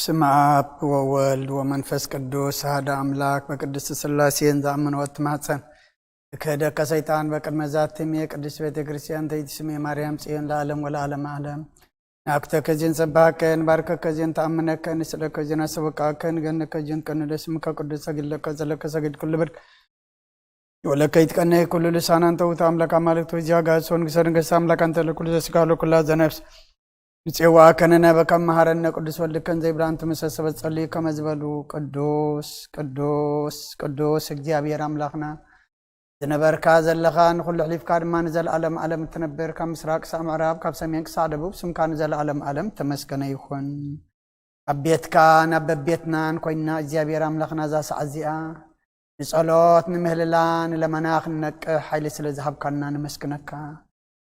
ስም ኣብ ወወልድ ወመንፈስ ቅዱስ ኣሐደ ኣምላክ በቅድስት ስላሴን ዝኣምን ወትማጸን ክህደከ ሰይጣን በቅድመ ዛትም ቅድስት ቤተ ክርስቲያን ተይቲ ስሜ ማርያም ጽዮን ለዓለም ወለዓለም ዓለም ናክተከ ዜን ሰባከን ባርከከ ዜን ተኣምነከን ስለከ ዜን ኣሰበቃከን ገነከ ዜን ቀንደ ስምከ ቅዱስ ሰግድለከ ዘለከ ሰግድ ኩሉ ብልክ ወለከ ይትቀነ ኩሉ ልሳናን ተውት ኣምላክ ኣማልክት ወዚያ ጋሶን ግሰርን ገሳ ኣምላክ ኣንተ ለኩሉ ዘስጋ ለኩላ ዘነፍስ ንጽዋ ከነነ በከም መሃረነ ቅዱስ ወልድከን ዘይብላን ትምሰሰበ ጸልዩ ከመ ዝበሉ ቅዱስ ቅዱስ ቅዱስ እግዚኣብሔር ኣምላኽና ዝነበርካ ዘለኻ ንኹሉ ሕሊፍካ ድማ ንዘለኣለም ኣለም እትነብር ካብ ምስራቅ ክሳብ ምዕራብ ካብ ሰሜን ክሳብ ደቡብ ስምካ ንዘለኣለም ኣለም ተመስገነ ይኹን። ኣብ ቤትካ ናብ በቤትናን ኮይንና እግዚኣብሔር ኣምላኽና እዛ ሰዓት እዚኣ ንጸሎት ንምህልላ ንለመና ክንነቅሕ ሓይሊ ስለ ዝሃብካና ንመስግነካ።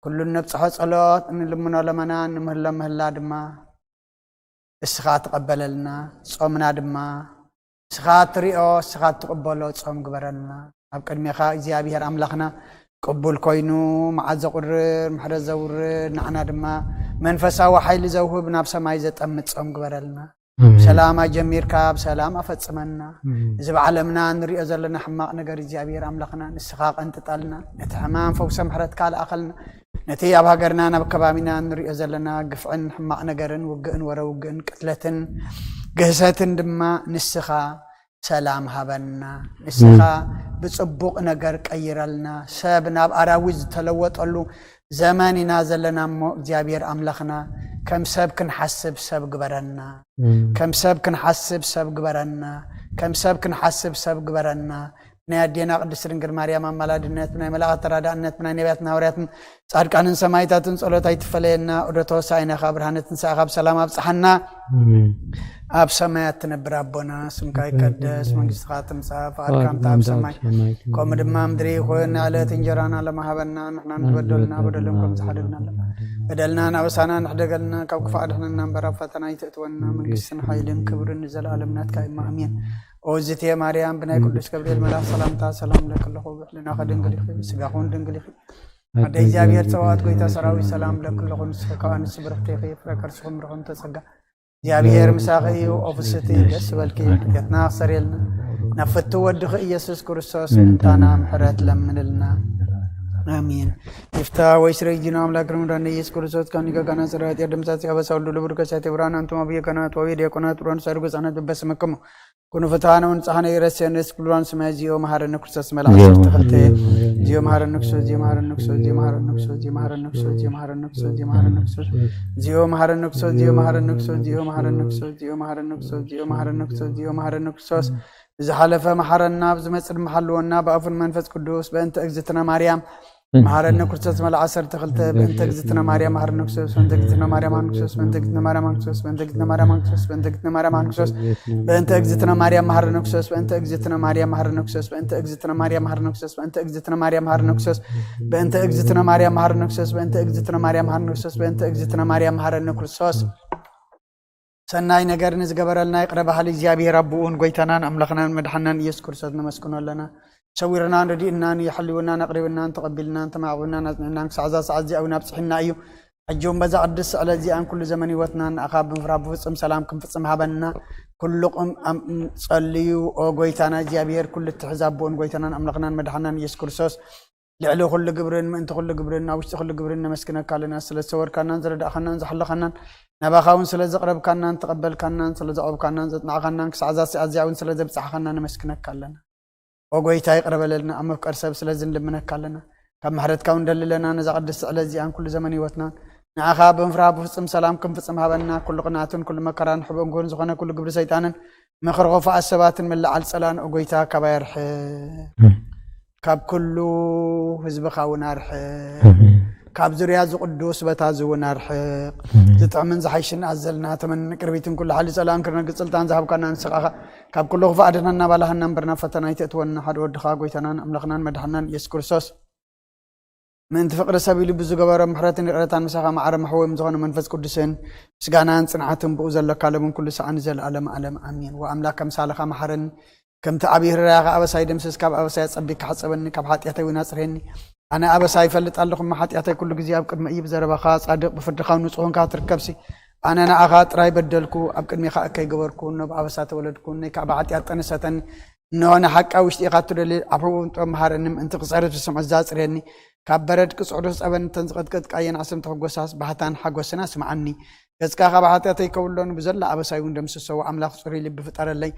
ኩሉ ነብጽሖ ጸሎት ንልምኖ ለመና ንምህሎ ምህላ ድማ እስኻ ትቐበለልና። ጾምና ድማ እስኻ ትሪኦ እስኻ ትቕበሎ ጾም ግበረልና። ኣብ ቅድሜኻ እግዚኣብሔር ኣምላኽና ቅቡል ኮይኑ መዓት ዘቑርር ምሕረት ዘውርድ ንዓና ድማ መንፈሳዊ ሓይሊ ዘውህብ ናብ ሰማይ ዘጠምት ጾም ግበረልና። ሰላም ኣጀሚርካ ብሰላም ኣፈጽመና። እዚ ብዓለምና ንሪኦ ዘለና ሕማቕ ነገር እግዚኣብሔር ኣምላኽና ንስኻ ቀንጥጠልና። ነቲ ሕማም ፈውሰ ምሕረትካ ልኣኸልና። ነቲ ኣብ ሃገርና ናብ ከባቢና ንሪኦ ዘለና ግፍዕን ሕማቕ ነገርን ውግእን ወረ ውግእን ቅትለትን ግህሰትን ድማ ንስኻ ሰላም ሃበና። ንስኻ ብጽቡቕ ነገር ቀይረልና። ሰብ ናብ ኣራዊት ዝተለወጠሉ ዘመን ኢና ዘለና እሞ እግዚኣብሔር ኣምላኽና ከም ሰብ ክንሓስብ ሰብ ግበረና። ከም ሰብ ክንሓስብ ሰብ ግበረና። ከም ሰብ ክንሓስብ ሰብ ግበረና። ናይ ኣዴና ቅድስት ድንግል ማርያም ኣማላድነት ብናይ መላእኽት ተራዳእነት ብናይ ነቢያትን ሃዋርያትን ጻድቃንን ሰማይታትን ጸሎት ኣይትፈለየና። ዑደት ተወሳኢና ካብ ብርሃነ ትንሳኤ ካብ ሰላም ኣብጽሓና። ኣብ ሰማያት ትነብር ኣቦና ስምካ ይቀደስ መንግስትኻ ትምጻእ ፍቓድካ ከምታ ኣብ ሰማይ ከምኡ ድማ ምድሪ ይኹን ዕለት እንጀራና ለማሃበና ንሕና ንበደልና በደሎም ከም ዝሓደግና በደልና ናበሳና ንሕደገልና ካብ ክፉእ ኣድሕነና እምበር ኣብ ፈተና ኣይትእትወና መንግስትን ሓይልን ክብርን ንዘለኣለም ናትካ እዩ ኣሜን። ኦዝቴ ማርያም ብናይ ቅዱስ ገብርኤል መልኣክ ሰላምታ ሰላም ለክለኹ ብሕልናኸ ድንግል ኢኺ ስጋኹን ድንግል ኢኺ ኣደ እግዚኣብሔር ጸዋት ጎይታ ሰራዊት ሰላም ለክለኹ ንስኺ ከኣ ንስ ብርክቲ ኢኺ ፍረ ከርስኹም ርኹም ተጸጋ እግዚኣብሔር ምሳኺ እዩ ኦፍስቲ ደስ በልኪ ጌትና ክሰርየልና ናብ ፍቱ ወድኺ ኢየሱስ ክርስቶስ ምእንታና ምሕረት ለምንልና ኣሜን። ይፍታ ወይ ስረይ ዲኖ ኣምላክ ርምዳን ኢየሱስ ክርስቶስ ካብ ኒገጋና ጽራጥ የደምሳት ያበሳውሉ ልቡር ከሳት የብራን ኣንቱም ኣብ የገናት ወይ ዲያቆናት ብሮን ሰርጉ ጻናት በበስምክሙ ኩኑ ፍትሃነ ወንጽሐነ ይረስየነ ስኩሉራን ስማይ ዚኦ መሃረነ ክርስቶስ መልኣክ ዚኦ ተኸልተ መሃረነ ዚኦ መሃረነ ክርስቶስ ዚኦ መሃረነ ክርስቶስ ዚኦ መሃረነ ክርስቶስ ዚኦ መሃረነ ክርስቶስ ዚኦ መሃረነ ክርስቶስ ዚኦ መሃረነ ክርስቶስ ዚኦ መሃረነ ክርስቶስ ዚኦ መሃረነ ክርስቶስ ዚኦ መሃረነ ክርስቶስ ዚኦ መሃረነ ክርስቶስ ዚኦ መሃረነ ክርስቶስ ብዝሓለፈ መሓረና ብዝመጽእ ድማ ሓልወና ብኣፉን መንፈስ ቅዱስ በእንተ እግዝእትነ ማርያም መሓረነ ክርስቶስ መልዓ ዓሰርተ ክልተ በእንተ እግዝእትነ ማርያም መሓረነ ክርስቶስ በእንተ እግዝእትነ ማርያም መሓረነ ክርስቶስ በእንተ እግዝእትነ ማርያም መሓረነ ክርስቶስ በእንተ እግዝእትነ ማርያም መሓረነ ክርስቶስ በእንተ እግዝእትነ ማርያም መሓረነ ክርስቶስ በእንተ እግዝእትነ ማርያም መሓረነ ክርስቶስ በእንተ እግዝእትነ ማርያም መሓረነ ክርስቶስ በእንተ እግዝእትነ ማርያም መሓረነ ክርስቶስ በእንተ እግዝእትነ ማርያም መሓረነ ክርስቶስ በእንተ እግዝእትነ ማርያም መሓረነ ክርስቶስ በእንተ እግዝእትነ ማርያም መሓረነ ክርስቶስ ሰናይ ነገር ንዝገበረልና ይቕረ በሃሊ እግዚኣብሔር ኣቦኡን ጎይታናን ኣምላኽናን መድሓናን ኢየሱስ ክርስቶስ ነመስግኖ ኣለና። ሰዊርናን ረዲእናን የሕልውናን ኣቕሪብናን ተቐቢልናን ተማዕቑብናን ኣጽኒዕናን ክሳዕ እዛ ሰዓት እዚኣ እውን ኣብጽሒና እዩ። ሕጂ እውን በዛ ቅድስቲ ዕለት እዚኣን ኩሉ ዘመን ህይወትናን ንኣኻ ብምፍራህ ብፍጹም ሰላም ክንፍጽም ሃበና። ኩልኹም ኣም- ጸልዩ ኦ ጎይታና እግዚኣብሔር ኩሉ እትሕዝ ኣቦኡን ጎይታናን ኣምላኽናን መድሓናን ኢየሱስ ክርስቶስ ልዕሊ ኩሉ ግብርን ምእንቲ ኩሉ ግብርን ኣብ ውሽጢ ኩሉ ግብርን ነመስግነካ ኣለና ስለ ዝተወርካናን ዝረዳእካናን ዝሓለኻናን ናባኻ እውን ስለ ዘቕረብካናን ተቐበልካናን ስለ ዘቕረብካናን ዘጽናዕካናን ክሳዕ እዛ ሰዓት እዚኣ እውን ስለ ዘብጻሕካና ነመስግነካ ኣለና። ኦ ጎይታ ይቕረ በለልና ኣብ መፍቀር ሰብ ስለዚ ንልምነካ ኣለና። ካብ ምሕረትካ እውን ደልለና ነዛ ቅድስቲ ዕለት እዚኣን ኩሉ ዘመን ህይወትናን ንኣኻ ብምፍራህ ብፍጹም ሰላም ክንፍጽም ሃበና። ኩሉ ቅንኣትን ኩሉ መከራን ሕቡእን ክውን ዝኾነ ኩሉ ግብሪ ሰይጣንን ምኽሪ ኸፉኣት ሰባትን ምልዓል ጸላን ኦ ጎይታ ካባይ ኣርሕቕ። ካብ ኩሉ ህዝብኻ እውን ኣርሕቕ። ካብ ዙርያ እዚ ቅዱስ በታ እዚ እውን ኣርሕቕ። ዝጥዕምን ዝሓይሽን ኣዘልና ተመን ቅርቢትን ኩሉ ሓሊ ጸላም ክርነግጽ ስልጣን ዝሃብካና ንስኻ ኢኻ። ካብ ኩሉ ክፉእ ኣድሕነና ባላሃና እምበር ናብ ፈተና ኣይተእትወና ሓደ ወድኻ ጎይታናን ኣምላኽናን መድሓናን ኢየሱስ ክርስቶስ ምእንቲ ፍቕሪ ሰብ ኢሉ ብዝገበሮ ምሕረትን ይቕረታን ምሳኻ ማዕረ መሕወዮም ዝኾነ መንፈስ ቅዱስን ምስጋናን ጽንዓትን ብኡ ዘለካ ለምን ኩሉ ሰዓን ዘለኣለም ኣለም ኣሜን። ወኣምላክ ከምሳልኻ መሓረኒ ከምቲ ዓብዪ ህራያኻ ኣበሳይ ደምስስ ካብ ኣበሳይ ኣጸቢካ ሓጸበኒ ካብ ሓጢኣተይ እውን ኣጽርየኒ። ኣነ ኣበሳ ይፈልጥ ኣለኹ እሞ ሓጢኣተይ ኩሉ ግዜ ኣብ ቅድሚ እዩ ብዘረባኻ ጻድቕ ብፍርድኻ ንጹህ ኮንካ ትርከብሲ። ኣነ ንኣኻ ጥራይ በደልኩ፣ ኣብ ቅድሜኻ እከይ ገበርኩ፣ እነሆ ብኣበሳ ተወለድኩ፣ እነይ ከዓ ብሓጢኣት ጠነሰተኒ። እነሆ ንሓቂ ኣብ ውሽጢ ኢኻ እትደሊ፣ ኣብ ሕቡእ ጥበብ መሃረኒ፣ ምእንቲ ክጸርፍ ዝሰምዖ ዛጽርየኒ። ካብ በረድ ክጽዕዶ ጸበን እተን ዝቐጥቀጥካየን ኣሰምቲ ክጎሳስ ባህታን ሓጎስን ኣስምዓኒ። ገጽካ ካብ ሓጢኣተይ ከውሎ፣ ንብዘላ ኣበሳይ እውን ደምስሶ። ኣምላኽ ጽሩይ ልቢ ፍጠረለይ፣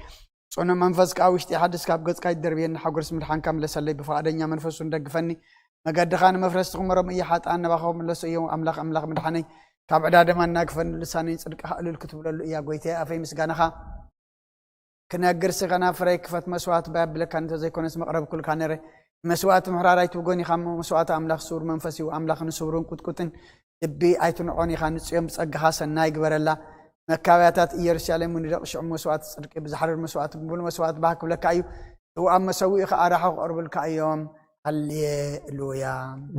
ጽኑዕ መንፈስ ከኣ ውሽጢ ሓድስ ካብ ገጽካ ይደርብየኒ። ሓጎስ ምድሓንካ ምለሰለይ፣ ብፍቓደኛ መንፈስ እውን ደግፈኒ። መገድኻ ንመፍረስቲ ክመሮም እየ፣ ሓጥኣን ናባኻ ክምለሱ እዮም። ኣምላኽ ኣምላኽ ምድሓነይ፣ ካብ ዕዳ ደማ እናግፈኒ። ልሳነይ ንጽድቅኻ እልል ክትብለሉ እያ። ጎይታየ፣ ኣፈይ ምስጋናኻ ክነግር ስኸና ፍረይ ክፈት። መስዋዕቲ ባይ ኣብለካ እንተዘይኮነስ መቕረብኩልካ ነረ። መስዋዕቲ ምሕራር ኣይትብጎን ኢኻ እሞ፣ መስዋዕቲ ኣምላኽ ስውር መንፈስ እዩ። ኣምላኽ ንስውርን ቁጥቁጥን ልቢ ኣይትንዖን ኢኻ። ንጽዮን ብጸጋኻ ሰናይ ግበረላ። መካበያታት ኢየሩሳሌም እውን ንደቕ ሽዑ መስዋዕቲ ጽድቂ ብዝሓርር መስዋዕቲ ብምሉእ መስዋዕቲ ባህ ክብለካ እዩ። እው ኣብ መሰውኢ ኸኣ ራሑ ክቐርብልካ እዮም። ሃሌሉያ።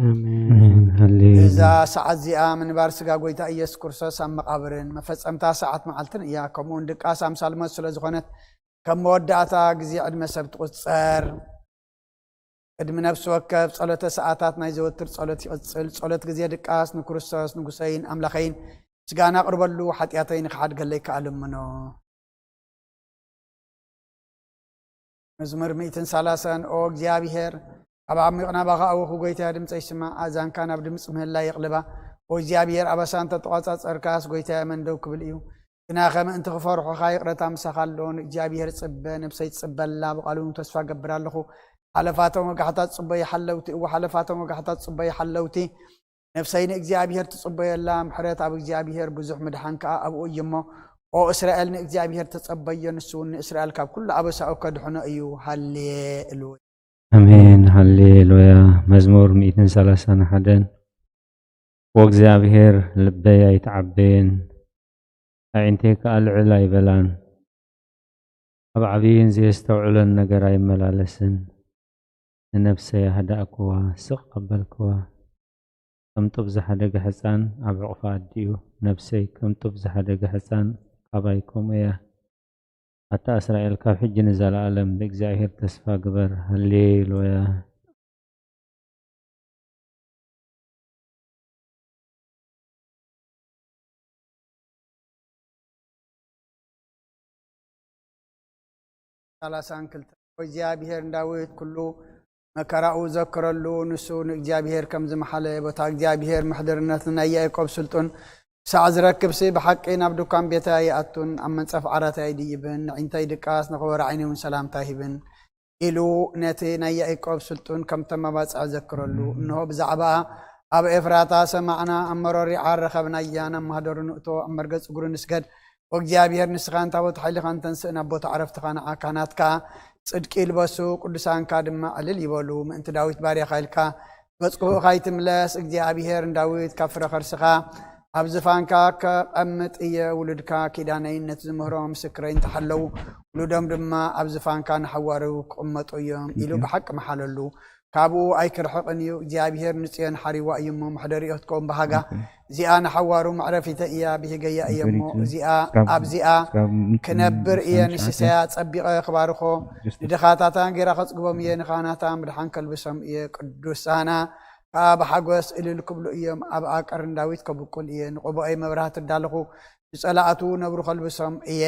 ኣሜን። ሃሌሉያ። እዛ ሰዓት እዚኣ ምንባር ስጋ ጎይታ ኢየሱስ ክርስቶስ ኣብ መቓብርን መፈጸምታ ሰዓት መዓልትን እያ። ከምኡ እውን ድቃስ ኣምሳል ሞት ስለ ዝኾነት ከም መወዳእታ ግዜ ዕድመ ሰብ ትቑጸር። ቅድሚ ነፍሲ ወከፍ ጸሎተ ሰዓታት ናይ ዘወትር ጸሎት ይቕጽል። ጸሎት ግዜ ድቃስ ንክርስቶስ ንጉሰይን ኣምላኸይን ምስጋና ኣቕርበሉ፣ ሓጢኣተይ ንኽሓድገለይ ከኣ ልምኖ። መዝሙር ሚእትን ሰላሳን ኦ እግዚኣብሔር፣ ካብ ዓሚቕ ናባኻ ኣወኹ፣ ጎይታየ፣ ድምፀይ ስማዕ፣ ኣእዛንካ ናብ ድምፂ ምህላ የቕልባ። ኦ እግዚኣብሔር፣ ኣበሳ እንተተቋጻጸርካስ፣ ጎይታየ፣ መን ደው ክብል እዩ? ግናኸ ምእንቲ ክፈርሑኻ ይቕረታ ምሳኻ ኣሎ። ንእግዚኣብሔር ጽበ፣ ነብሰይ ትጽበላ፣ ብቓሉ እውን ተስፋ እገብር ኣለኹ። ሓለፋቶም ወጋሕታት ጽበዩ ሓለውቲ፣ እወ፣ ሓለፋቶም ወጋሕታት ጽበዩ ሓለውቲ። ነፍሰይ ንእግዚኣብሔር ትጽበዮ ኣላ፣ ምሕረት ኣብ እግዚኣብሔር፣ ብዙሕ ምድሓን ከኣ ኣብኡ እዩ እሞ። ኦ እስራኤል፣ ንእግዚኣብሔር ተጸበዮ፣ ንሱ እውን ንእስራኤል ካብ ኩሉ ኣበሳኡ ከድሕኖ እዩ። ሃሌሉያ። ኣሜን ሃሌሉያ። መዝሙር ሚእትን ሰላሳን ሓደን። ወእግዚኣብሔር ልበይ ኣይትዓበየን፣ ኣዒንተይ ከኣ ልዕል ኣይበላን። ኣብ ዓብይን ዘየስተውዕሎን ነገር ኣይመላለስን። ንነፍሰይ ኣህዳእክዋ፣ ስቕ ኣበልክዋ። ከም ጡብ ዝሓደገ ሕፃን ኣብ ሕቑፋ ኣዲኡ፣ ነፍሰይ ከም ጡብ ዝሓደገ ሕፃን ካባይ ከምኡ እያ። ኣታ እስራኤል፣ ካብ ሕጂ ንዘለኣለም ብእግዚኣብሔር ተስፋ ግበር። ሃሌሉያ። ሰላሳን ክልተ። እግዚኣብሔር ንዳዊት ኩሉ መከራኡ ዘከረሉ፣ ንሱ ንእግዚኣብሔር ከም ዝመሓለ፣ ቦታ እግዚኣብሔር ምሕድርነት ንናይ ያዕቆብ ስልጡን ክሳዕ ዝረክብሲ፣ ብሓቂ ናብ ድኳን ቤተይ ኣይኣቱን፣ ኣብ መንጸፍ ዓራተይ ኣይድይብን፣ ንዒንተይ ድቃስ ንኸበሮ ዓይነይ እውን ሰላምታ ኣይህብን ኢሉ ነቲ ናይ ያዕቆብ ስልጡን ከም ተመባጽዐ ዘክረሉ። እንሆ ብዛዕባኣ ኣብ ኤፍራታ ሰማዕና፣ ኣብ መሮር ይዓር ረኸብናያ፣ ናብ ማህደሩ ንእቶ፣ ኣብ መርገጽ እግሩ ንስገድ። ወእግዚኣብሔር ንስኻ ንታቦት ሓይልኻ እንተንስእ፣ ናብ ቦታ ዕረፍትኻ ንዓካ ናትካ ጽድቂ ይልበሱ፣ ቅዱሳንካ ድማ ዕልል ይበሉ። ምእንቲ ዳዊት ባርያኻ ኢልካ ገጽ ክፉእኻ ይትምለስ። እግዚኣብሔር ንዳዊት ካብ ፍረ ከርስኻ ኣብ ዝፋንካ ከቐምጥ እየ። ውሉድካ ኪዳነይን ነቲ ዝምህሮ ምስክረይን ተሓለዉ፣ ውሉዶም ድማ ኣብ ዝፋንካ ንሓዋሩ ክቕመጡ እዮም ኢሉ ብሓቂ መሓለሉ። ካብኡ ኣይክርሕቕን እዩ። እግዚኣብሔር ንጽዮን ሓሪዋ እዩ እሞ፣ መሕደሪኡ ክትከውን ብሃጋ። እዚኣ ንሓዋሩ መዕረፊተ እያ፣ ብሂገያ እየ እሞ፣ እዚኣ ኣብዚኣ ክነብር እየ። ንሲሳያ ጸቢቐ ክባርኾ፣ ንድኻታታ ጌራ ከጽግቦም እየ። ንኻህናታ ምድሓን ከልብሶም እየ። ቅዱሳና ከኣ ብሓጎስ እልል ክብሉ እዮም። ኣብኣ ቀርን ዳዊት ከብቁል እየ። ንቐቦኦይ መብራህቲ እዳለኹ፣ ንጸላእቱ ነብሩ ከልብሶም እየ።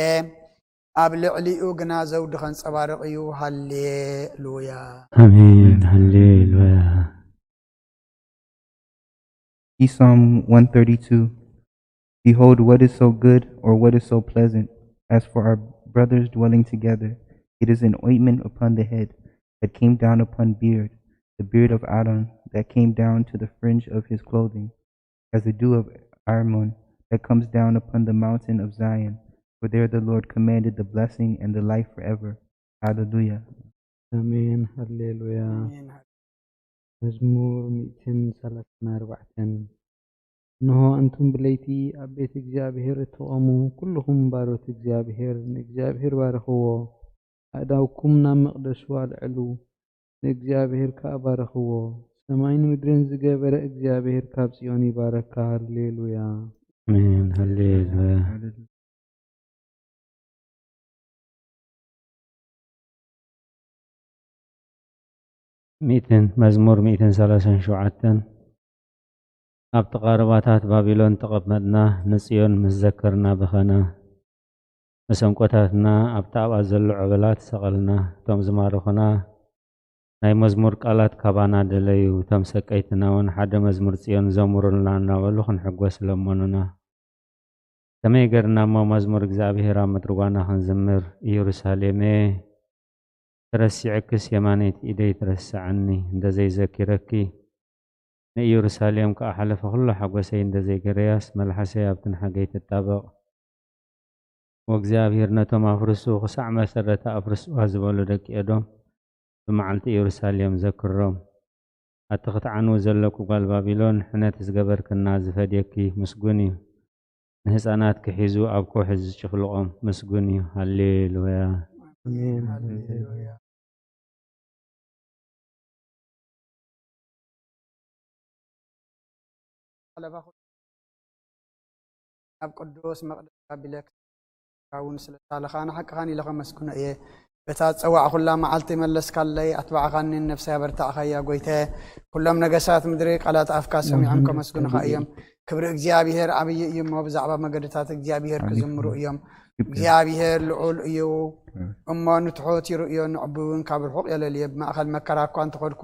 ኣብ ልዕሊኡ ግና ዘውዲ ከንጸባርቕ እዩ። ሃሌሉያ። ኣሜን ሃሌሉያ። Psalm one thirty-two. Behold, what is so good or what is so pleasant as for our brothers dwelling together? It is an ointment upon the head that came down upon beard, the beard of Aaron that came down to the fringe of his clothing, as the dew of Hermon that comes down upon the mountain of Zion. For there the Lord commanded the blessing and the life forever. Hallelujah. ኣሜን ሃሌሉያ። መዝሙር ሚእትን ሰላሳን ኣርባዕተን። እንሆ፣ ኣንቱም ብለይቲ ኣብ ቤት እግዚኣብሔር እትቖሙ፣ ኩልኹም ባሮት እግዚኣብሔር፣ ንእግዚኣብሔር ባርኽዎ። ኣእዳውኩም ናብ መቕደሱ ኣልዕሉ፣ ንእግዚኣብሔር ከኣ ባርኽዎ። ሰማይን ምድርን ዝገበረ እግዚኣብሔር ካብ ጽዮን ይባረካ። ሃሌሉያ። ኣሜን ሃሌሉያ። ሚእትን፣ መዝሙር ሚእትን ሰላሳን ሸውዓተን። ኣብቲ ቐረባታት ባቢሎን ተቐመጥና፣ ንጽዮን ምስ ዘከርና በኸና። መሰንቆታትና ኣብቲ ኣብኣ ዘሎ ዖበላት ሰቐልና። እቶም ዝማረኹና ናይ መዝሙር ቃላት ካባና ደለዩ። እቶም ሰቀይትና እውን ሓደ መዝሙር ጽዮን ዘምሩልና እናበሉ ክንሕጎስ ለመኑና። ከመይ ገርና እሞ መዝሙር እግዚኣብሔር ኣብ ምድሪ ጓና ክንዝምር? ኢየሩሳሌመ፣ ተረሲዐክስ የማነይቲ ኢደይ ትረስዓኒ፣ እንተ ዘይዘኪረኪ። ንኢየሩሳሌም ከኣ ሓለፈ ኩሉ ሓጎሰይ እንተ ዘይገረያስ፣ መልሓሰይ ኣብቲ ንሓገይ ትጣበቕ። ወእግዚኣብሔር ነቶም ኣፍርሱ ክሳዕ መሰረታ ኣፍርስዋ ዝበሉ ደቂ ኤዶም ብመዓልቲ ኢየሩሳሌም ዘክሮም። ኣቲ ክትዓንዊ ዘለኪ ጓል ባቢሎን፣ ሕነቲ ዝገበርክና ዝፈድየኪ ምስጉን እዩ። ንህፃናትኪ ሒዙ ኣብ ከውሒ ዝጭፍልቖም ምስጉን እዩ። ሃሌሉያ። ኣሜን። ሃሌሉያ። ኣብ ቅዱስ መቕደስ ኣቢለክ እውን ስለ ሳልኻ ንሓቅኻን ኢለ ከመስግኖ እየ። በታ ዝጸዋዕኹላ መዓልቲ መለስካለይ፣ ኣትባዕኻኒ፣ ንነፍሰይ ኣበርታዕኻያ። ጎይታየ፣ ኩሎም ነገሳት ምድሪ ቃላት ኣፍካ ሰሚዖም ከመስግኑኻ እዮም። ክብሪ እግዚኣብሔር ዓብዪ እዩ እሞ፣ ብዛዕባ መገድታት እግዚኣብሔር ክዝምሩ እዮም። እግዚኣብሔር ልዑል እዩ እሞ፣ ንትሑት ይርእዮ፣ ንዕቡይ እውን ካብ ርሑቕ የለልዮ። ብማእከል መከራ እኳ እንተኸድኩ፣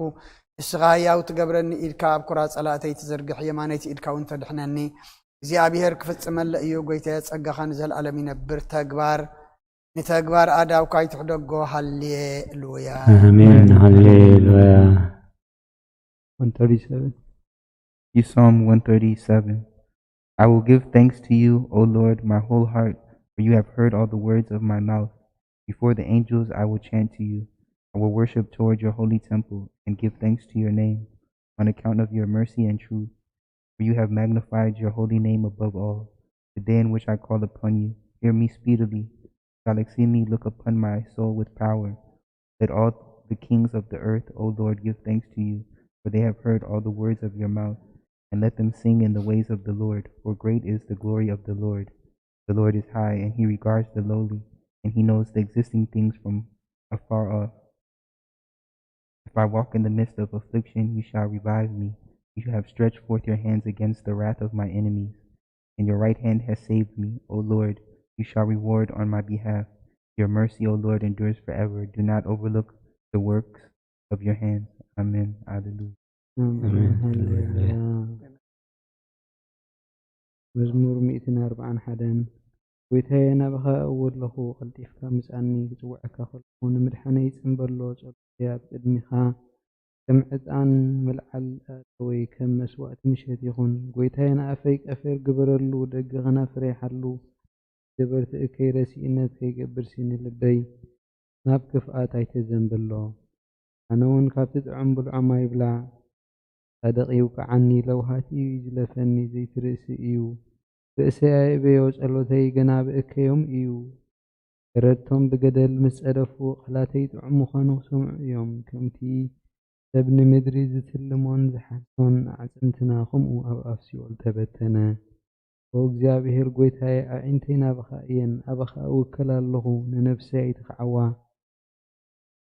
ንስኻ ህያው ትገብረኒ፣ ኢድካ ኣብ ኩራ ጸላእተይ ትዝርግሕ፣ የማነይቲ ኢድካ እውን ተድሕነኒ። እግዚኣብሔር ክፍጽመለ እዩ፣ ጎይታየ፣ ጸጋኻ ንዘለኣለም ይነብር። ተግባር ንተግባር ኣእዳውካ ይትሕደጎ። ሃሌሉያ። ኣሜን። ሃሌሉያ። one thirty-seven. You Psalm one thirty-seven. I will give thanks to you, O Lord, my whole heart, for you have heard all the words of my mouth. Before the angels I will chant to you. I will worship toward your holy temple and give thanks to your name on account of your mercy and truth. For you have magnified your holy name above all. The day in which I call upon you, hear me speedily. Shall exceedingly look upon my soul with power. Let all the kings of the earth, O Lord, give thanks to you, for they have heard all the words of your mouth. And let them sing in the ways of the Lord, for great is the glory of the Lord. The Lord is high, and he regards the lowly, and he knows the existing things from afar off. If I walk in the midst of affliction, you shall revive me. You have stretched forth your hands against the wrath of my enemies, and your right hand has saved me. O Lord, you shall reward on my behalf. Your mercy, O Lord, endures forever. Do not overlook the works of your hands. Amen. Alleluia. ኣሜን። ኣሜን። ሃሌሉያ። መዝሙር ሚእትን ኣርብዓን ሓደን። ጎይታየ፣ ናባኻ እእዊ ኣለኹ፣ ቀልጢፍካ ምጻኒ። ክጽውዐካ ከለኹ ንምድሓነይ ጽምበሎ፣ ጸሎተይ ኣብ ቅድሚኻ ከም ዕጣን መልዓል ኣእተወይ፣ ከም መስዋእቲ ምሸት ይኹን። ጎይታየ፣ ንኣፈይ ቀፌር ግበረሉ፣ ደገ ከናፍረይ ሓሉ። ገበርቲ እከይ ረሲእነት ከይገብርሲ ንልበይ ናብ ክፍኣት ኣይተዘንብሎ። ኣነ እውን ካብቲ ጥዑም ብልዖም ኣይብላዕ። ጻድቕ ይውቅዓኒ፣ ለውሃት እዩ ይዝለፈኒ፣ ዘይትርእሲ እዩ። ርእሰይ ኣየእበዮ፣ ጸሎተይ ገና ብእከዮም እዩ። ፈረድቶም ብገደል ምስ ጸደፉ፣ ቃላተይ ጥዑም ምዃኑ ክሰምዑ እዮም። ከምቲ ሰብ ንምድሪ ዝትልሞን ዝሓስቦን፣ ኣዕጽምትና ከምኡ ኣብ ኣፍ ሲኦል ተበተነ። ኦ እግዚኣብሔር ጐይታየ፣ ኣዒንተይ ናባኻ እየን፣ ኣባኻ እውከል ኣለኹ፣ ንነፍሰይ ኣይትኽዓዋ።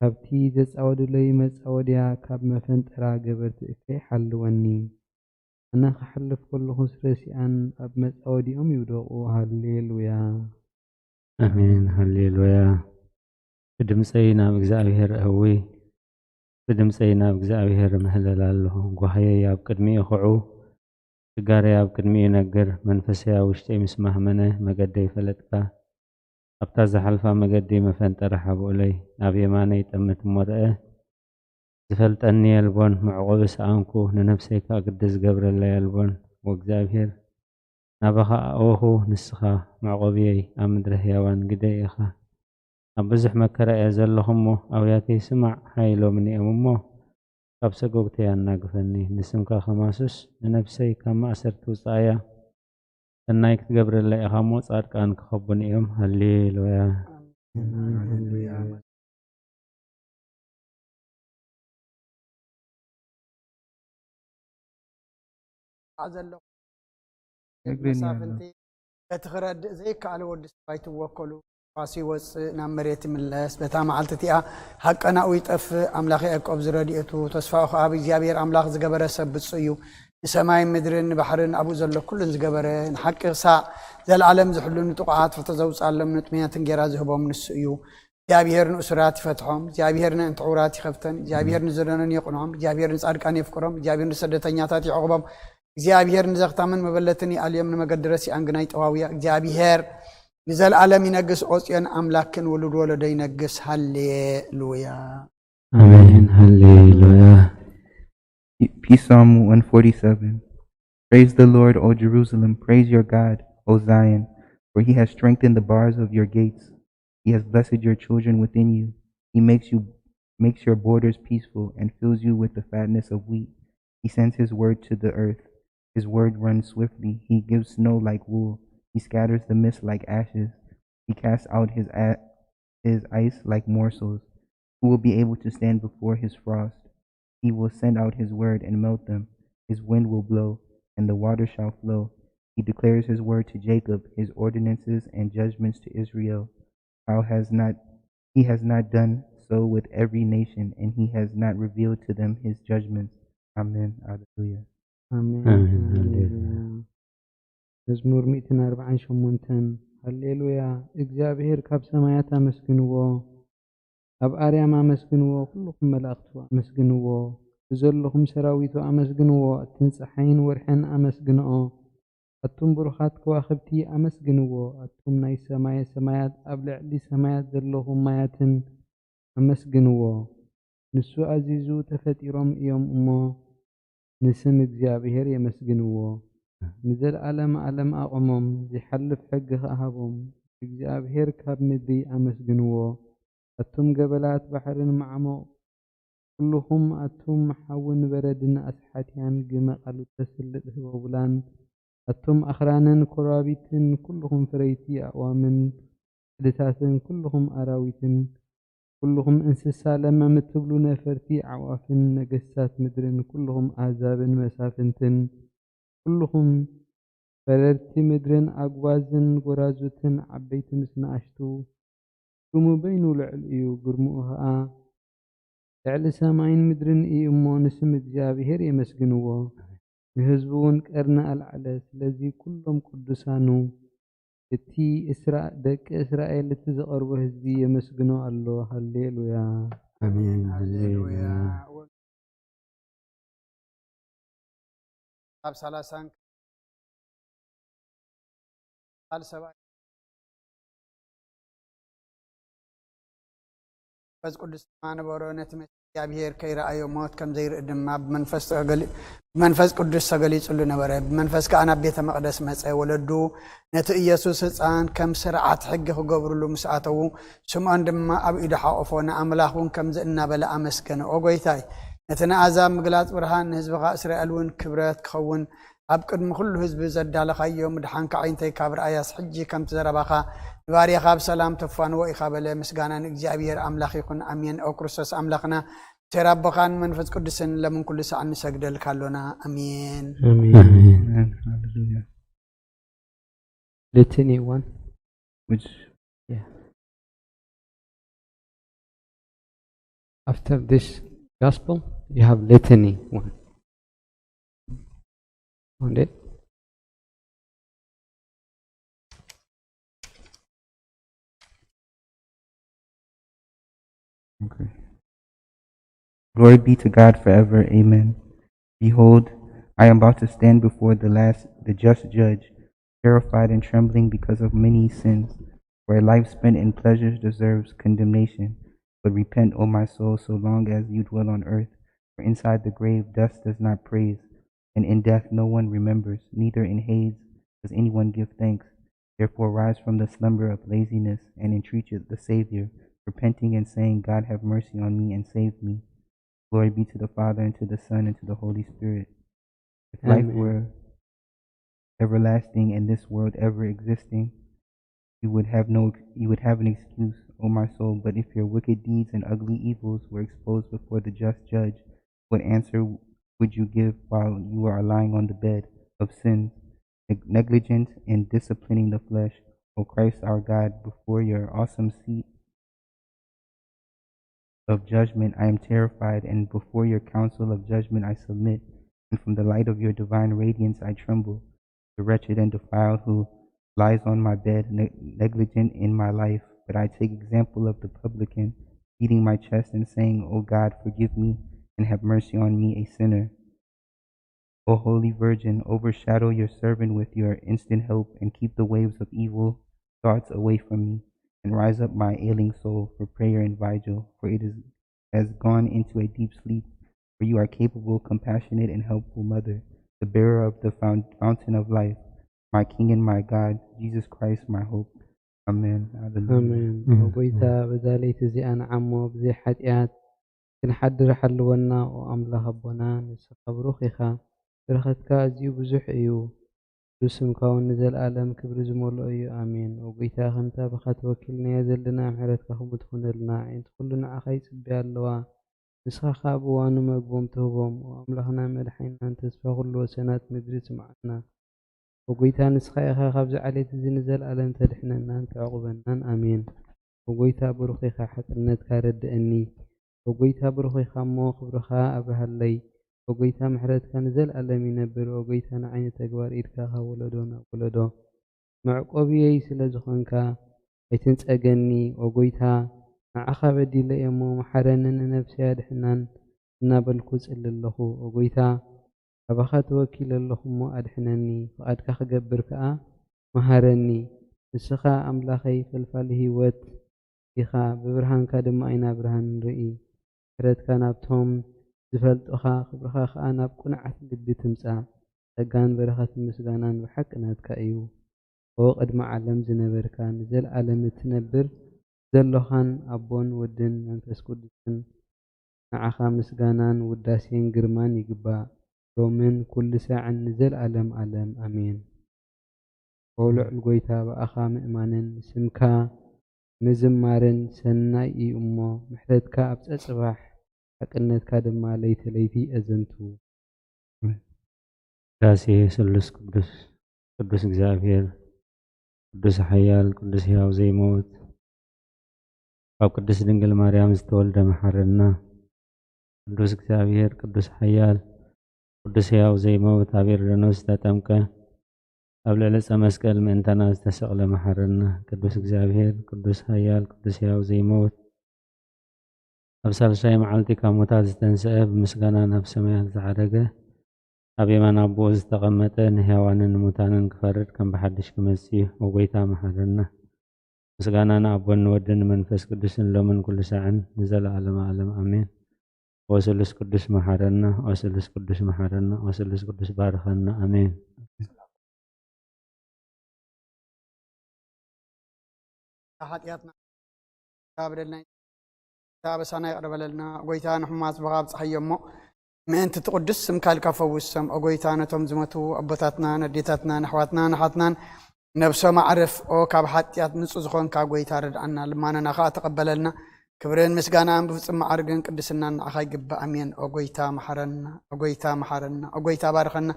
ካብቲ ዘጻወዱለይ መጻወድያ፣ ካብ መፈንጠራ ገበርቲ እከይ ሓልወኒ። ኣነ ክሓልፍ ከለኹስ ረሲኣን፣ ኣብ መጻወድያኦም ይውደቑ። ሃሌሉያ። ኣሜን። ሃሌሉያ። ብድምፀይ ናብ እግዚኣብሔር እህዊ፣ ብድምፀይ ናብ እግዚኣብሔር እምህለል ኣለኹ። ጓህየይ ኣብ ቅድሚኡ ክዑ፣ ችጋረይ ኣብ ቅድሚኡ ይነግር። መንፈሰይ ኣብ ውሽጠይ ምስ ማህመነ፣ መገደይ ፈለጥካ። ኣብታ ዝሓልፋ መገዲ መፈንጠሪ ሓብኡለይ፣ ኣብ የማነይ ጠምት እሞ ርአ። ዝፈልጠኒ የልቦን፣ መዕቆቢ ሰኣንኩ፣ ንነፍሰይ ከኣ ግዲ ዝገብረለይ የልቦን። ወእግዚኣብሔር፣ ናባኻ ኣእወኹ፣ ንስኻ መዕቆብየይ፣ ኣብ ምድሪ ህያዋን ግደይ ኢኻ። ኣብ ብዙሕ መከራ እየ ዘለኹ እሞ፣ ኣውያተይ ስማዕ፣ ሓይሎምኒ እዮም እሞ፣ ካብ ሰጎግተይ ኣናግፈኒ። ንስምካ ከማሱስ፣ ንነፍሰይ ካብ ማእሰርቲ ውጽኣያ። ሰናይ ክትገብረለይ ኢኻ እሞ፣ ጻድቃን ክኸቡኒ እዮም። ሃሌሉያ። ኣሜን። ሃሌሉያ። ዘለኹ እግረኛ መሳፍንቲ፣ በቲ ክረድእ ዘይከኣል ወዲ ሰብ ኣይትወከሉ። ንፋስ ይወጽእ፣ ናብ መሬት ይምለስ። በታ መዓልቲ እቲኣ ሃቀናኡ ይጠፍእ። ኣምላኽ ያዕቆብ ዝረድኤቱ፣ ተስፋኡ ኸኣ ኣብ እግዚኣብሔር ኣምላኽ ዝገበረ ሰብ ብጹእ እዩ። ንሰማይን ምድርን ንባሕርን ኣብኡ ዘሎ ኩሉን ዝገበረ፣ ንሓቂ ክሳዕ ዘለኣለም ዝሕሉ ንጥቑዓት ፍትሒ ዘውፅኣሎም ንጥሙያት እንጌራ ዝህቦም ንሱ እዩ። እግዚኣብሔር ንእሱራት ይፈትሖም፣ እግዚኣብሔር ንእንትዕውራት ይኸፍተን፣ እግዚኣብሔር ንዝደነን የቕንዖም፣ እግዚኣብሔር ንጻድቃን የፍቅሮም፣ እግዚኣብሔር ንስደተኛታት ይዕቕቦም፣ እግዚኣብሔር ንዘኽታምን መበለትን ይኣልዮም፣ ንመገዲ ረሲኣን ግና ይጠዋውያ። እግዚኣብሔር ንዘለኣለም ይነግስ፣ ኦ ጽዮን ኣምላክን ውሉድ ወለዶ ይነግስ። ሃሌሉያ። ኣሜን። ሃሌሉያ። Peace Psalm one forty-seven. Praise the Lord, O Jerusalem. Praise your God, O Zion, for he has strengthened the bars of your gates. He has blessed your children within you. He makes you makes your borders peaceful and fills you with the fatness of wheat. He sends his word to the earth. His word runs swiftly. He gives snow like wool. He scatters the mist like ashes. He casts out his a- his ice like morsels. Who will be able to stand before his frost? He will send out his word and melt them. His wind will blow, and the water shall flow. He declares his word to Jacob, his ordinances and judgments to Israel. How has not he has not done so with every nation, and he has not revealed to them his judgments. Amen. Alleluia. ኣሜን። ኣሜን። ሃሌሉያ። መዝሙር ሚእትን ኣርባዓን ሸሞንተን። ሃሌሉያ። እግዚኣብሔር ካብ ሰማያት ኣመስግንዎ፣ ኣብ ኣርያም ኣመስግንዎ፣ ኩልኹም መላእኽቱ ኣመስግንዎ፣ ብዘለኹም ሰራዊቱ ኣመስግንዎ፣ ኣትን ጸሓይን ወርሕን ኣመስግንኦ። ኣቱም ብሩኻት ከዋኽብቲ ኣመስግንዎ፣ ኣቱም ናይ ሰማየ ሰማያት ኣብ ልዕሊ ሰማያት ዘለኹም ማያትን ኣመስግንዎ። ንሱ ኣዚዙ ተፈጢሮም እዮም እሞ፣ ንስም እግዚኣብሔር የመስግንዎ። ንዘለኣለም ኣለም ኣቐሞም፣ ዚሓልፍ ሕጊ ኸኣ ሃቦም። እግዚኣብሔር ካብ ምድሪ ኣመስግንዎ። ኣቱም ገበላት ባሕርን መዓሙቕ ኩልኹም፣ ኣቱም ሓውን በረድን ኣስሓትያን ግመ ቃሉ ተስልጥ ህቦብላን፣ ኣቱም ኣኽራንን ኮራቢትን ኩልኹም ፍረይቲ ኣእዋምን ዕድታትን ኩልኹም ኣራዊትን ኩልኹም እንስሳ ለመም እትብሉ ነፈርቲ ኣዕዋፍን ነገስታት ምድርን ኩልኹም ኣህዛብን መሳፍንትን ኩልኹም በረርቲ ምድርን ኣጉባዝን ጎራዙትን ዓበይቲ ምስ ንኣሽቱ። ሽሙ በይኑ ልዑል እዩ፣ ግርምኡ ኸኣ ልዕሊ ሰማይን ምድርን እዩ እሞ ንስም እግዚኣብሔር የመስግንዎ። ንህዝቡ እውን ቀርኒ ኣልዓለ። ስለዚ ኩሎም ቅዱሳኑ እቲ እስራ ደቂ እስራኤል እቲ ዝቐርቦ ህዝቢ የመስግኖ ኣሎ። ሃሌሉያ። ኣሜን። ሃሌሉያ። ካብ ሰላሳን ቃል ሰብኣይ መንፈስ ቅዱስ ድማ ነበሮ። ነቲ መሲሕ እግዚኣብሔር ከይረኣዮ ሞት ከም ዘይርኢ ድማ ብመንፈስ ተገሊ- ብመንፈስ ቅዱስ ተገሊጹሉ ነበረ። ብመንፈስ ከኣ ናብ ቤተ መቕደስ መጸ። ወለዱ ነቲ ኢየሱስ ህጻን ከም ስርዓት ሕጊ ክገብሩሉ ምስ ኣተዉ፣ ስምዖን ድማ ኣብ ኢዱ ሓቆፎ፣ ንኣምላኽ እውን ከምዚ እናበለ ኣመስገነ፣ ኦ ጐይታይ፣ ነቲ ንኣሕዛብ ምግላጽ ብርሃን፣ ንህዝብኻ እስራኤል እውን ክብረት ክኸውን ኣብ ቅድሚ ኩሉ ህዝቢ ዘዳለኻዮ ምድሓንካ ኣዒንተይ ካብ ረኣያስ፣ ሕጂ ከምቲ ዘረባኻ ንባርያኻ ብሰላም ተፋንዎ ኢኻ በለ። ምስጋና ንእግዚኣብሔር ኣምላኽ ይኹን፣ ኣሜን። ኦ ክርስቶስ ኣምላኽና፣ ሴር ኣቦኻን መንፈስ ቅዱስን ለምን ኩሉ ሰዓት ንሰግደልካ ኣሎና። ኣሜን። ኣሜን። Amen. Hallelujah. Litany one. Which Yeah. After this gospel, you have litany one. One day. Okay. Glory be to God forever. Amen. Behold, I am about to stand before the last, the just judge, terrified and trembling because of many sins. For a life spent in pleasures deserves condemnation. But repent, O my soul, so long as you dwell on earth. For inside the grave, dust does not praise, and in death no one remembers, neither in Hades does anyone give thanks. Therefore rise from the slumber of laziness and entreat the Savior, repenting and saying, God, have mercy on me and save me. Glory be to the Father, and to the Son, and to the Holy Spirit. If life Amen. were everlasting and this world ever existing, you would have no you would have an excuse, O my soul. But if your wicked deeds and ugly evils were exposed before the just judge, what answer would you give while you are lying on the bed of sins, neg- negligent in disciplining the flesh? O Christ our God, before your awesome seat of judgment I am terrified, and before your council of judgment I submit. and from the light of your divine radiance I tremble. The wretched and defiled who lies on my bed, ne- negligent in my life, but I take example of the publican, beating my chest and saying, O God, forgive me and have mercy on me, a sinner. O Holy Virgin, overshadow your servant with your instant help and keep the waves of evil thoughts away from me, and rise up my ailing soul for prayer and vigil, for it is, has gone into a deep sleep. For you are capable, compassionate, and helpful Mother, the bearer of the foun- fountain of life, my King and my God, Jesus Christ, my hope. Amen. Hallelujah. ኣሜን። ኣሜን። ጎይታ፣ በዛ ለይቲ እዚኣ ንዓሞ ብዘይ ሓጢኣት ክንሓድር ሓልወና። ኦ ኣምላኽ ኣቦና፣ ንስኻ ብሩኽ ኢኻ፣ በረኸትካ ኣዝዩ ብዙሕ እዩ። ንስምካ እውን ንዘለኣለም ክብሪ ዝመልኦ እዩ። ኣሜን። ኦ ጎይታ፣ ከምታ ብኻ ተወኪልናዮ ዘለና ምሕረትካ ከምኡ ትኹነልና። ኣዒንቲ ኩሉ ንዓኻ ይጽበያ ኣለዋ። ንስኻ ኸኣ ብእዋኑ መግቦም ትህቦም። ኦ ኣምላኽናን መድሓኒናን ተስፋ ኩሉ ወሰናት ምድሪ ስምዓና። ኦ ጎይታ፣ ንስኻ ኢኻ ካብዚ ዓሌት እዚ ንዘለኣለም ተድሕነናን ተዕቑበናን። ኣሜን። ኦ ጎይታ፣ ብሩኽ ኢኻ፣ ሓቅነትካ ረድእኒ። ኦ ጎይታ፣ ብሩኽ ኢኻ እሞ፣ ክብርኻ ኣብርሃለይ። ኦ ጎይታ፣ ምሕረትካ ንዘለኣለም ይነብር። ኦ ጎይታ፣ ንዓይ ንተግባር ኢድካ ካብ ወለዶ ናብ ወለዶ መዕቆብየይ ስለ ዝኾንካ ኣይትንጸገኒ። ኦ ጎይታ፣ ንዓኻ በዲለ እየ እሞ፣ መሓረንን ንነፍሰይ ኣድሕናን እናበልኩ እጽሊ ኣለኹ። ኦ ጎይታ፣ ኣባኻ ተወኪለ ኣለኹ እሞ ኣድሕነኒ፣ ፍቓድካ ክገብር ከኣ መሃረኒ። ንስኻ ኣምላኸይ ፈልፋሊ ህይወት ኢኻ፣ ብብርሃንካ ድማ ኢና ብርሃን ንርኢ። ምሕረትካ ናብቶም ዝፈልጡኻ፣ ክብርኻ ከኣ ናብ ቅኑዓት ልቢ ትምጻእ። ጸጋን በረኸትን ምስጋናን ብሓቂ ናትካ እዩ። ኦ ቅድሚ ዓለም ዝነበርካ፣ ንዘለኣለም እትነብር ዘሎኻን ኣቦን ወድን መንፈስ ቅዱስን ንዓኻ ምስጋናን ውዳሴን ግርማን ይግባእ፣ ሎምን ኩሉ ሳዕን ንዘለኣለም ኣለም። ኣሜን። ኦ ልዑል ጐይታ፣ ብኣኻ ምእማንን ስምካ ምዝማርን ሰናይ እዩ እሞ፣ ምሕረትካ ኣብ ጸጽባሕ፣ ሓቅነትካ ድማ ለይቲ ለይቲ ኣዘንቱ። ቅዳሴ ስሉስ ቅዱስ። ቅዱስ እግዚኣብሔር፣ ቅዱስ ሓያል፣ ቅዱስ ሕያው ዘይመውት፣ ካብ ቅድስት ድንግል ማርያም ዝተወልደ መሓረና። ቅዱስ እግዚኣብሔር፣ ቅዱስ ሓያል፣ ቅዱስ ሕያው ዘይመውት፣ ኣብ ዮርዳኖስ ዝተጠምቀ፣ ኣብ ልዕሊ ዕፀ መስቀል ምእንታና ዝተሰቕለ መሓረና። ቅዱስ እግዚኣብሔር፣ ቅዱስ ሓያል፣ ቅዱስ ሕያው ዘይመውት፣ ኣብ ሳልሳይ መዓልቲ ካብ ሙታት ዝተንስአ፣ ብምስጋና ናብ ሰማያት ዝዓረገ፣ ኣብ የማን ኣቦኡ ዝተቐመጠ፣ ንሕያዋንን ንሙታንን ክፈርድ ከም ብሓድሽ ክመጽእ እዩ። ኦ ጐይታ፣ መሓረና። ምስጋና ንኣቦን ንወድን ንመንፈስ ቅዱስን ሎምን ኩሉ ሳዕን ንዘለዓለመ ዓለም ኣሜን። ኦ ስሉስ ቅዱስ፣ መሓረና። ኦ ስሉስ ቅዱስ፣ መሓረና። ኦ ስሉስ ቅዱስ፣ ባርኸና። ኣሜን። ሓጢኣትና፣ በደልና፣ ኣበሳና ይቕረ በለልና። ጐይታ፣ ንሕሙማት ብኻ ኣብጽሓዮ እሞ፣ ምእንቲ እቲ ቅዱስ ስምካ ኢልካ ፈውሶም። ኦ ጐይታ፣ ነቶም ዝሞቱ ኣቦታትናን ኣዴታትናን ኣሕዋትናን ኣሓትናን ነብሶም ኣዕርፍ። ኦ ካብ ሓጢኣት ንጹህ ዝኾንካ ጐይታ፣ ርድኣና፣ ልማናና ኸኣ ተቐበለልና። ክብርን ምስጋናን ብፍጹም መዓርግን ቅድስናን ንዓኻ ይግባእ። ኣሜን። ኦ ጐይታ፣ መሓረና። ኦ ጐይታ፣ መሓረና። ኦ ጐይታ፣ ባርኸና።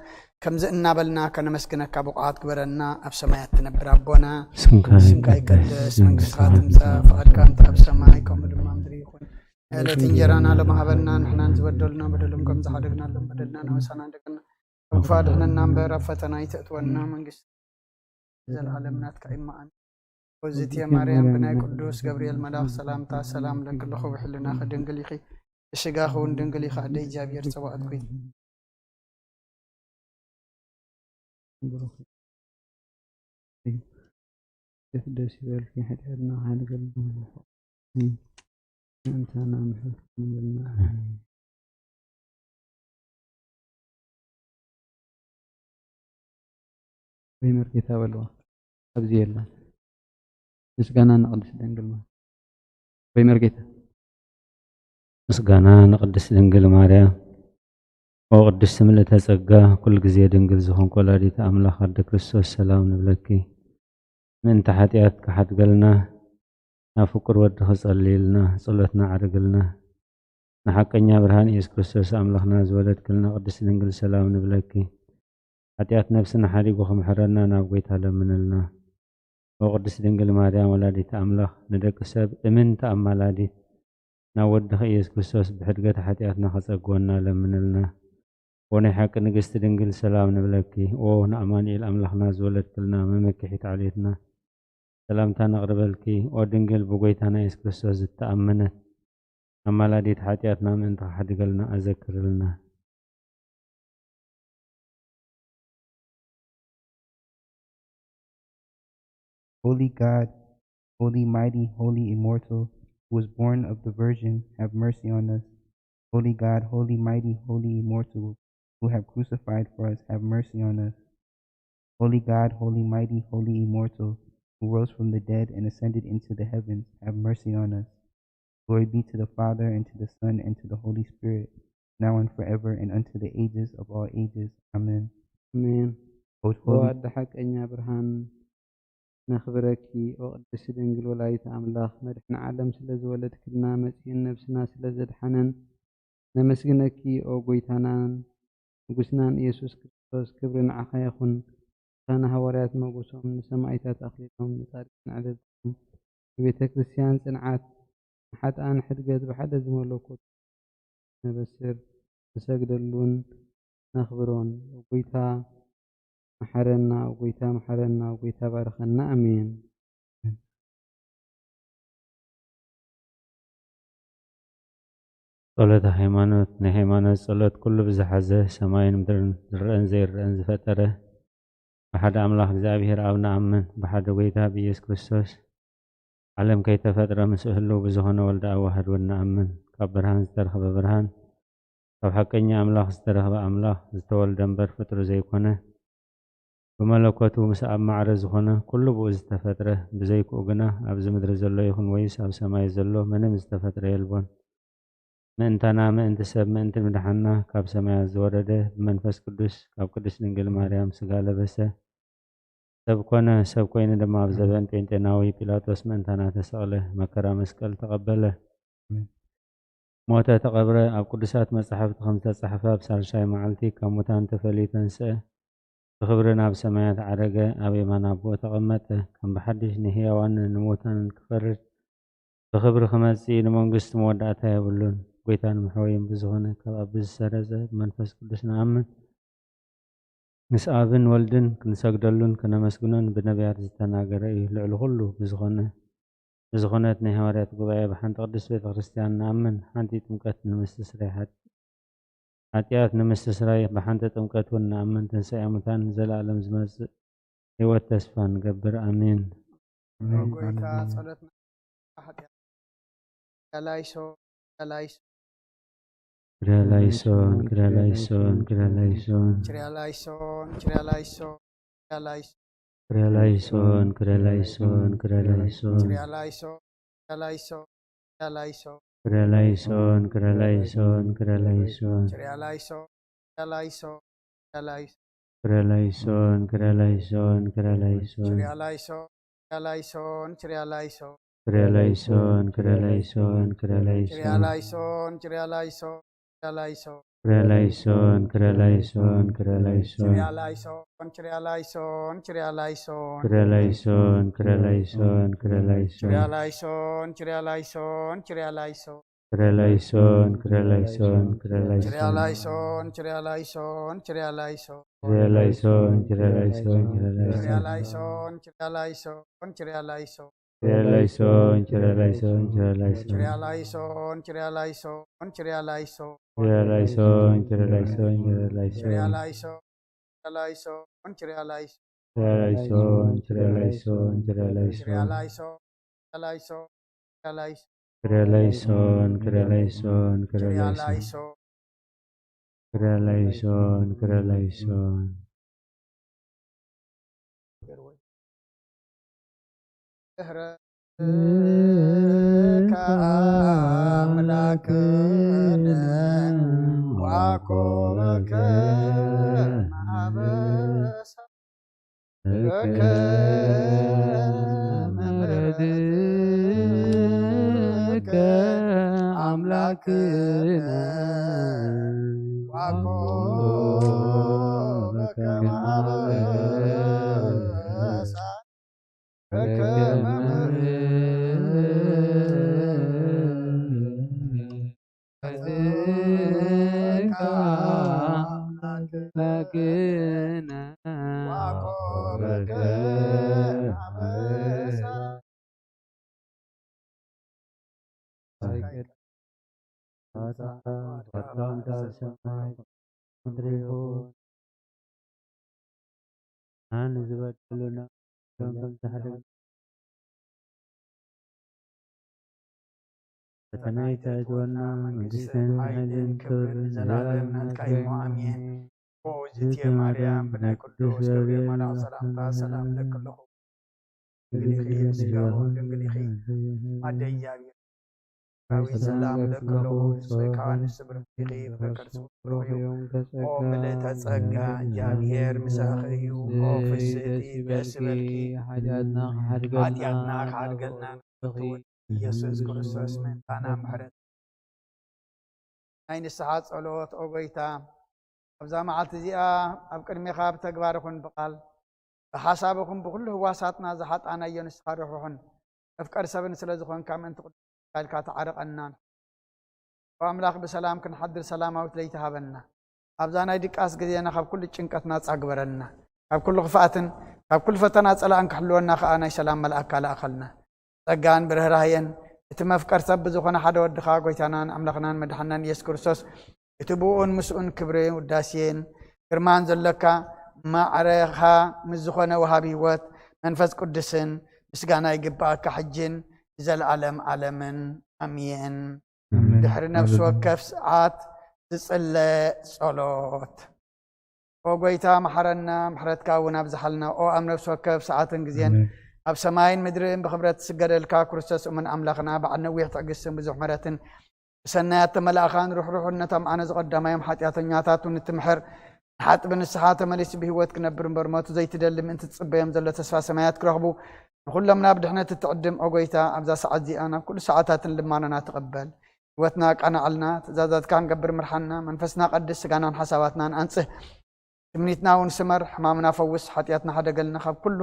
ከምዚ እናበልና ከነመስግነካ ብቑዓት ግበረና። ኣብ ሰማያት ትነብር ኣቦና፣ ስምካ ስምካ ይቀደስ፣ ይቀደስ፣ መንግስትኻ መንግስትኻ ትምጻእ፣ ትምጻእ፣ ፍቓድካ እንተ ኣብ ሰማይ ከምኡ ድማ ምድሪ ይኹን። ዕለት እንጀራና ሎሚ ሃበና፣ ንሕናን ዝበደሉና በደሎም ከም ዝሓደግናሎም በደልና ንመሳና ደቅና፣ ካብ ክፉእ ኣድሕነና እምበር ኣብ ፈተና ኣይተእትወና፣ መንግስቲ ዘለዓለም ናትካ እዩ። እማኣን ኦዝትየ ማርያም ብናይ ቅዱስ ገብርኤል መልኣኽ ሰላምታ ሰላም ለኪ ኣለኹ፣ ብሕልናኺ ድንግል ኢኺ፣ ብስጋኺ እውን ድንግል ኢኺ፣ ኣደ እግዚኣብሔር ጸባኦት ኮይንኪ። ብሩኽ ደስ ይበልኪ፣ ሓጢኣትና ሓደገልና። ምእንታና ምሕረት ክንብልና። ወይ መርጌታ በልዋ፣ ኣብዚ የለን። ምስጋና ንቅድስት ድንግል ማርያም። ወይ መርጌታ። ምስጋና ንቅድስት ድንግል ማርያም። ኦ ቅድስት ምልእተ ጸጋ፣ ኩሉ ግዜ ድንግል ዝኾንክ ወላዲተ ኣምላኽ ኣደ ክርስቶስ ሰላም ንብለኪ። ምእንቲ ሓጢኣት ክሓድገልና፣ ናብ ፍቁር ወድኺ ጸልይልና፣ ጸሎትና ዓርግልና። ንሓቀኛ ብርሃን ኢየሱስ ክርስቶስ ኣምላኽና ዝወለድክልና ቅድስት ድንግል ሰላም ንብለኪ። ሓጢኣት ነፍስና ሓዲጉ ክምሕረና ናብ ጐይታ ለምንልና። ኦ ቅድስት ድንግል ማርያም ወላዲተ ኣምላኽ፣ ንደቂ ሰብ እምንቲ ኣማላዲት፣ ናብ ወድኺ ኢየሱስ ክርስቶስ ብሕድገት ሓጢኣትና ከጸግወና ለምንልና። ኦ ናይ ሓቂ ንግስቲ ድንግል ሰላም ንብለኪ። ኦ ንኣማኑኤል ኣምላኽና ዝወለድክልና መመክሒት ዓሌትና ሰላምታ ነቕርበልኪ። ኦ ድንግል ብጎይታና የሱስ ክርስቶስ ዝተኣመነት ኣማላዲት ሓጢኣትና ምእንቲ ክሓድገልና ኣዘክርልና። Holy God, holy, mighty, holy, immortal, who was born of the Virgin, have mercy on us. Holy God, holy, mighty, holy, immortal, who have crucified for us, have mercy on us. Holy God, holy, mighty, holy, immortal, who rose from the dead and ascended into the heavens, have mercy on us. Glory be to the Father, and to the Son, and to the Holy Spirit, now and forever, and unto the ages of all ages. Amen. ኣሜን። Most ኦ holy, ኣደ ሓቀኛ ብርሃን ነኽብረኪ። ኦ ቅድስቲ ድንግል ወላዲተ ኣምላኽ መድሕን ዓለም ስለ ዝወለድክልና መጺእን ነብስና ስለ ዘድሓነን ነመስግነኪ። ኦ ጎይታናን ንጉስናን ኢየሱስ ክርስቶስ ክብሪ ንዓኻ ይኹን። ቅዱሳን ሃዋርያት ሞጎሶም ንሰማእታት ኣኽሊሎም ንጻድቃን ዕልልታኦም ንቤተ ክርስቲያን ጽንዓት ንሓጥኣን ሕድገት ብሓደ ዝመለኮት ነበስር ንሰግደሉን ነኽብሮን። ኦ ጎይታ መሓረና፣ ኦ ጎይታ መሓረና፣ ኦ ጎይታ ባርኸና። ኣሜን። ጸሎተ ሃይማኖት። ናይ ሃይማኖት ጸሎት ኩሉ ብዝሓዘ ሰማይን ምድርን ዝረአን ዘይረአን ዝፈጠረ ብሓደ ኣምላኽ እግዚኣብሔር ኣብ ንኣምን፣ ብሓደ ጎይታ ብኢየሱስ ክርስቶስ ዓለም ከይተፈጥረ ምስኡ ህልው ብዝኾነ ወልደ ኣዋህድ እውን ንኣምን። ካብ ብርሃን ዝተረኽበ ብርሃን፣ ካብ ሓቀኛ ኣምላኽ ዝተረኽበ ኣምላኽ፣ ዝተወልደ እምበር ፍጥሩ ዘይኮነ፣ ብመለኮቱ ምስ ኣብ ማዕረ ዝኾነ ኩሉ ብኡ ዝተፈጥረ፣ ብዘይክኡ ግና ኣብዚ ምድሪ ዘሎ ይኹን ወይስ ኣብ ሰማይ ዘሎ ምንም ዝተፈጥረ የልቦን። ምእንታና፣ ምእንቲ ሰብ፣ ምእንቲ ምድሓንና ካብ ሰማያት ዝወረደ ብመንፈስ ቅዱስ ካብ ቅድስት ድንግል ማርያም ስጋ ለበሰ፣ ሰብ ኮነ፣ ሰብ ኮይኑ ድማ ኣብ ዘበን ጴንጤናዊ ጲላጦስ ምእንታና ተሰቕለ፣ መከራ መስቀል ተቐበለ፣ ሞተ፣ ተቐብረ፣ ኣብ ቅዱሳት መጻሕፍቲ ከም ዝተጻሕፈ ኣብ ሳልሳይ መዓልቲ ካብ ሙታን ተፈልዩ ተንስአ፣ ብኽብሪ ናብ ሰማያት ዓረገ፣ ኣብ የማን ኣቦኡ ተቐመጠ፣ ከም ብሓድሽ ንህያዋንን ንሙታንን ክፈርድ ብኽብሪ ክመጽእ እዩ፣ ንመንግስቱ መወዳእታ የብሉን። ጎይታን መሕወይን ብዝኾነ ካብ ኣቢ ዝሰረጸ ብመንፈስ ቅዱስ ንኣምን። ምስ ኣብን ወልድን ክንሰግደሉን ክነመስግኖን ብነቢያት ዝተናገረ እዩ። ልዕሊ ኩሉ ብዝኾነ ብዝኾነት ናይ ሃዋርያት ጉባኤ ብሓንቲ ቅድስት ቤተ ክርስቲያን ንኣምን። ሓንቲ ጥምቀት ንምስትስራይ ሓጢ- ሓጢኣት ንምስትስራይ ብሓንቲ ጥምቀት እውን ንኣምን። ትንሳኤ ሙታን ንዘለኣለም ዝመጽእ ህይወት ተስፋ ንገብር። ኣሜን። Amen. ጎይታ ጸሎትና ሓጢኣት ያላይሶ ያላይሶ ክርያላይሶን ክርያላይሶን ክርያላይሶን ችሪያላይሶን ችሪያላይሶ ያላይሶ ክርያላይሶን ክርያላይሶን ክርያላይሶን ችሪያላይሶ ያላይሶ ያላይሶ ክርያላይሶን ክርያላይሶን ክርያላይሶን ችሪያላይሶ ያላይሶ ያላይሶ ክርያላይሶን ክርያላይሶን ክርያላይሶን ችሪያላይሶ ያላይሶን ችሪያላይሶ ክርያላይሶን ክርያላይሶን ክርያላይሶን ችሪያላይሶን ችሪያላይሶ ያላይሶ ክርያላይሶን ክርያላይሶን ክርያላይሶን ችሪያላይሶን ችሪያላይሶን ችሪያላይሶ ክርያላይሶን ክርያላይሶን ክርያላይሶን ችሪያላይሶን ችሪያላይሶን ችሪያላይሶ ክርያላይሶን ክርያላይሶን ክርያላይሶን ችሪያላይሶን ችሪያላይሶን ችሪያላይሶ ክርያላይሶን ክርያላይሶን ክርያላይሶን ችሪያላይሶን ችሪያላይሶን ችሪያላይሶ ክርያላይሶን ክርያላይሶን ክርያላይሶን ችሪያላይሶን ችሪያላይሶን ችሪያላይሶ ክርያላይሶን ክርያላይሶን ክርያላይሶን ችሪያላይሶ ችሪያላይሶን ችሪያላይሶ ክርያላይሶን ክርያላይሶን ክርያላይሶን ችሪያላይሶ ችሪያላይሶ ችሪያላይሶ ክርያላይሶን ክርያላይሶን ክርያላይሶን ችሪያላይሶ ክርያላይሶን ክርያላይሶን ድሕረ ከኣምላክነ ዋኮበከ ማበሳ በከመ ምሕረትከ ኣምላክነ ዋኮበከ ማበሳ በከመ ምሕረትከ ግና ዋኮረከ ኣበሳ ንዝበደሉና ከም ዝሓደግ ፈተና ኣይተእትወና፣ መንግስትን ሓይልን ክብርን ንዘለኣለም ናትካ እዩ። ኣሜን። ኦ እግዝእትየ ማርያም፣ ብናይ ቅዱስ ገብርኤል መልኣክ ሰላምታ ሰላም እብለኪ ኣለኹ። ድንግል ኢኺ፣ ስጋኹ ድንግል ኢኺ። ኣደ እግዚኣብሔር፣ ዳዊት ሰላም እብለኪ ኣለኹ። ንስኺ ከኣ ንስብርት ኢኺ፣ ፍረ ከርስኺ ብሩኽ እዩ። ኦ ምልእተ ጸጋ፣ እግዚኣብሔር ምሳኺ እዩ። ኦ ፍስሕቲ፣ ደስ ይበልኪ። ሓጢኣትና ክሓድገልና፣ ሓጢኣትና ክሓድገልና፣ ኢየሱስ ክርስቶስ ምእንታና ምሕረት ናይ ንስሓ ጸሎት። ኦ ጎይታ፣ ኣብዛ መዓልቲ እዚኣ ኣብ ቅድሜኻ ብተግባር ይኹን ብቓል፣ ብሓሳብ ይኹን ብኹሉ ህዋሳትና ዝሓጣናዮ ንስኻ ርሑሕን መፍቀር ሰብን ስለ ዝኾንካ፣ ምእንቲ ቅዱስ ኢልካ ተዓርቐናን ኦ ኣምላኽ ብሰላም ክንሓድር ሰላማዊት ለይቲ ሃበና። ኣብዛ ናይ ድቃስ ግዜና ካብ ኩሉ ጭንቀት ናጻ ግበረና። ካብ ኩሉ ክፍኣትን ካብ ኩሉ ፈተና ጸላእን ክሕልወና ከኣ ናይ ሰላም መልኣካ ለኣኸልና። ጸጋን ብርህራህየን እቲ መፍቀር ሰብ ብዝኾነ ሓደ ወድኻ ጎይታናን ኣምላኽናን መድሓናን ኢየሱስ ክርስቶስ እቲ ብኡን ምስኡን ክብርን ውዳሴን ግርማን ዘሎካ ማዕረኻ ምስ ዝኾነ ወሃቢ ህይወት መንፈስ ቅዱስን ምስጋና ይግብኣካ ሕጅን ንዘለኣለም ዓለምን። ኣሜን። ኣሜን። ድሕሪ ነፍሲ ኣሜን። ወከፍ ሰዓት ዝጽለ ጸሎት። ኦ ጎይታ መሓረና፣ ምሕረትካ እውን ኣብዝሓልና። ኦ ኣብ ነፍሲ ወከፍ ሰዓትን ግዜን ኣሜን። ኣብ ሰማይን ምድርን ብኽብረት ትስገደልካ ክርስቶስ እሙን ኣምላኽና፣ በዓል ነዊሕ ትዕግስትን ብዙሕ ምሕረትን ብሰናያት ተመላእኻን ርሕሩሕን ነቶም ኣነ ዝቐዳማዮም ሓጢኣተኛታት እውን እትምሕር ንሓጥቢ ንስሓ ተመሊሱ ብህይወት ክነብር እምበር ሞቱ ዘይትደሊ ምእንቲ ትጽበዮም ዘሎ ተስፋ ሰማያት ክረኽቡ ንኹሎም ናብ ድሕነት እትዕድም ኦ ጎይታ ኣብዛ ሰዓት እዚኣ ናብ ኩሉ ሰዓታትን ልማኖና ትቐበል። ህይወትና ኣቃናዓልና፣ ትእዛዛትካ ክንገብር ምርሓና፣ መንፈስና ቀድስ፣ ስጋናን ሓሳባትናን ኣንጽህ። ትምኒትና እውን ስመር፣ ሕማምና ፈውስ፣ ሓጢኣትና ሓደገልና፣ ካብ ኩሉ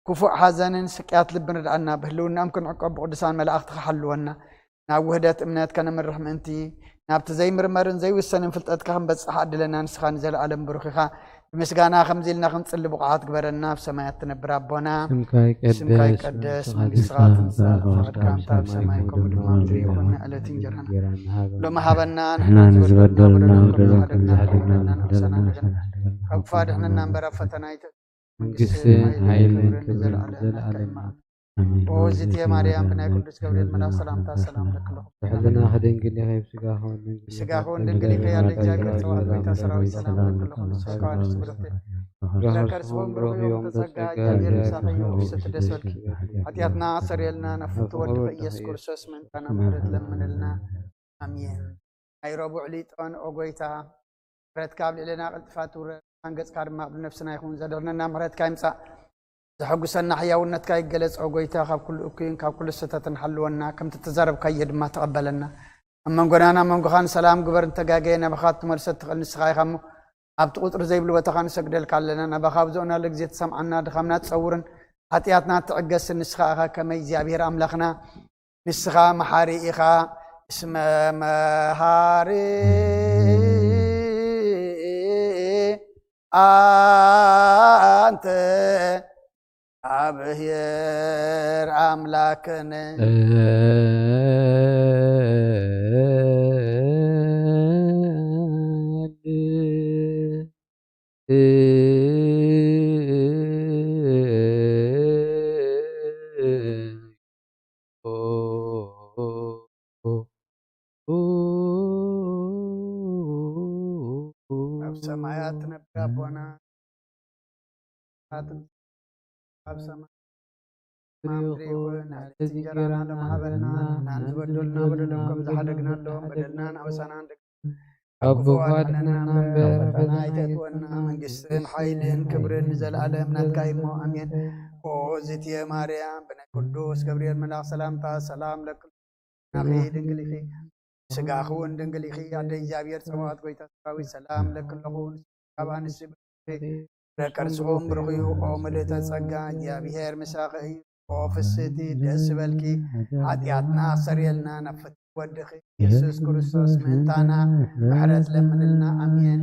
ክፉእ ሓዘንን ስቅያት ልብን ርድኣና፣ ብህልውናኦም ክንዕቀብ ብቅዱሳን መላእኽትኻ ሓልወና፣ ናብ ውህደት እምነት ከነምርሕ ምእንቲ፣ ናብቲ ዘይምርመርን ዘይውሰንን ፍልጠትካ ክንበጽሕ ኣድለና፣ ንስኻ ንዘለኣለም ብሩኽ ኢኻ። ብምስጋና ከምዚ ኢልና ክንጽሊ ብቑዓት ግበረና፣ ኣብ ሰማያት ትነብር ኣቦና፣ ስምካ ይቀደስ፣ ስምካ ይቀደስ፣ መንግስትኻ መንግስትኻ ትምጻእ፣ ትምጻእ፣ ፍቓድካ ፍቓድካ ከምታ ኣብ ሰማይ ከምኡ ድማ ኣብ ምድሪ ይኹን፣ ዕለት እንጀራና እንጀራና ሃበና። ሎሚ ሃበና፣ ንሕና ንሕና ንዝበደሉና ንዝበደሉና በደሎም ከም በደሎም ዝሓደግና ንሓደግና ንሓደግና ንሓደግና። ካብ ክፉእ ኣድሕነና እምበር ኣብ ፈተና ኣይተ-፣ መንግስትን መንግስትን ሓይልን ሓይልን ክብርን ክብርን ንዘለኣለም ዘለኣለም። ኣሜን። ኣሜን። ኦ እግዝእትየ ማርያም፣ ብናይ ቅዱስ ገብርኤል መልኣክ ሰላምታ ሰላም እልኪ ኣለኹ። ብሕልናኺ ድንግል ኢኺ፣ ብስጋኺ እውን ድንግል ኢኺ። ብስጋኺ እውን ድንግል ኢኺ። ኣደ እግዚኣብሔር ጸባኦት ጎይታ ሰራዊት ሰላም እልኪ ኣለኹ። ንስኺ ከኣ ንስብርት ኢኺ። ፍረ ከርስኺ እውን ብሩኽ እዩ። ተጸጋ እግዚኣብሔር ምሳኺ እዩ። ፍስሕቲ ደስ በልኪ። ሓጢኣትና ኣሰርየልና፣ ናብ ፍትወ ወድኺ ኢየሱስ ክርስቶስ ምእንታና ምሕረት ለምንልና። ኣሜን። ናይ ረቡዕ ሊጦን ኦ ጎይታ፣ ምሕረትካ ኣብ ልዕሌና ቀልጢፋ ትውረድ፣ ብርሃን ገጽካ ድማ ኣብ ነፍስና ይኹን። ዘድሕነና ምሕረትካ ይምጻእ፣ ዘሐጉሰና ሕያውነትካ ይገለጽ። ኦ ጎይታ፣ ካብ ኩሉ እኩይን ካብ ኩሉ ስህተትን ሓልወና፣ ከምቲ እተዛረብካዮ ድማ ተቐበለና። ኣብ መንጎናን ኣብ መንጎኻን ሰላም ግበር፣ እንተጋገየ ናባኻ ክትመልሶ እትኽእል ንስኻ ኢኻ እሞ፣ ኣብቲ ቁጽሪ ዘይብሉ ቦታኻ ንሰግደልካ ኣለና። ናባኻ ኣብ ዘእናሉ ግዜ ትሰምዓና፣ ድኻምና ትጸውርን ሓጢኣትና ትዕገስን ንስኻ ኢኻ። ከመይ እግዚኣብሔር ኣምላኽና ንስኻ መሓሪ ኢኻ፣ እስመ መሃሪ ኣንተ ኣብሔር ኣምላክነ። ኣብ ሰማያት ትነብር ኣቦና፣ ኣብ ሰማይ ምድሪ ይኹን፣ ዕለታዊ እንጀራና ሎሚ ሃበና፣ ንሕናን ዝበደሉና በደሎም ከም ዝሓደግናሎም በደልናን ኣበሳናን ካብ ክፉእ ኣድሕነና እምበር፣ ፈተና ኣይተእትወና። መንግስትን ሓይልን ክብርን ንዘለኣለም ናትካ እዩ እሞ፣ ኣሜን። ኦ እግዝእትየ ማርያም፣ ብናይ ቅዱስ ገብርኤል መልኣኽ ሰላምታ ሰላም ለኪ፣ ናኺ ድንግል ኢኺ፣ ስጋኺ እውን ድንግል ኢኺ። ኣደ እግዚኣብሔር ጸባኦት ጎይታ ሰራዊት ሰላም ለኪ ኣለኹ። ካብ ኣንስቲ ብሩክ ፍረ ከርስኹም ብሩኽ እዩ። ኦ ምልእተ ጸጋ፣ እግዚኣብሔር ምሳኺ እዩ። ኦ ፍስህቲ፣ ደስ ይበልኪ። ሓጢኣትና ኣሰርየልና፣ ናብ ፍትሒ ወድኺ ኢየሱስ ክርስቶስ ምእንታና ምሕረት ለምንልና። ኣሜን።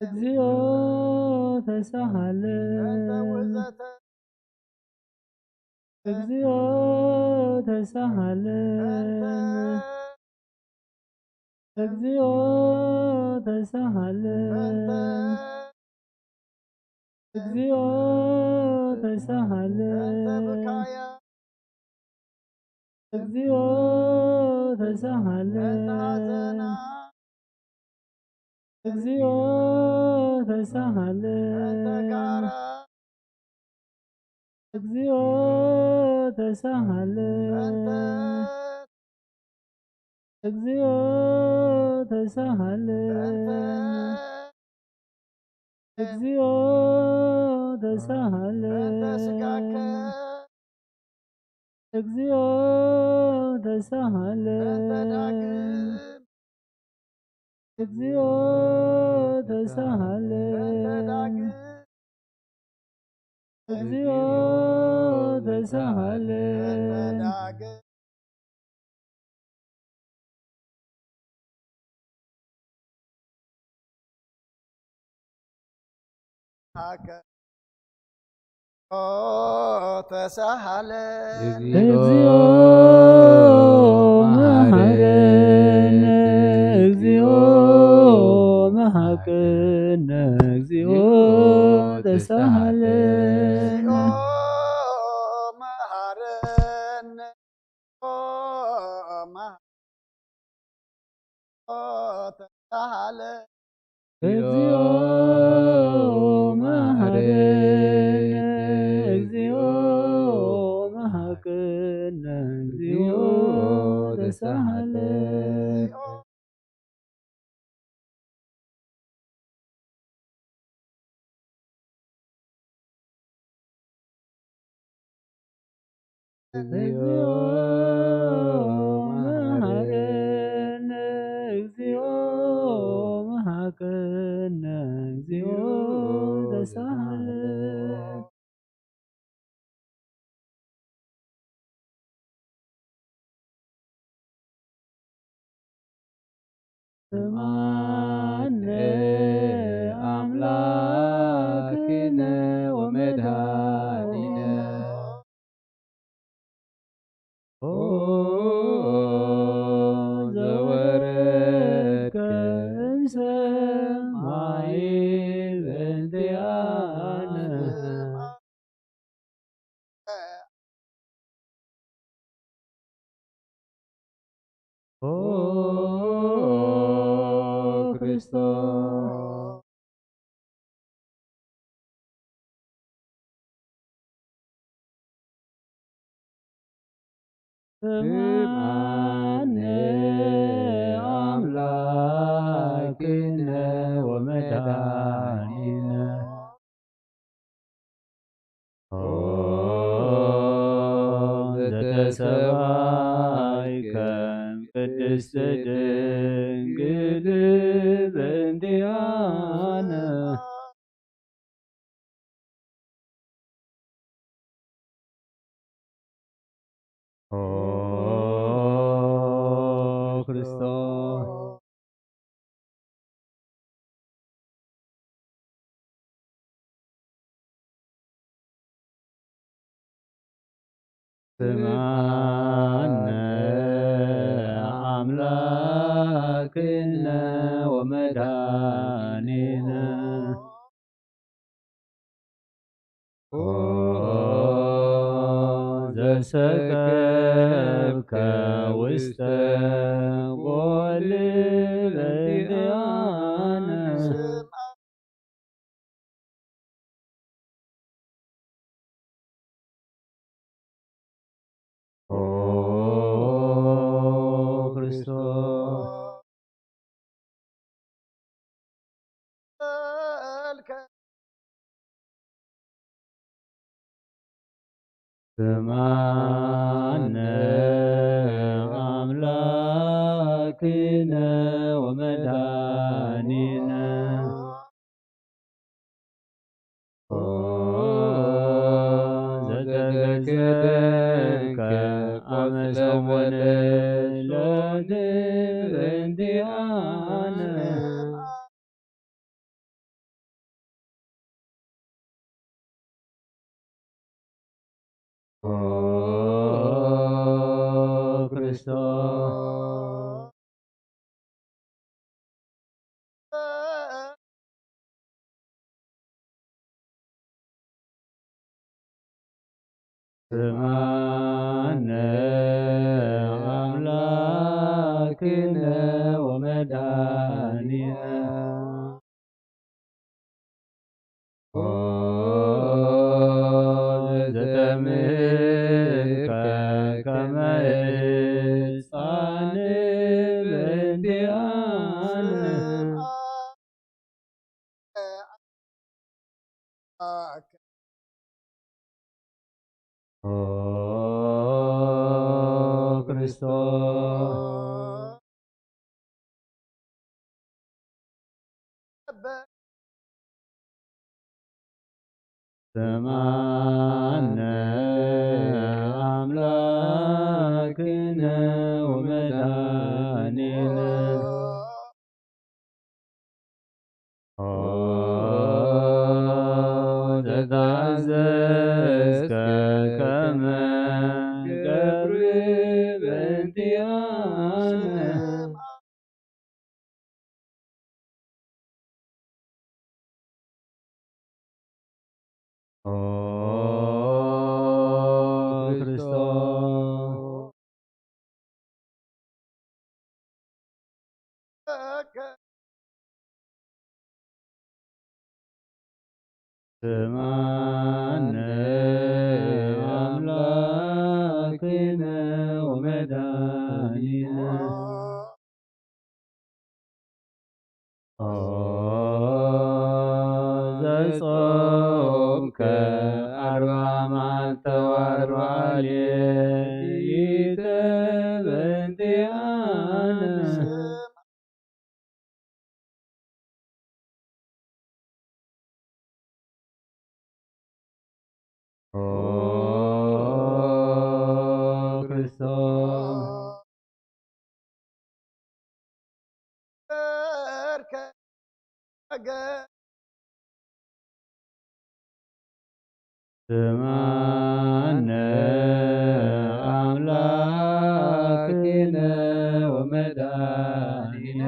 እግዚኦ ተሳሃለ። በእንተ ውእዘተ እግዚኦ ተሳሃለ። በእንተ እግዚኦ ተሳሃለ። በእንተ እግዚኦ ተሳሃለ። በእንተ ብካያ እግዚኦ ተሳሃለ። በእንተ ሐዘና እግዚኦ ተሳሃለ። በእንተ ካራ እግዚኦ ተሳሃለ። በእንተ እግዚኦ ተሳሃለ። በእንተ እግዚኦ ተሳሃለ። በእንተ ስጋከ እግዚኦ ተሳሃለ። በእንተ ዳግም እግዚኦ ተሳሃለ። በእንተ ዳግም እግዚኦ ተሳሃለ። በእንተ ዳግም ሃከ ኦ ተሳሃለ። እግዚኦ መሐረነ። እግዚኦ መሐረነ። እግዚኦ ተሳሃለ። እግዚኦ መሐረነ። ኦ መሐ- ኦ ተሳሃለ። እግዚኦ መሐረነ። እግዚኦ መሐረነ። እግዚኦ ተሳሃለ። እግዚኦ መሐረነ። እግዚኦ መሐረነ። እግዚኦ ተሳሃለ። ስምዓነ ኣምላክነ ወመድኃኒነ። ኦ ዘወረድከ እምሰማይ በእንቲኣነ። ኦ ክርስቶስ። ስምዓነ ኣምላክነ ወመድኃኒነ። ኦ ዘተሰባይከ ቅድስት ድንግል በእንቲኣነ። ኦ ክርስቶስ። ስምዓነ ኣምላክነ ወመድኃኒነ። ኦ ዘሰከብከ ውስተ ጎል በእንቲኣነ። ኦ ክርስቶስ። ስምዓነ ኣምላክነ ወመድኃኒነ። ኦ ዘተገደልከ ኣመ ሰወነ ሎት በእንቲኣነ። ክርስቶስ። ስምዓነ ኣምላክነ ወመድኃኒነ። ኦ ዘጠምቀ ከመ ሕፃን በእንቲኣነ። ኦ ክርስቶስ። ስምዓነ ኣምላክነ ወመድኃኒነ። ኦ ተታዘዝከ ከመ ገብር በእንቲኣነ። ኦ ክርስቶስ። ስምዓነ ኣምላክነ ወመድኃኒነ። ኦ ዘጾምከ ኣርብዓ መዓልተ ወኣርብዓ ሌሊተ በእንቲኣነ። ኦ ክርስቶስ። ስምዓነ ኣምላክነ ወመድኃኒነ።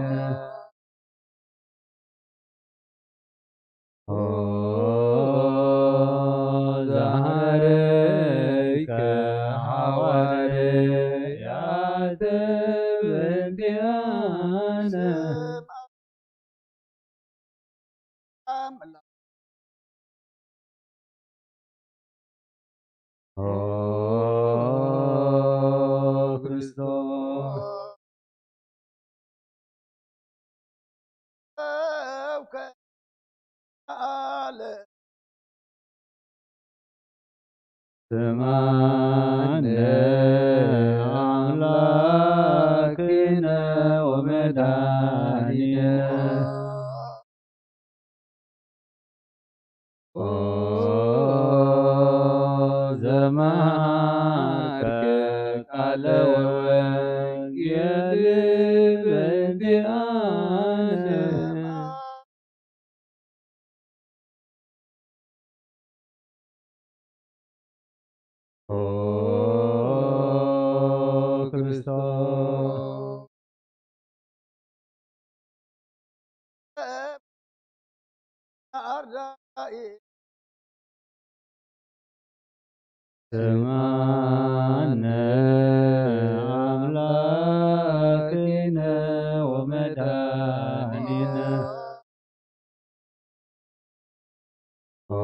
ኦ ዘሃረይከ ሃዋርያተ በእንቲኣነ። ኦ ክርስቶስ። ስምዓነ ኣምላክነ ወመድኃኒነ። ኦ ዘመሃርከ ቃለ ወንጌል በእንቲኣነ። ኦ ክርስቶስ። ስምዓነ ኣምላክነ ወመድኃኒነ። ኦ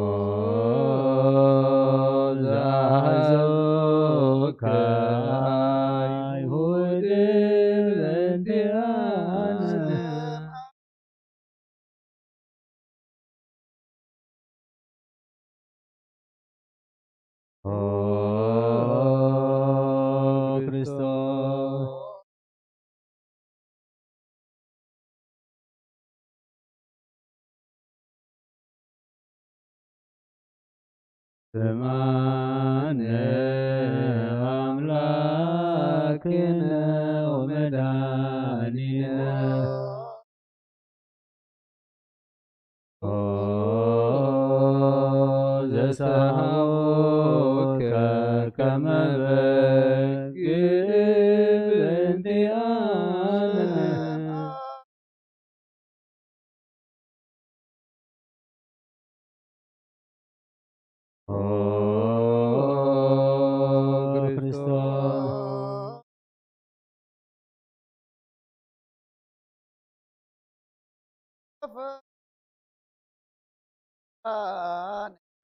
ዘአሕዘንከ አይሁድ በእንቲአነ። ኦ ክርስቶስ። ስምዓነ አምላክነ ወመድኃኒነ። ኦ ዘሰሃወከ ከመ በግ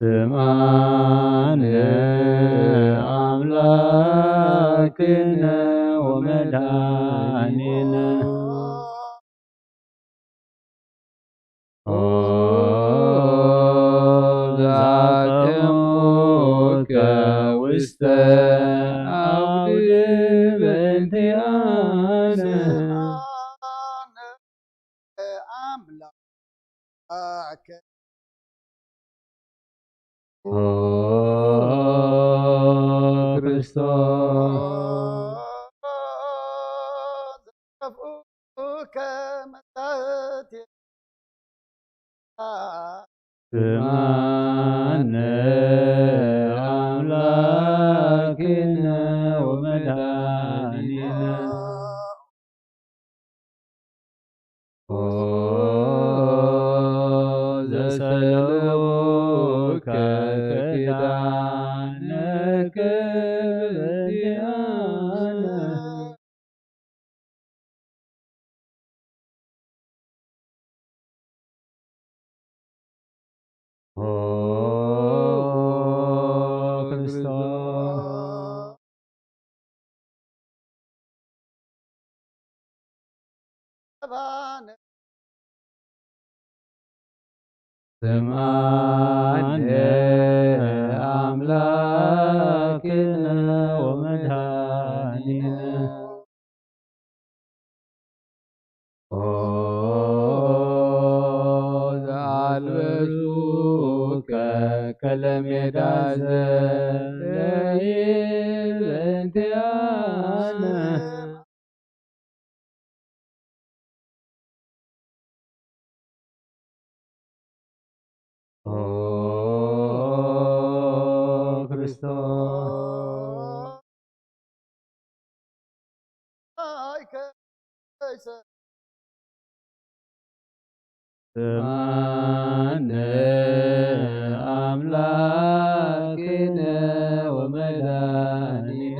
ስምዓነ ኣምላክነ ወመድኃኒነ። ኦ ዘአቅሙከ ውስተ አውድ በእንቲአነ። አምላክ ኦ ክርስቶስ ዘጠፍኡከ መጻእት ስምዓነ አምላክነ ወመድኃኒነ። ኦ ዘሰለውከ ኪዳነከ በእንቲአነ። ኦ ክርስቶስ ስምዓነ አምላክነ ወመድኃኒነ። ኦ ዘአልበሱከ ከለሜዳ ዘርኢ በእንቲአነ። ኦ ክርስቶስ ስምዓነ አምላክነ ወመድኃኒነ።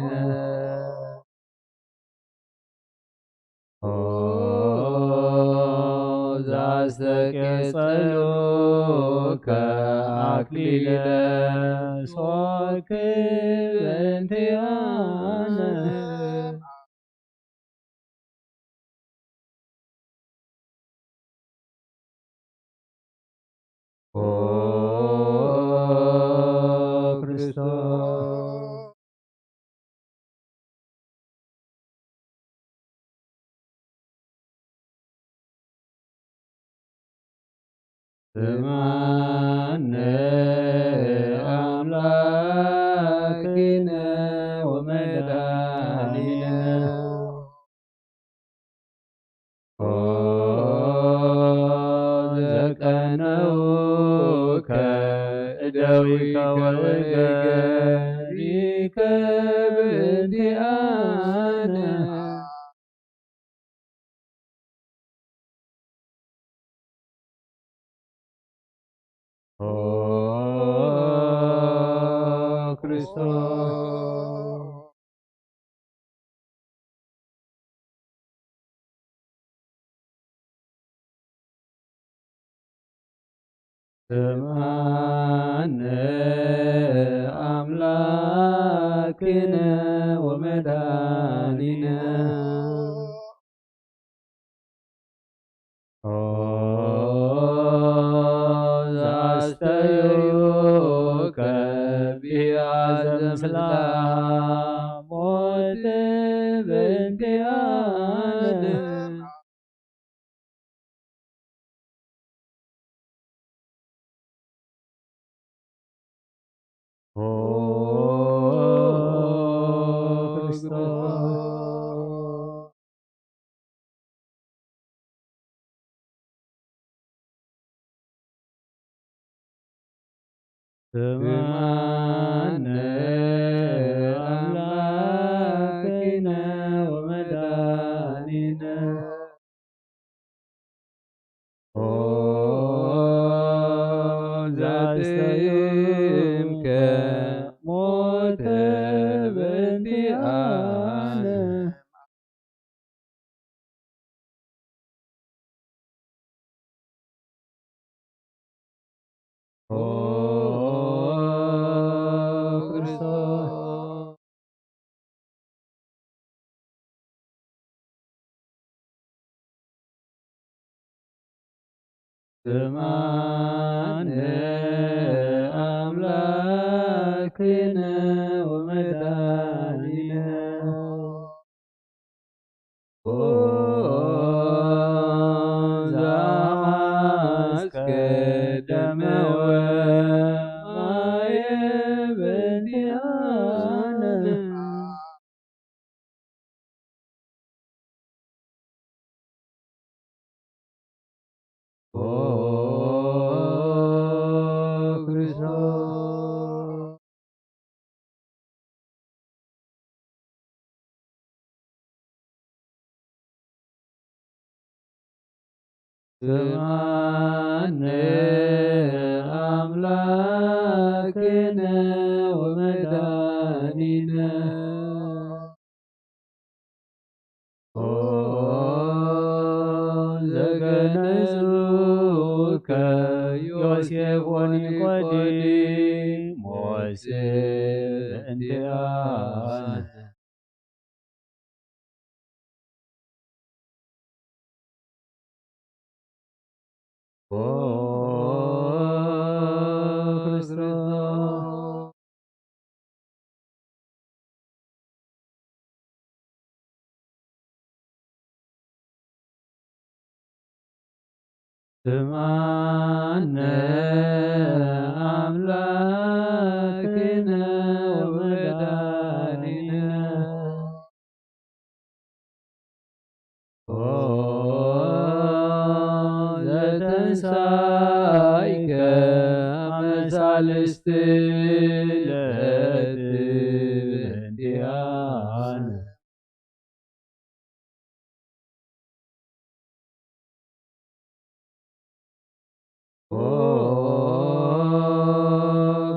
ኦ ዘአስተቄጸሉከ አክሊለ ሶክ በእንቲአነ። ኦ ክርስቶስ ስምዓነ አምላክነ ወመድኃኒነ። ኦ ዘቀነውከ እደዊከ ወእገሪከ በእንቲአነ። ኦ ክርስቶስ ስምዓነ አምላክነ ወመድኃኒነ። ኦ ዘአስተርእዮከ ብሂያዘ ምስላ ሞት በእንቲአነ። ኦ ክርስቶስ ስምዓነ አምላክነ ወመድኃኒነ። ኦ ዘአስተርእዮከ ሞተ በእንቲአነ። ስምዓነ ኣምላክነ ወመድኃኒነ። ኦ ዘአፍሰስከ ደመ ወማየ በእንቲአነ። ኦ ክርስቶስ። ስምዓነ ኣምላክነ ወመድኃኒነ። ኦ ዘገነዙከ ዮሴፍ ወኒቆዲሞስ በእንቲአነ። ኦ ክርስቶስ። ስምዓነ ኣምላክነ ወመድኃኒነ። ኦ ዘተንሳእከ አመ ሳልስት ለእንቲአነ። ኦ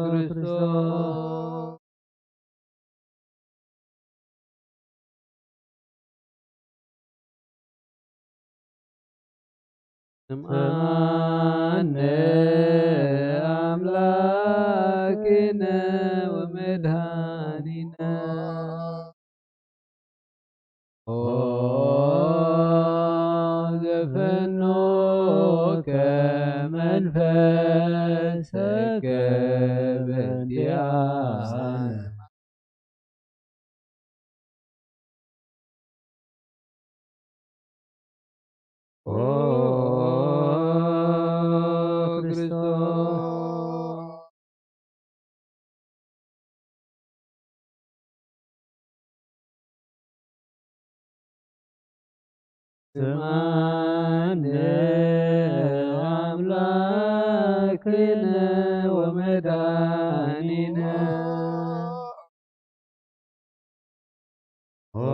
ክርስቶስ። ስምዓነ አምላክነ ወመድኃኒነ። ኦ ዘፈኖከ መንፈሰከ በእንቲአነ። ኦ ክርስቶስ። ስምዓነ አምላክነ ወመድኃኒነ። ኦ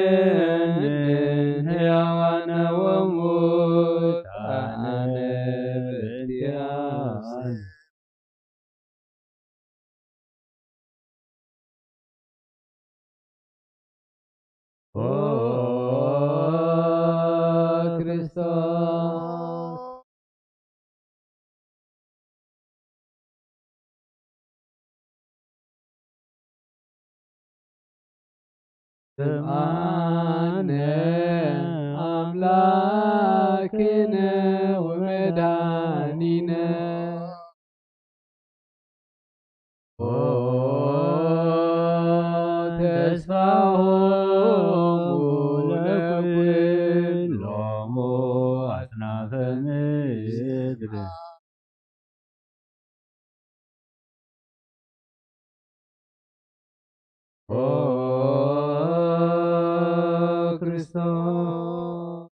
ዘትኩየንን ሕያዋነ ወሙታነ በእንቲአነ። ኦ ክርስቶስ። ስምዓነ አምላክነ ወመድኃኒነ። ኦ ተስፋሆሙ ለኩሎሙ አጽናፈ ምድር። ኦ ክርስቶስ።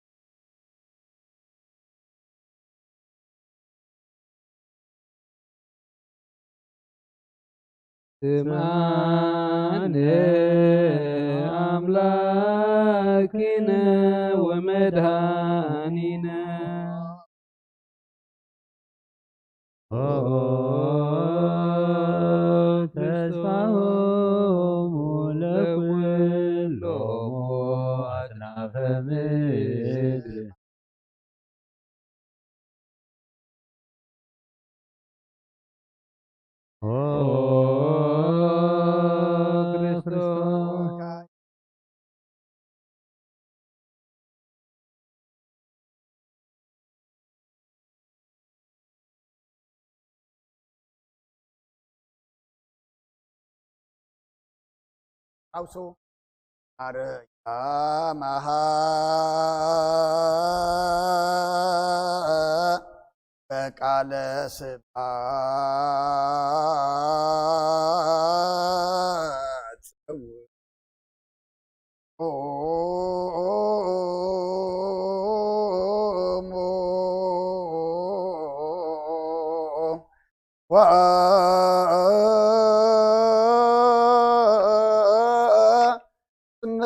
ስምዓነ አምላክነ ወመድኃኒነ። ኦ ተስፋሆሙ ለኩሎሙ አጽናፈ ምድር። ኦ ክርስቶስ። ሓውሶ ኣረያ መሃ በቃለ ስብሐት ጸውዖ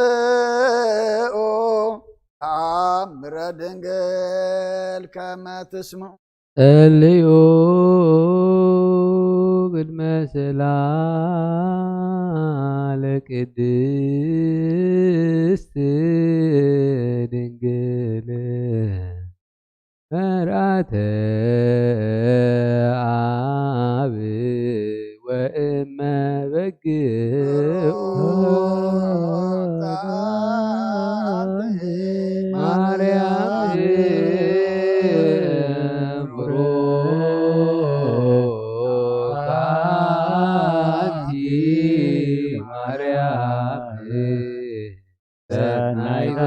ወአስምዑ ተአምረ ድንግል ከመ ትስምዑ። ጸልዩ ቅድመ ስእላ ለቅድስት ድንግል መርአተ አብ ወእመ በግኡ ማርያም ብሩካቲ ማርያም ሰናይታ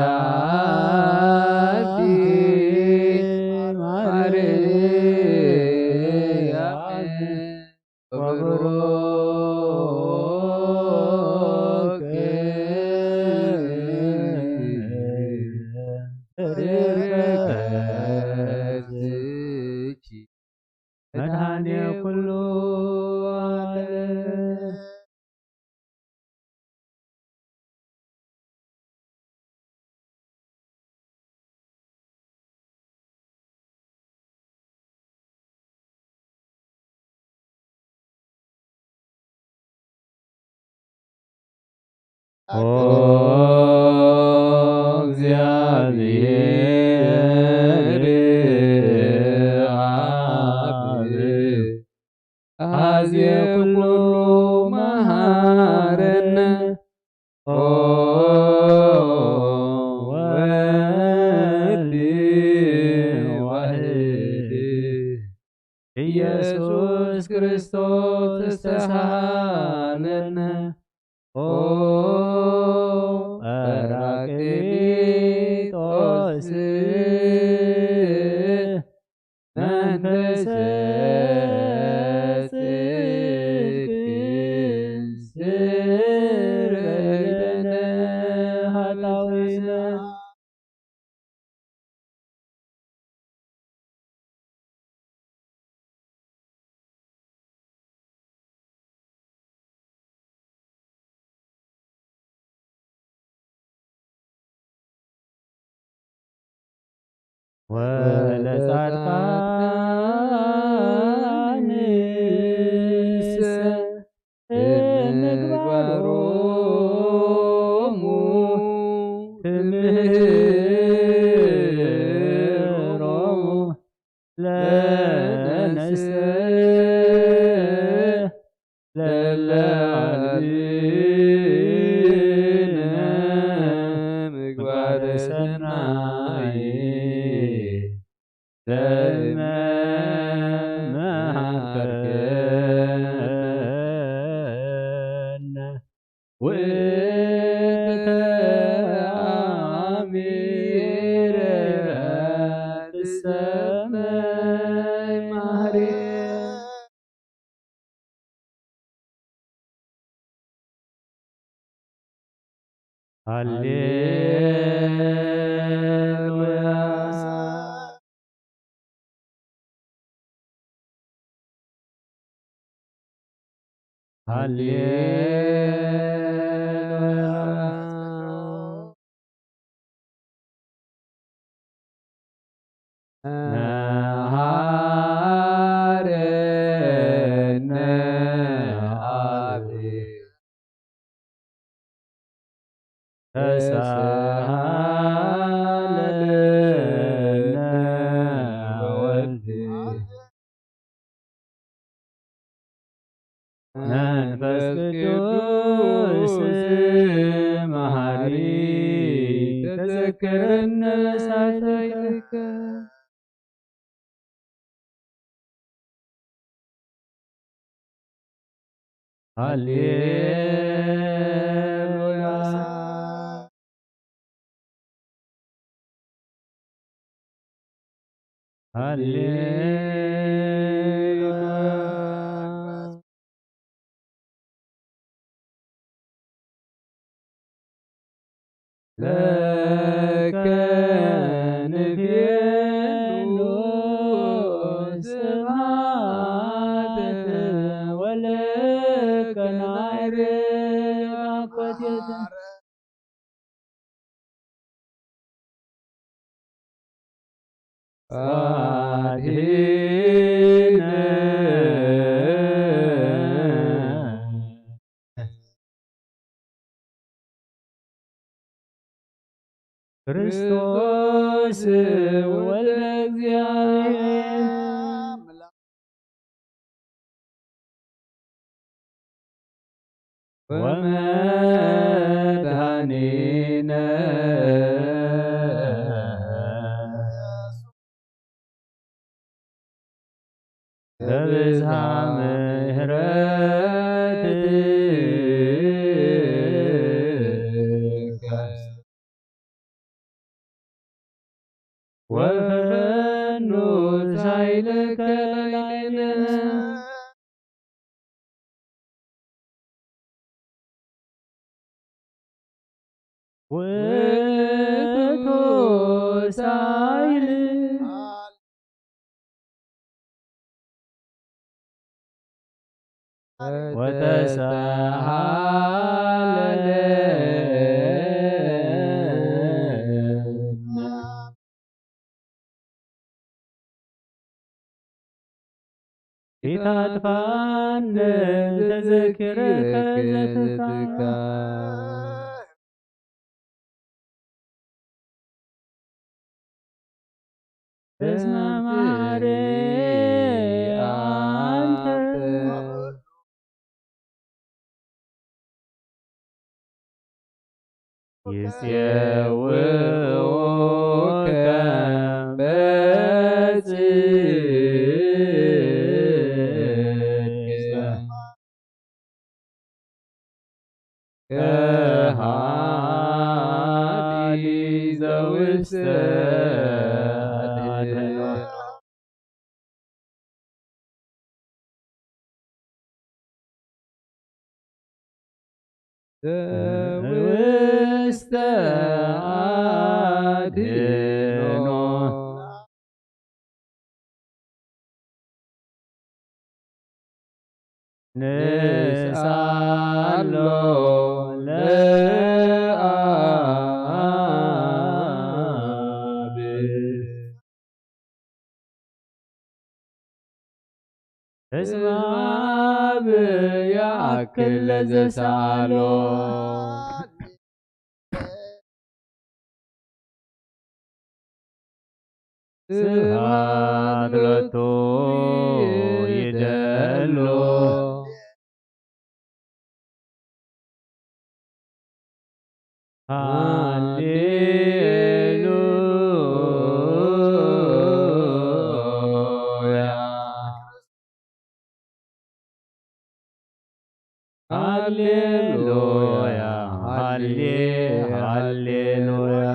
አቲ ማርያም ብሩክ ርቀትኪ መድኃኔ ኩሉ ዓለም። ኦ እግዚአብሔር አብ አዜ ኩሉ መሃረነ ኦ ወልድ ዋህድ ኢየሱስ ክርስቶስ ተሳሃለነ ኦ ጳራቅሊጦስ መንፈሰ ጽድቅ ስረይ ለነ ኃጣውኢነ። ወለጻድቃንሰ እምግባሮሙ ትምህሮሙ ለነሰ ለለ አድነ ምግባረ ሰናይ ለእመ መሃርከነ ውእትከ አሚረ ትሰመይ ማህሌ። ሃሌሉያ። ሃሌሉያ። መሃረነ አብ ተሳሃለነ ወልድ መንፈስ ቅዱስ መሃሪ ተዘከረነ ሳይለከ። ሃሌሉያ። ሃሌሉያ። ለከ ንቤሉ ስብሐት ወለከ ናዕርግ አኮቴተ። አድኅነ ክርስቶስ ወልደ እግዚአብሔር ወመድኃኒነ በብዝሃ ምሕረትከ ወፈኑ ሳይለከ ላዕሌነ ውእቱ ሳይል ወተሳሃለነ ኢታጥፋነ ዘዘኪረከ ዘትካ እስመ መሐሪ አንተ ይጼውዑከ በጽድቅ ከሃዲ ዘውስተ ውስተ አድኖ ንስአሎ ለአብ እስመ አብ ያአክል ለዘሰአሎ። ስብሐት ሎቱ ይደሉ። ሃሌሉያ። ሃሌሉያ፣ ሃሌ-፣ ሃሌሉያ።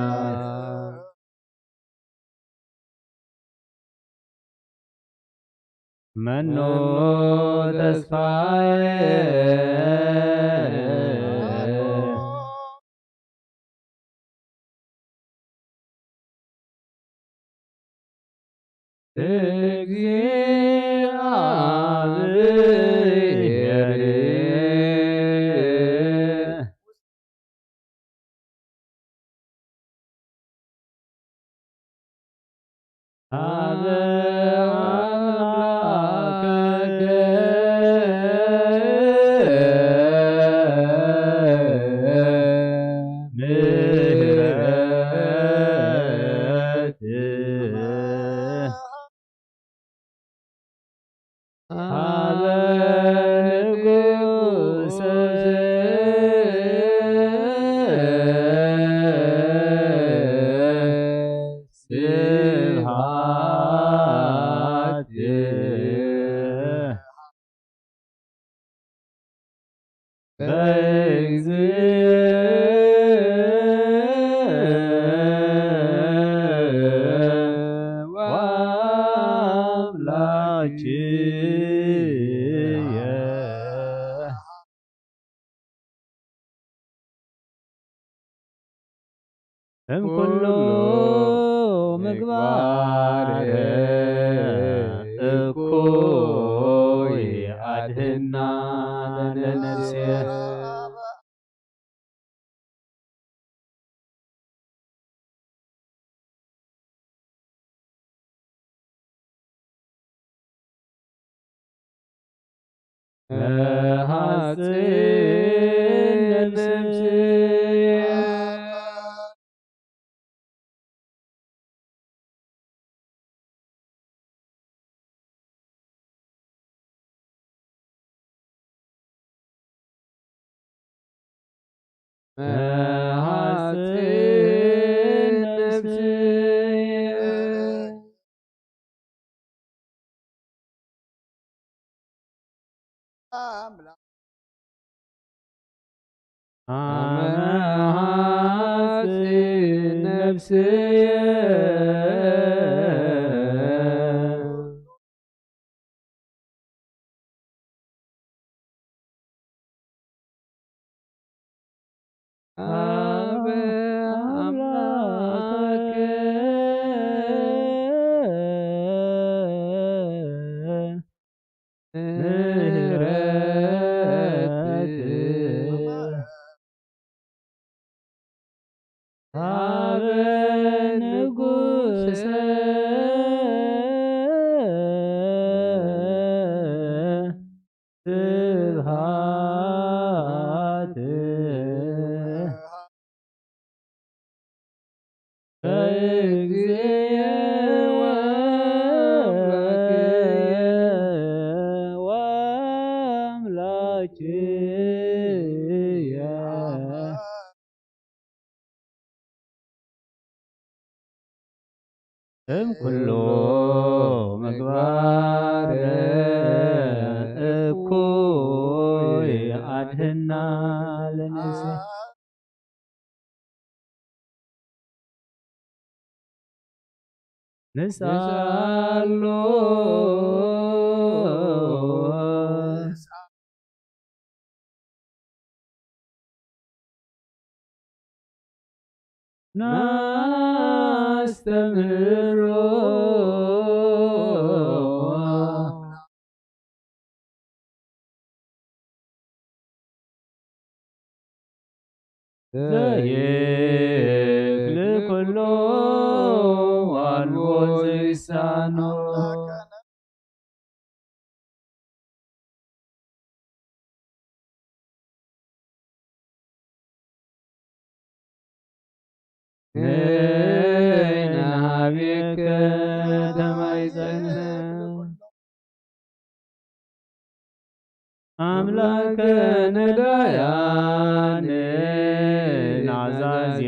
መኑ ተስፋዬ እግዚአብሔር። አበ አምላክከ ምሕረት አበ ንጉሥ ስብሐት በእግዚእ እምኩሉ ምግባር እኩይ ኣድህና ለነፍስየ። መሃጽን ነፍስየ። መሃጽን ነፍስየ። ኣምላኽ። ኣመ ሃጽን ነፍስየ። ኣብ ኣምላክ ምህረት ኣብ ንጉሰ ስብሃት። እግዚእየ ወአምላክየ ወአምላክየ። እም ኩሉ ምግባር እኩይ ኣድህና ለነፍስየ። ንስኣሎ ናስተምህሮ። ዘይክል ኩሎ ዋልዎ ዘይሳኖ። ነይ ናቤከ ተማይጸነ። ኣምላከ ነዳያን ናዛዜ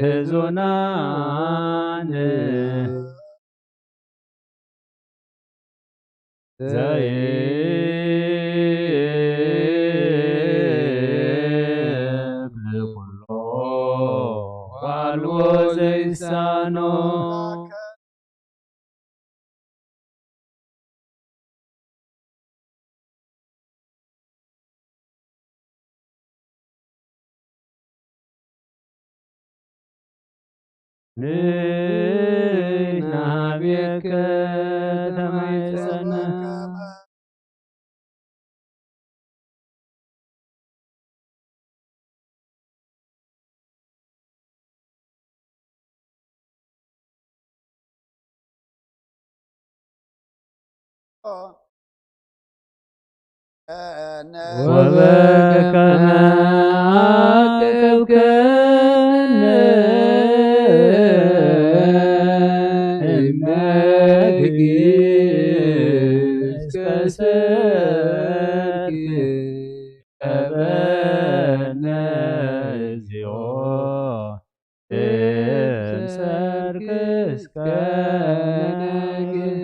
ህዙናን። ዘይብል ኩሎ ዋልዎ ዘይሳኖ። ንናቤከ ተማይጸነ። ወበከመ አቅብከነ እመ ግእዝ ከሰርክ ቀበነ እግዚኦ እምሰርክ እስከ ነግህ።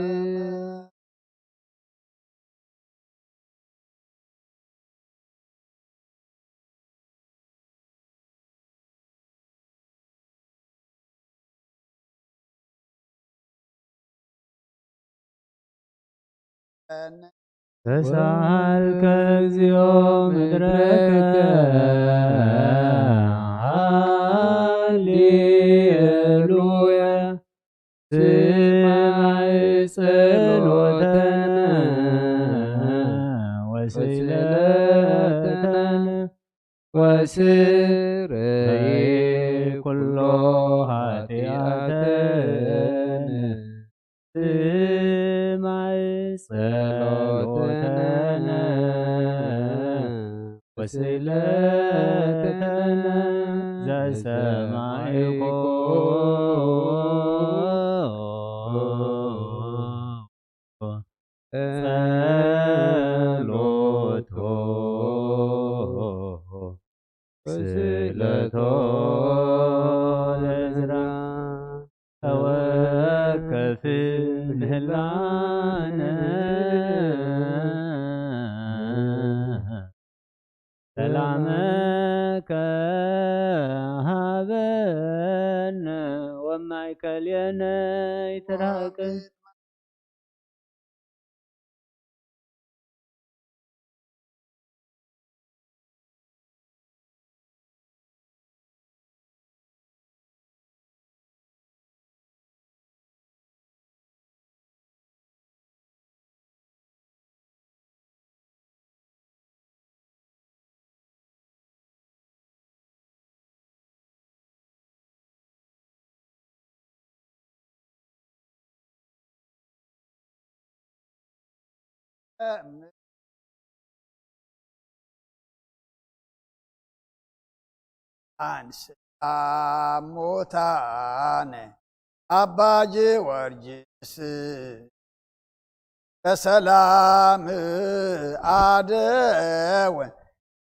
ተሳልከ እግዚኦ ምድረከ ሃሌ ወስረይ ኩሎ ኃጢኣተነ። ስማይ ጸሎተነ ወስእለተነ ዘሰማዕኮ ጸሎቶ ወስእለቶ ለዕዝራ ተወከፍ ምህላነ ሰላመከ ሃበነ ወማእከሌነ ይትረሃቅ። አንስአ ሙታነ አባ ጊዮርጊስ በሰላም አደወ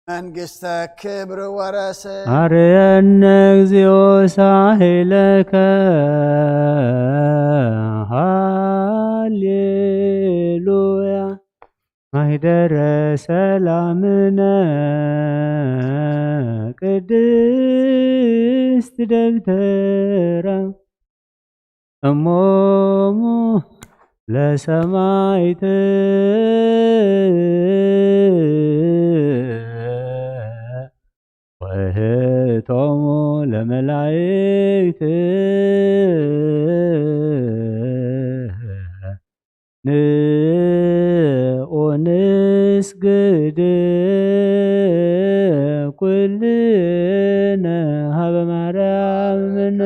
መንግስተ ክብር ወረሰ። አርየነ እግዚኦ ሳህለከ ሃሌሉያ። ማህደረ ሰላምነ ቅድስት ደብተራ እሞሙ ለሰማይት ወህቶሙ ለመላይክት ንኡንስግድ ኩልነ ሀበ ማርያም እምነ።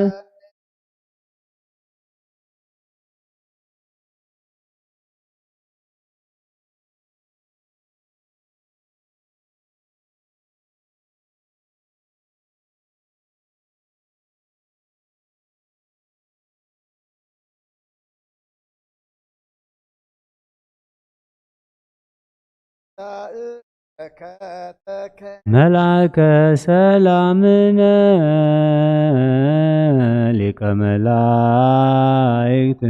መልአከ ሰላምነ ሊቀ መላእክት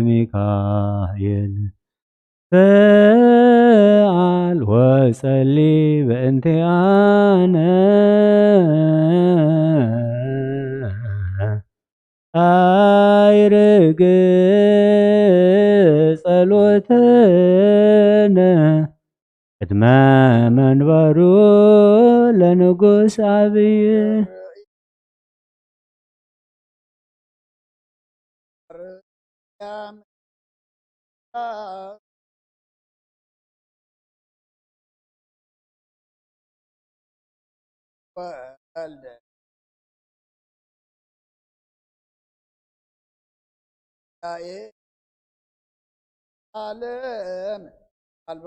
ሚካኤል ሰአል ወጸሊ በእንቲአነ አይርግ ጸሎተነ ቅድመ መንበሩ ለንጉስ አብይ። ወልደ ዳኤ ዓለም አልቦ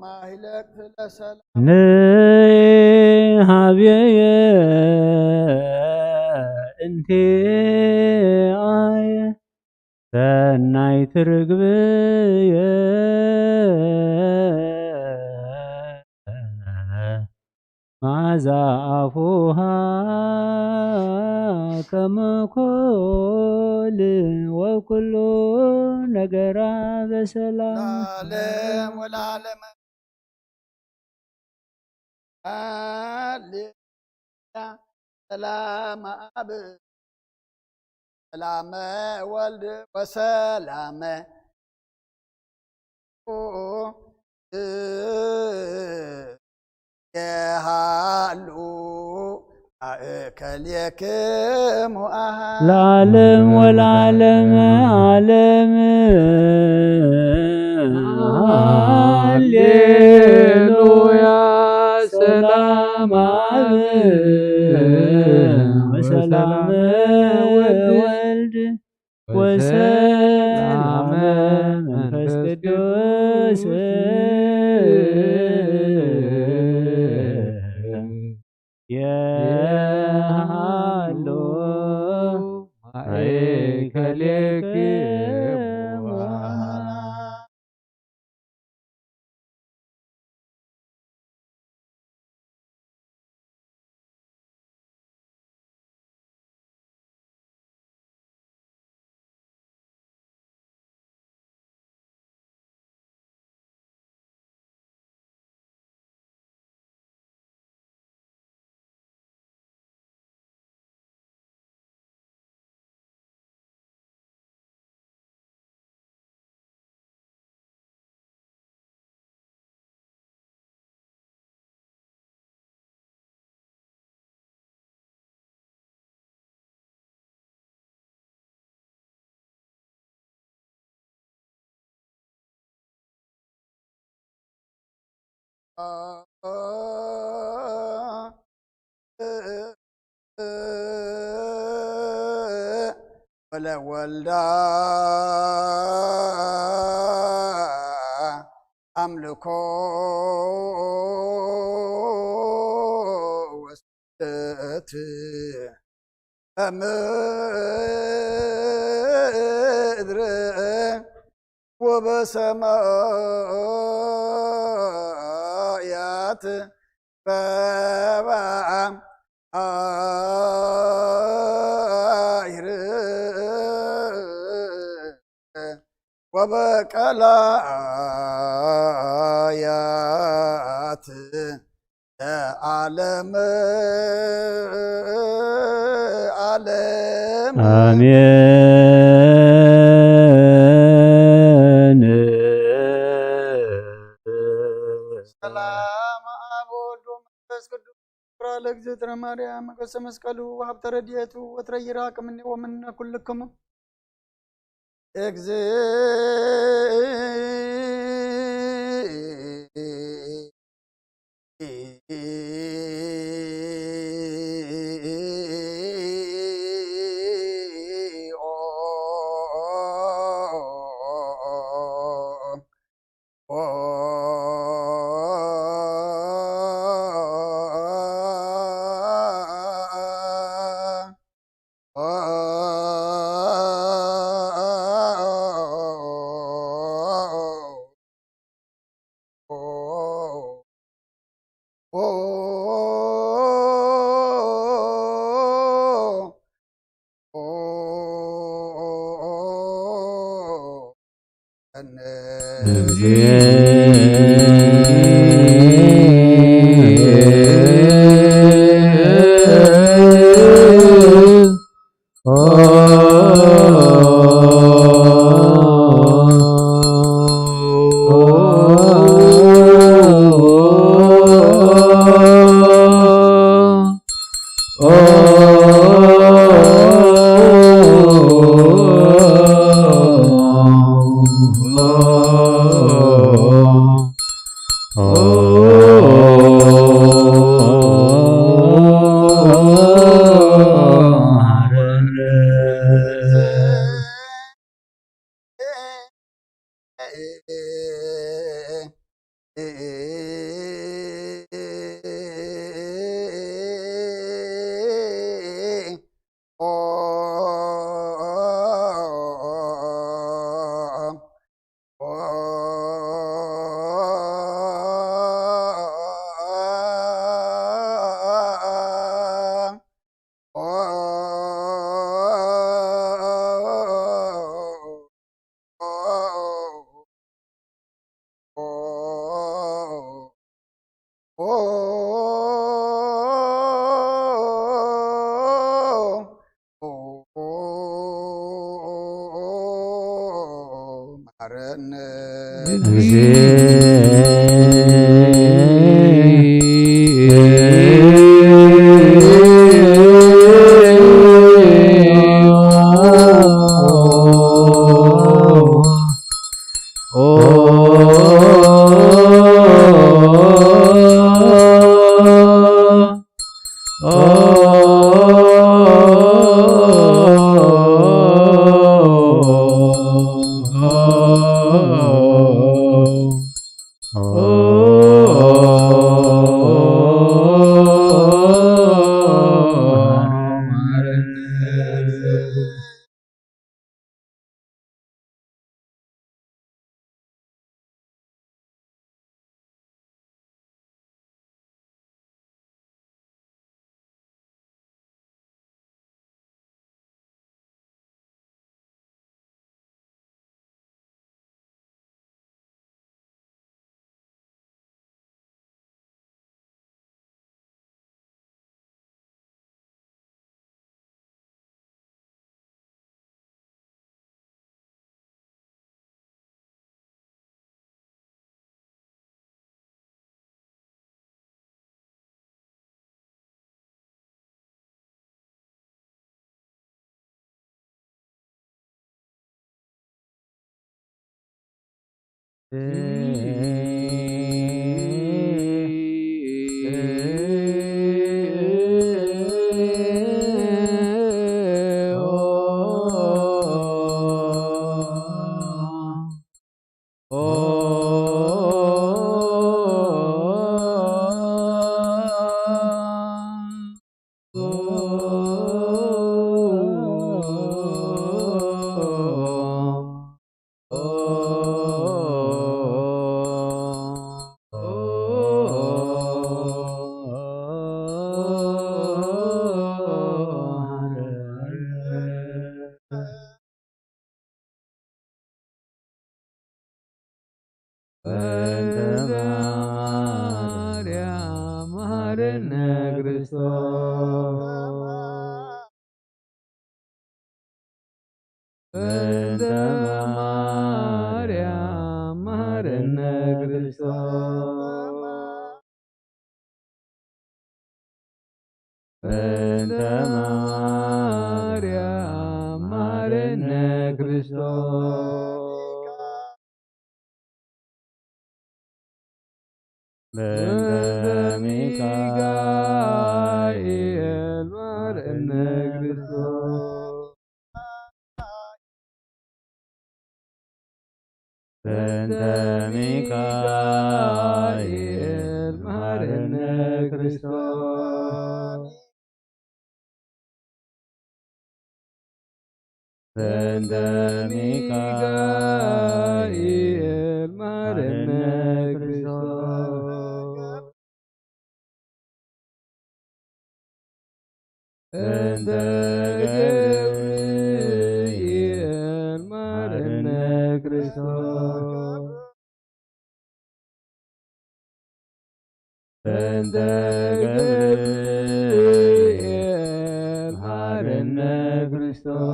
ማህለቅት ለሰላም። ንይ ሀብየየ እንቲአየ ሰናይት ርግብየ መዓዛ አፉሃ ከመ ኮል ወኩሉ ነገራ በሰላም። ለዓለም ወለዓለመ። ሃሌሉያ። ሰላም አብ ሰላመ ወልድ ወሰላመ የሃሉ ማእከሌክሙ አሃ። ለዓለም ወለዓለመ ዓለም። ሃሌሉያ። ሰላም አብ ወሰላም ወልድ ወሰላም መንፈስ ቅዱስ የሃሎ ማእከሌክሙ። ወለወልዳ ኣምልኮ ወስደት በምድር ወበሰማያት በባ አይር ወበቀላያት ለዓለም ዓለም። አሜን። ሰላም አብ ወወልድ ወመንፈስ ቅዱስ። ክብራ ለእግዝእትነ ማርያም ሞገሰ መስቀሉ ወሀብተ ረድኤቱ ወትረ ይራቅ እምኔ ወምነ ኩልክሙ። በእንተ ማርያም መሐረነ ክርስቶስ። በእንተ ማርያም መሐረነ ክርስቶስ። በእንተ ማርያም መሐረነ ክርስቶስ። በእንተ ሚካኤል መሐረነ ክርስቶስ። በእንተ ሚካኤል መሐረነ ክርስቶስ። በእንተ ሚካኤል መሐረነ ክርስቶስ። በእንተ ገብርኤል መሐረነ ክርስቶስ። በእንተ ገብርኤል መሐረነ ክርስቶስ።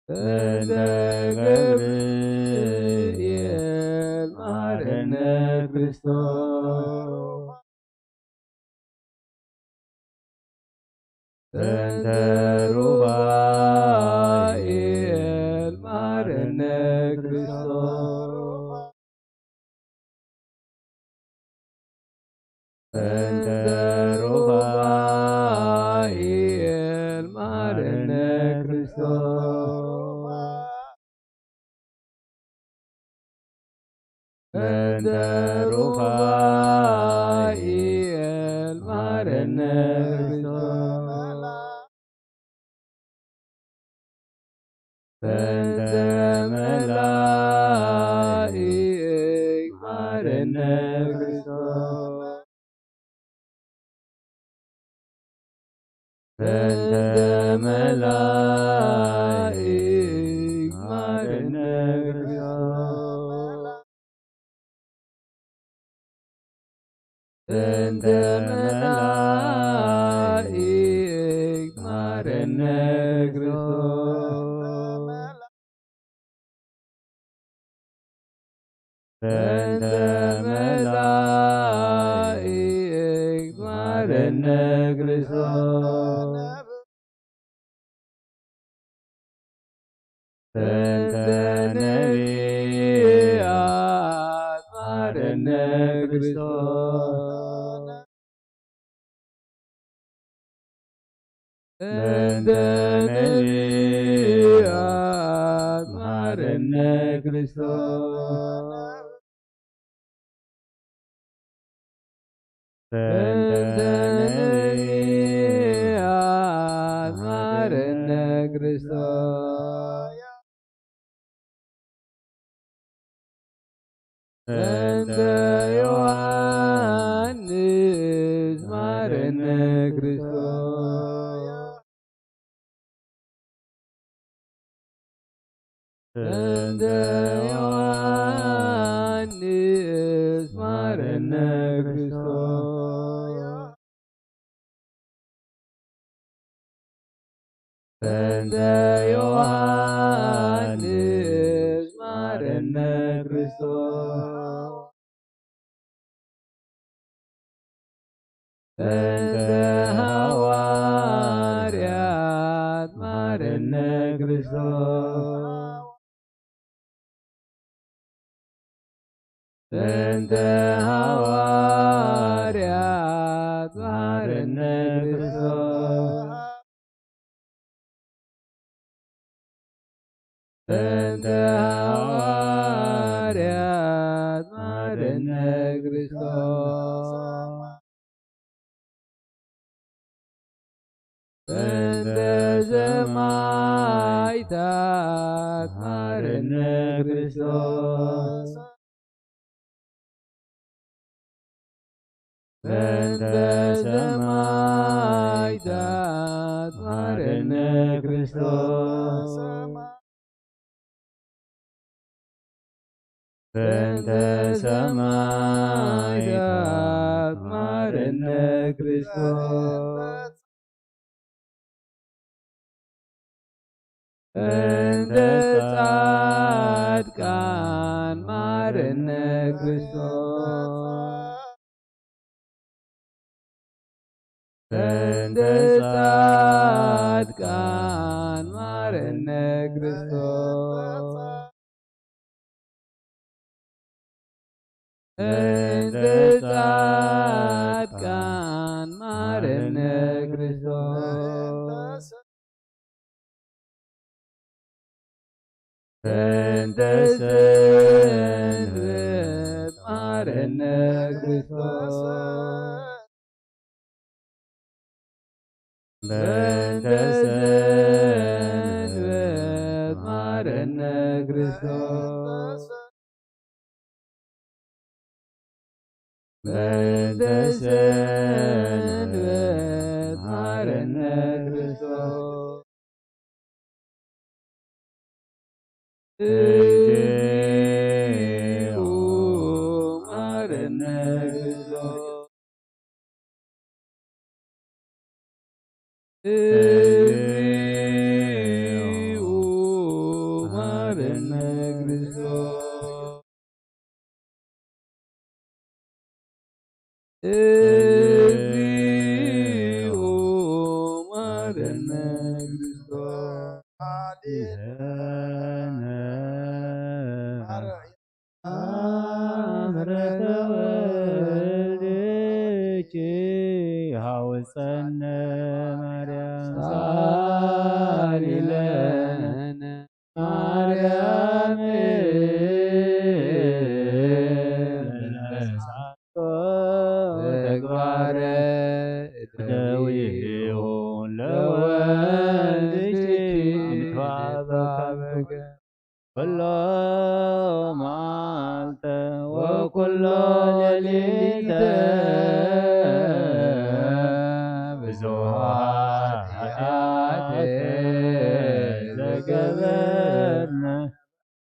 በእንተ ገብርኤል መሐረነ ክርስቶስ። በእንተ ሩፋኤል መሐረነ ክርስቶስ። በእንተ ሩፋኤል መሐረነ ክርስቶስ። በእንተ ሩፋኤል መሐረነ ክርስቶስ። በእንተ መላእክት መሐረነ ክርስቶስ። በእንተ መላእክት መሐረነ ክርስቶስ። በእንተ መላእክት መሐረነ ክርስቶስ። በእንተ መላእክት መሐረነ ክርስቶስ። በእንተ ነቢያት መሐረነ መሐረነ ክርስቶስ። በእንተ ነቢያት መሐረነ ክርስቶስ። በእንተ ነቢያት መሐረነ ክርስቶስ። በእንተ ዮሐንስ መሐረነ ክርስቶስ። በእንተ ዮሐንስ መሐረነ ክርስቶስ። በእንተ ዮሐንስ መሐረነ ክርስቶስ። በእንተ ሐዋርያት መሐረነ ክርስቶስ። በእንተ ሐዋርያት መሐረነ ክርስቶስ። በእንተ ሐዋርያት መሐረነ ክርስቶስ። በእንተ ሰማዕታት መሐረነ ክርስቶስ። በእንተ ሰማዕታት መሐረነ ክርስቶስ። በእንተ ሰማዕታት መሐረነ ክርስቶስ። በእንተ ጻድቃን መሐረነ ክርስቶስ። በእንተ ጻድቃን መሐረነ ክርስቶስ። በእንተ ጻድቃን መሐረነ ክርስቶስ። በእንተ ሰንበት መሐረነ ክርስቶስ። በእንተ ሰንበት መሐረነ ክርስቶስ። በእንተ ሰንበት መሐረነ ክርስቶስ። እግዚኦ መሐረነ ክርስቶስ። እግዚኦ መሐረነ ክርስቶስ። እግዚኦ መሐረነ ክርስቶስ። አድነነ። አምረ ተወልድኪ ሐውፀነ ማርያም። ሳሊ ለነ ማርያም ለነሳቶ ተግባረ እደዊሁ ለወልድኪ ንትባበከ። ኩሎ መዓልተ ወኩሎ ሌሊተ ብዙኃት ኃጢአት ዘገበርነ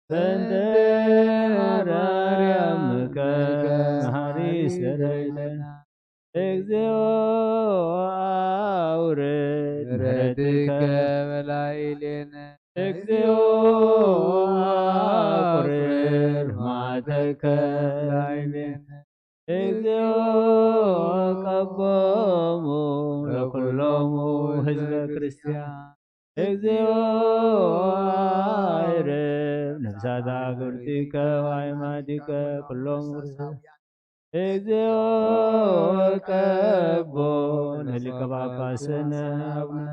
በእንተ ማርያም ከመሃሪ ሰረይለነ። እግዚኦ አውርድ ምሕረትከ በላዕሌነ። እግዚኦ አውርድ መዓተከ በላዕሌነ። እግዚኦ ቀቦሙ ለኩሎሙ ህዝበ ክርስቲያን። እግዚኦ አይርብ ሳዳ ግብርቲከ ዋይማዲከ ኩሎም ርስ እግዚኦ ወቀቦ ንሊቀ ጳጳስነ አቡነ።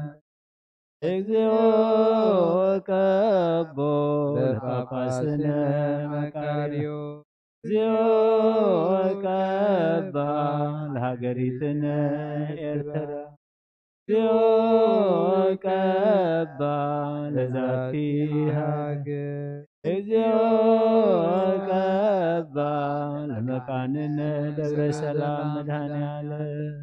እግዚኦ ወቀቦ ለጳጳስነ መቃርዮ። እግዚኦ ወቀባ ለሃገሪትነ ኤርትራ። እግዚኦ ወቀባ ለዛቲ ሃገር። እግዚኦ ወቀባ ለመካንነ ደብረ ሰላም መድኃኔ ዓለም።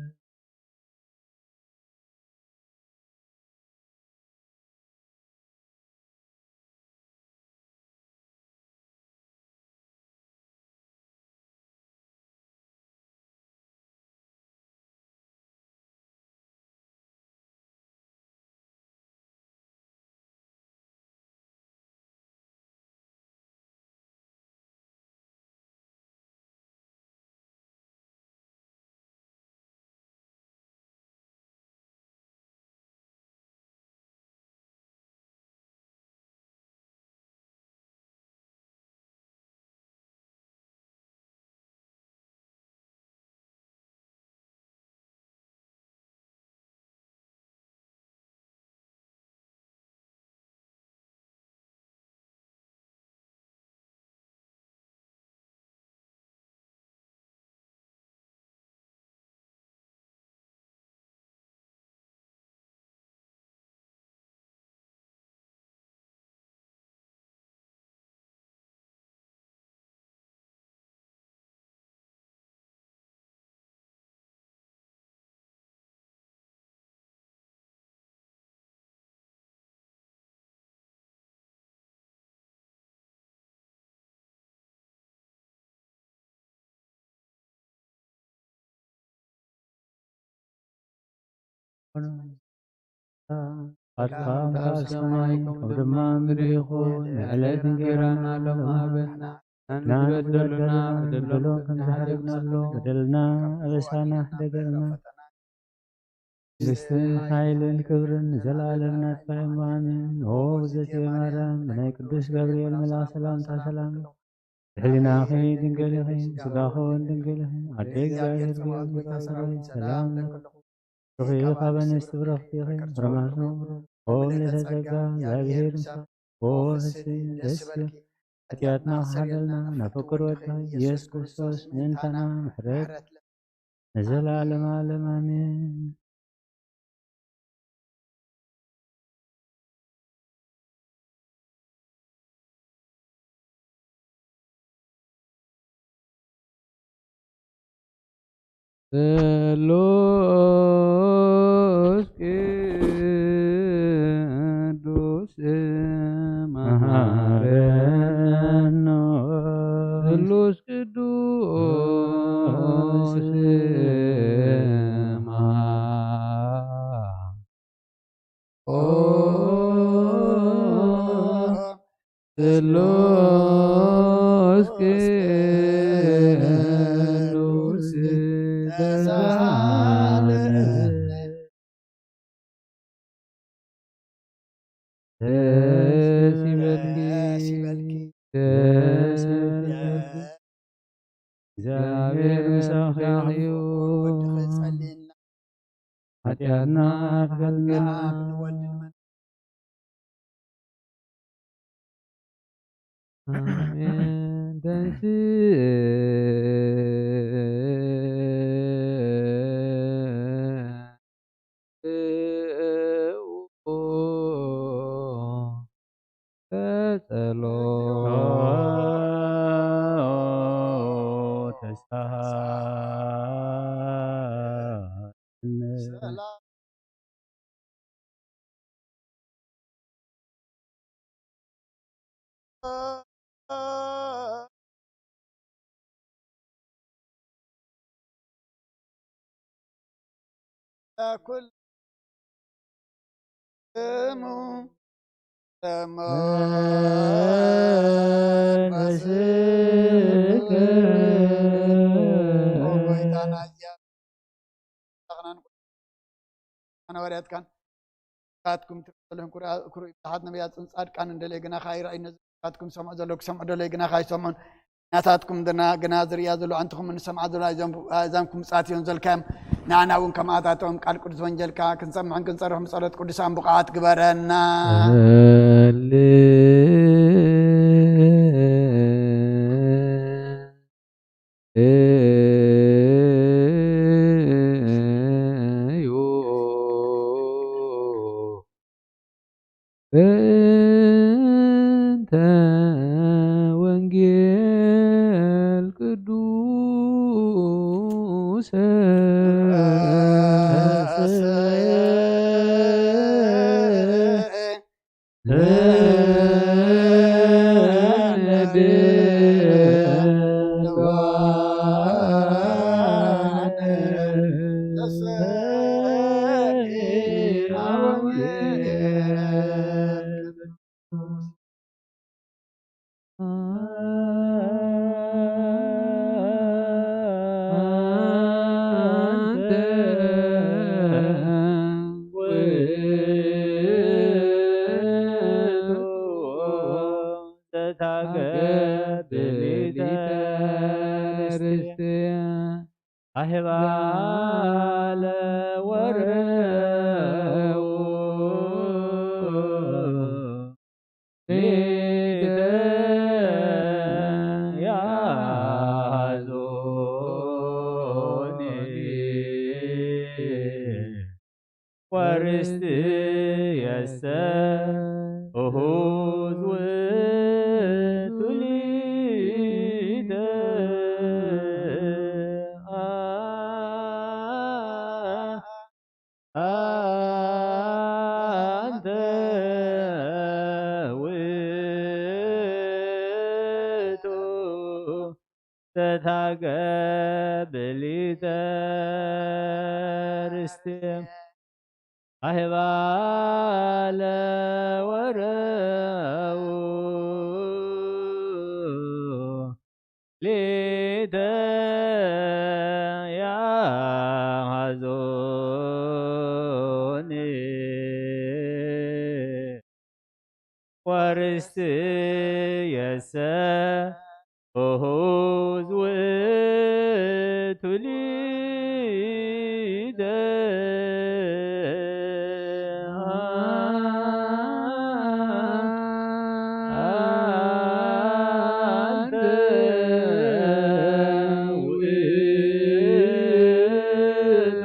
ፈቃድካ ከም ኣብ ሰማይ ከምኡ ድማ ኣብ ምድሪ ይኹን። ንዕለት እንጌራና ሎሚ ሃበና። ንበደሉና በደሎም ከም ዝሓደግናሉ በደልና ኣበሳና ሕደገልና። መንግስትን ሓይልን ክብርን ንዘለኣለም ናትካ እዩ። ኣሜን። ኦ ብዘተ ማርያም ብናይ ቅዱስ ገብርኤል መልኣኽ ሰላምታ ሰላም። ብሕሊናኺ ድንግል ኢኺ፣ ስጋኺ እውን ድንግል ኢኺ። ኣደ እግዚኣብሔር ብርክቲ ሰላም ለኪ። ብሩኽ እዩ ካብ ኣንስቲ ብሩኽቲ ኢኺ፣ ፍረ ማህፀንኪ ብሩኽ። ኦ ምልዕተ ጸጋ፣ እግዚኣብሔር ምሳኺ፣ ኦ ፍስሕቲ ደስ ይበልኪ፣ ሓጢኣትና ክሓደልና፣ ናብ ፍቁር ወድኺ ኢየሱስ ክርስቶስ ምእንታና ምሕረት ንዘለዓለመ ዓለም ኣሜን። ስሉስ ቅዱስ መሃረኖ። ስሉስ ቅዱስ መሃ-፣ ኦ ስሉስ ቅዱስ ተሳለ። ደስ ይበልኪ፣ ደስ ይበልኪ። ደስ ይበልኪ። እግዚኣብሔር ምሳኺ እዩ። ሓጢኣትና ክሕልልና። ኣሜን። ተንሥእ ኣነ ወርያትካን ካትኩም ትፈልሕን ኩርኡ ብዙሓት ነቢያትን ጻድቃንን ደለየ ግና ከኣ ይረኣዩ ነዚ ናትኩም ሰምዑ ዘለዉ ክሰምዑ ደለዩ ግና ካይሰምዑን ናታትኩም ድና ግና ዝርእያ ዘሎ ኣንትኹም ንሰምዓ ዘሎ ኣዛምኩም ምጽኣት እዮም ዘልካዮም። ንኣና እውን ከምኣታቶም ቃል ቅዱስ ወንጀልካ ክንሰምዕን ክንጸርፍ ምጸሎት ቅዱሳን ብቕዓት ግበረና። እንተ ወንጌል ቅዱስ ኣህባለ ወረው ሊተ ያዞኒ ወርስትየሰ እሁዝ ውእቱ ሊተ አ- አንተ ውእቱ ዘታገብእ ሊተ ርስቴ አህባለ ወረው ሊተ ያሃዞኒ ወርስትየሰ እሁዝ ውእቱ ሊተ አንተ ውእቱ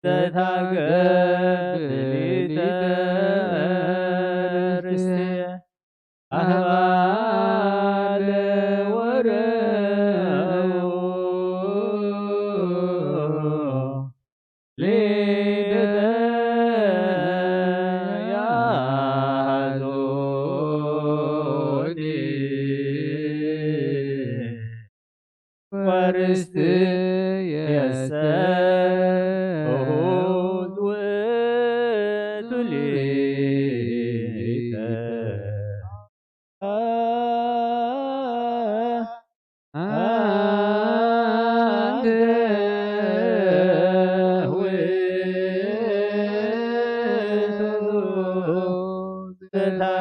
ዘታገብእ ሊተ ርስቴ አህባለ ወረው ሊተ ያዞኒ ወርስትየሰ እሁዝ ውእቱ ሊተ አንተ ውእቱ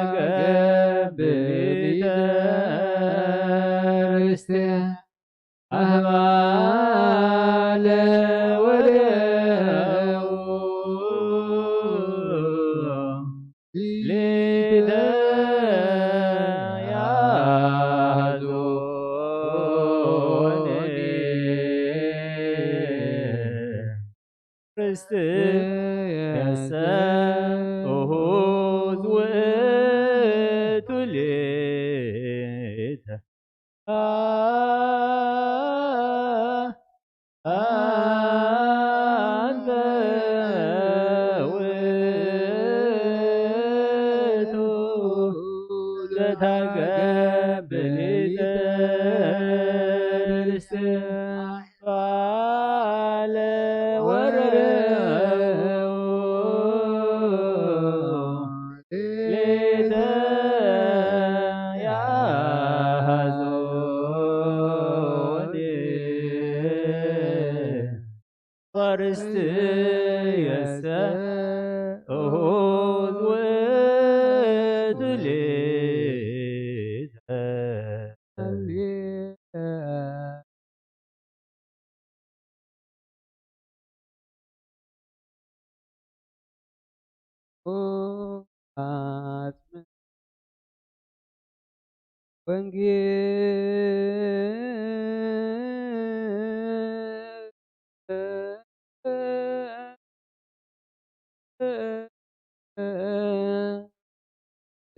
ዘታገብእ ሊተ ርስቴ አህባለ ወደው ሊተ ያዞኒ ርስትየሰ እሁዝ ውእቱ ሊተ አንተ ውእቱ ዘታገብእ ሊተ ርስቴ አህባለ ወረው ሊተ ያሃዞኒ ወርስትየሰ እሁዝ ውእቱ ወንጌል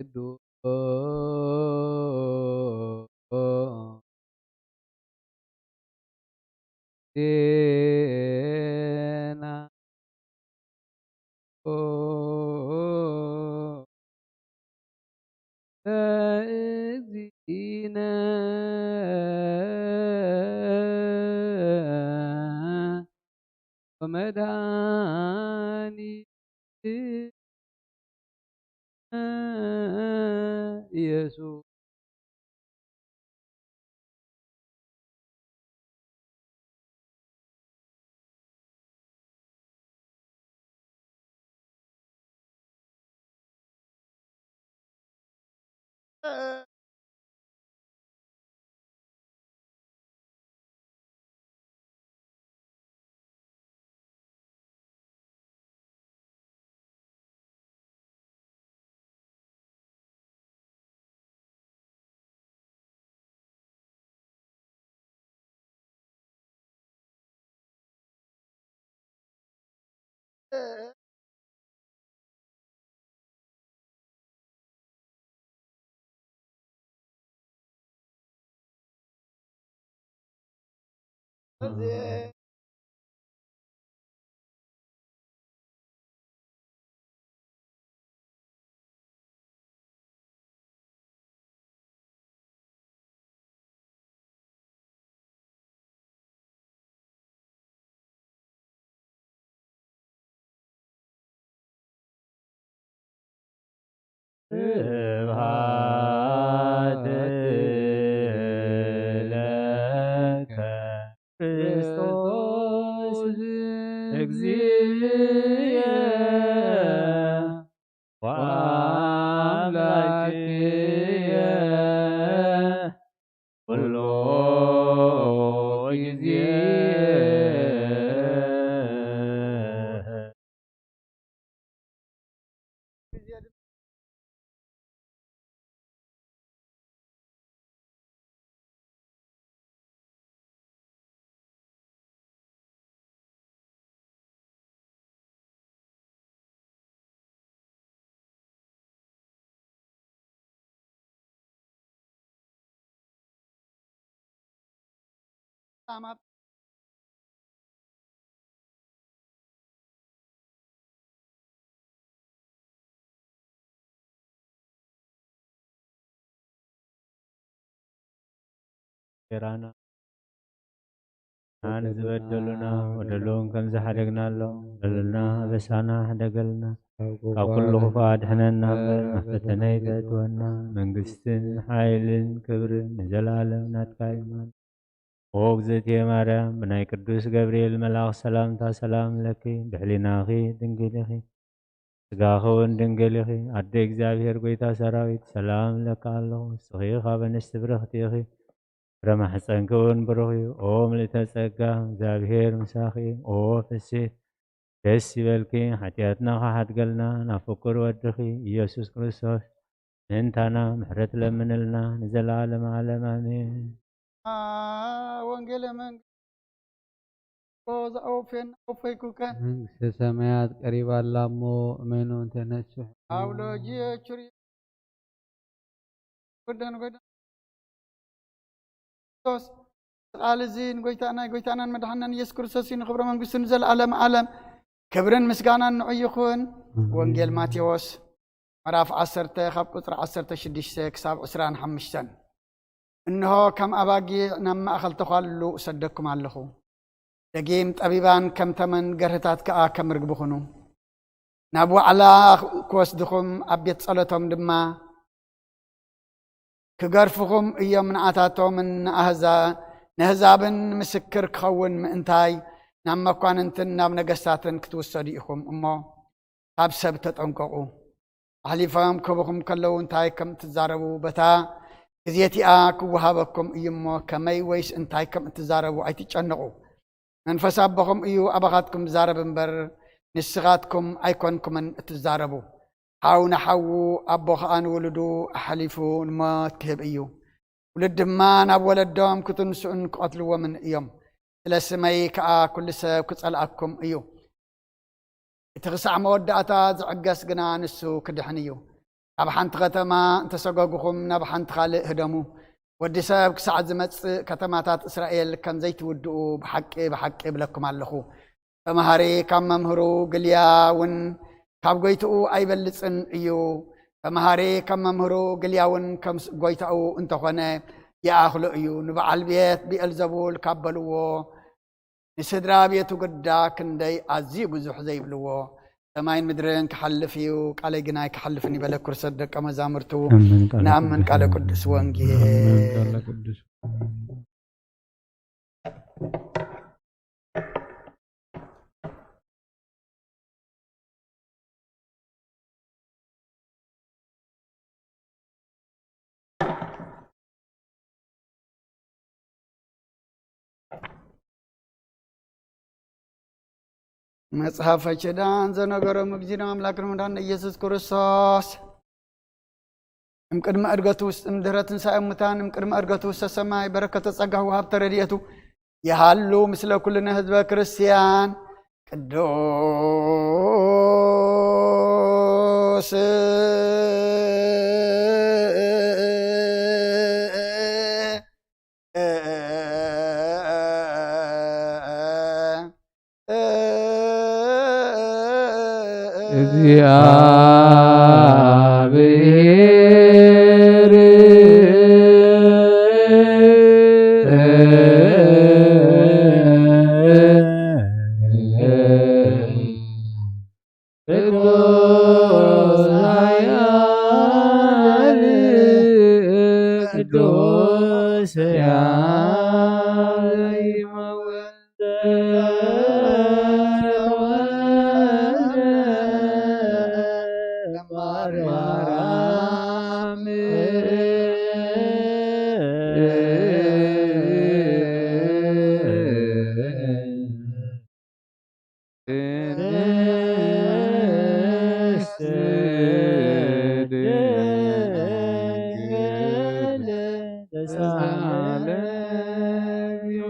ቅዱስ ዜና ለእግዚእነ ወመድኃኒትነ ኢየሱስ። ስብሐት ለከ ክርስቶስ እግዚእየ ወአምላክየ ኩሉ ጊዜ። ጌራና ንዝበደሉና፣ በደሎም ከም ዝሓደግናሎም፣ በደልና ኣበሳና ሕደገልና፣ ካብ ኩሉ ክፉእ ኣድሕነና እምበር፣ ናብ ፈተነ ኣይተእትወና። መንግስትን ሓይልን ክብርን ንዘለኣለም ናትካ እዩ። ኦ እግዝእትየ ማርያም፣ ብናይ ቅዱስ ገብርኤል መልኣኽ ሰላምታ ሰላም ለኪ፣ ብሕሊናኺ ድንግል ኢኺ፣ ስጋኺ እውን ድንግል ኢኺ። ኣደ እግዚኣብሔር፣ ጎይታ ሰራዊት፣ ሰላም እብለኪ ኣለኹ። ንስኺ ካብ ኣንስቲ ብርኽቲ ኢኺ፣ ፍረ ማሕፀንኪ እውን ብሩኽ እዩ። ኦ ምልእተ ጸጋ፣ እግዚኣብሔር ምሳኺ። ኦ ፍስሕቲ፣ ደስ ይበልኪ፣ ሓጢኣትና ክሓድገልና ናብ ፍቁር ወድኺ ኢየሱስ ክርስቶስ ምእንታና ምሕረት ለምንልና ንዘለዓለመ ዓለም ኣሜን። ወንጌለ መንግስት ሮዛ ኦፌን ኦፌኩከ መንግስተ ሰማያት ቀሪባ ኣላ እሞ እመኑ እንተነስሑ። ፓውሎጂ ቹሪ ጎደን ጎደን ክርስቶስ ቃል እዚ ንጎይታ ናይ ጎይታናን መድሓናን ኢየሱስ ክርስቶስ እዩ። ንክብረ መንግስቱ ንዘለዓለም ዓለም ክብርን ምስጋናን ንዑ ይኹን። ወንጌል ማቴዎስ ምዕራፍ ዓሰርተ ካብ ቁፅሪ ዓሰርተ ሽዱሽተ ክሳብ ዕስራን ሓሙሽተን። እንሆ ከም ኣባጊዕ ናብ ማእኸል ተዃሉ እሰደኩም ኣለኹ። ደጊም ጠቢባን ከም ተመን ገርህታት ከኣ ከም ርግቢ ኩኑ። ናብ ዋዕላ ክወስድኹም ኣብ ቤት ጸሎቶም ድማ ክገርፍኹም እዮም። ንኣታቶምን ንኣህዛ-፣ ንኣህዛብን ምስክር ክኸውን ምእንታይ ናብ መኳንንትን ናብ ነገስታትን ክትውሰዱ ኢኹም እሞ ካብ ሰብ ተጠንቀቑ። ኣሕሊፎም ክህቡኹም ከለዉ እንታይ ከም እትዛረቡ በታ ግዜ እቲኣ ክወሃበኩም እዩ እሞ ከመይ ወይስ እንታይ ከም እትዛረቡ ኣይትጨነቑ። መንፈስ ኣቦኹም እዩ ኣባኻትኩም ዝዛረብ እምበር ንስኻትኩም ኣይኮንኩምን እትዛረቡ። ሓው ንሓዉ ኣቦ ኸኣ ንውሉዱ ኣሕሊፉ ንሞት ክህብ እዩ። ውሉድ ድማ ናብ ወለዶም ክትንስኡን ክቐትልዎምን እዮም። ስለ ስመይ ከኣ ኩሉ ሰብ ክጸልኣኩም እዩ። እቲ ክሳዕ መወዳእታ ዝዕገስ ግና ንሱ ክድሕን እዩ። ካብ ሓንቲ ከተማ እንተሰጎግኹም ናብ ሓንቲ ካልእ ህደሙ። ወዲ ሰብ ክሳዕ ዝመጽእ ከተማታት እስራኤል ከም ዘይትውድኡ ብሓቂ ብሓቂ እብለኩም ኣለኹ። ተምሃሪ ካብ መምህሩ ግልያ እውን ካብ ጎይትኡ ኣይበልጽን እዩ። ተምሃሪ ከም መምህሩ ግልያ እውን ከም ስ-፣ ጎይታኡ እንተኾነ ይኣኽሎ እዩ። ንበዓል ቤት ብኤልዘቡል ካብ በልዎ፣ ንስድራ ቤቱ ግዳ ክንደይ ኣዝዩ ብዙሕ ዘይብልዎ። ሰማይን ምድርን ክሓልፍ እዩ፣ ቃለይ ግና ኣይክሓልፍን ይበለ ክርስቶስ ደቀ መዛሙርቱ። ኣሜን። ቃለ ንኣምን ቅዱስ ቃለ ወንጌል። ቅዱስ ኣሜን። ወንጌል። ቃለ ቅዱስ መጽሓፈ ኪዳን ዘነገሮም እግዚእነ ኣምላክን መድኃኒነ ኢየሱስ ክርስቶስ እምቅድመ ዕርገቱ ውስጥ እምድህረ ትንሣኤ ሙታን እምቅድመ ዕርገቱ ውስተ ሰማይ በረከተ ጸጋሁ ወሀብተ ረድኤቱ ይሃሉ ምስለ ኩልነ ህዝበ ክርስቲያን። ቅዱስ እግዚአብሔር ቅዱስ ኃያል ቅዱስ ሕያው ማርያም ቅድስት ድንግል ተሳለሚዮ።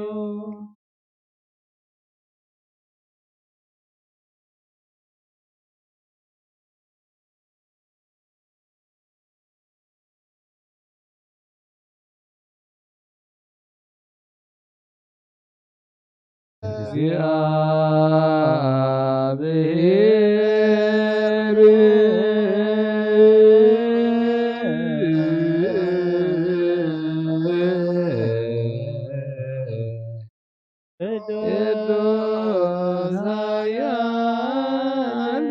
እግዚአብሔር ቅዱስ ኃያል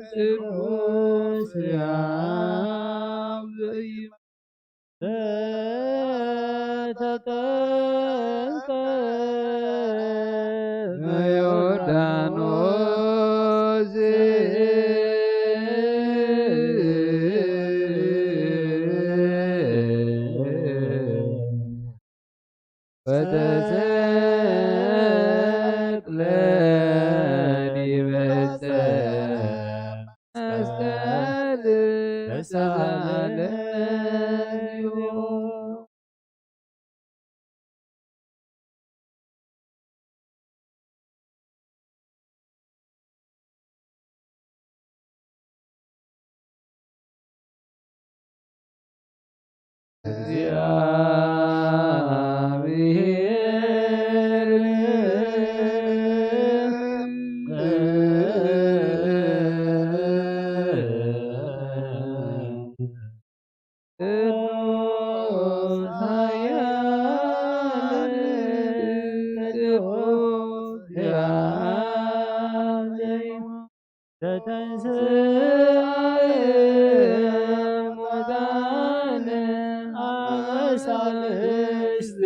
ቅዱስ ሕያው ዘኢይመውት ዘተጠምቀ በዮርዳኖስ ወተሰቅለ ዲበ ዕፀ መስቀል ተሳለመዮ። እግዚአብሔር ቅዱስ ኃያል ቅዱስ ሕያው ዘኢይመውት ዘተንሥአ እሙታን አመ ሣልስት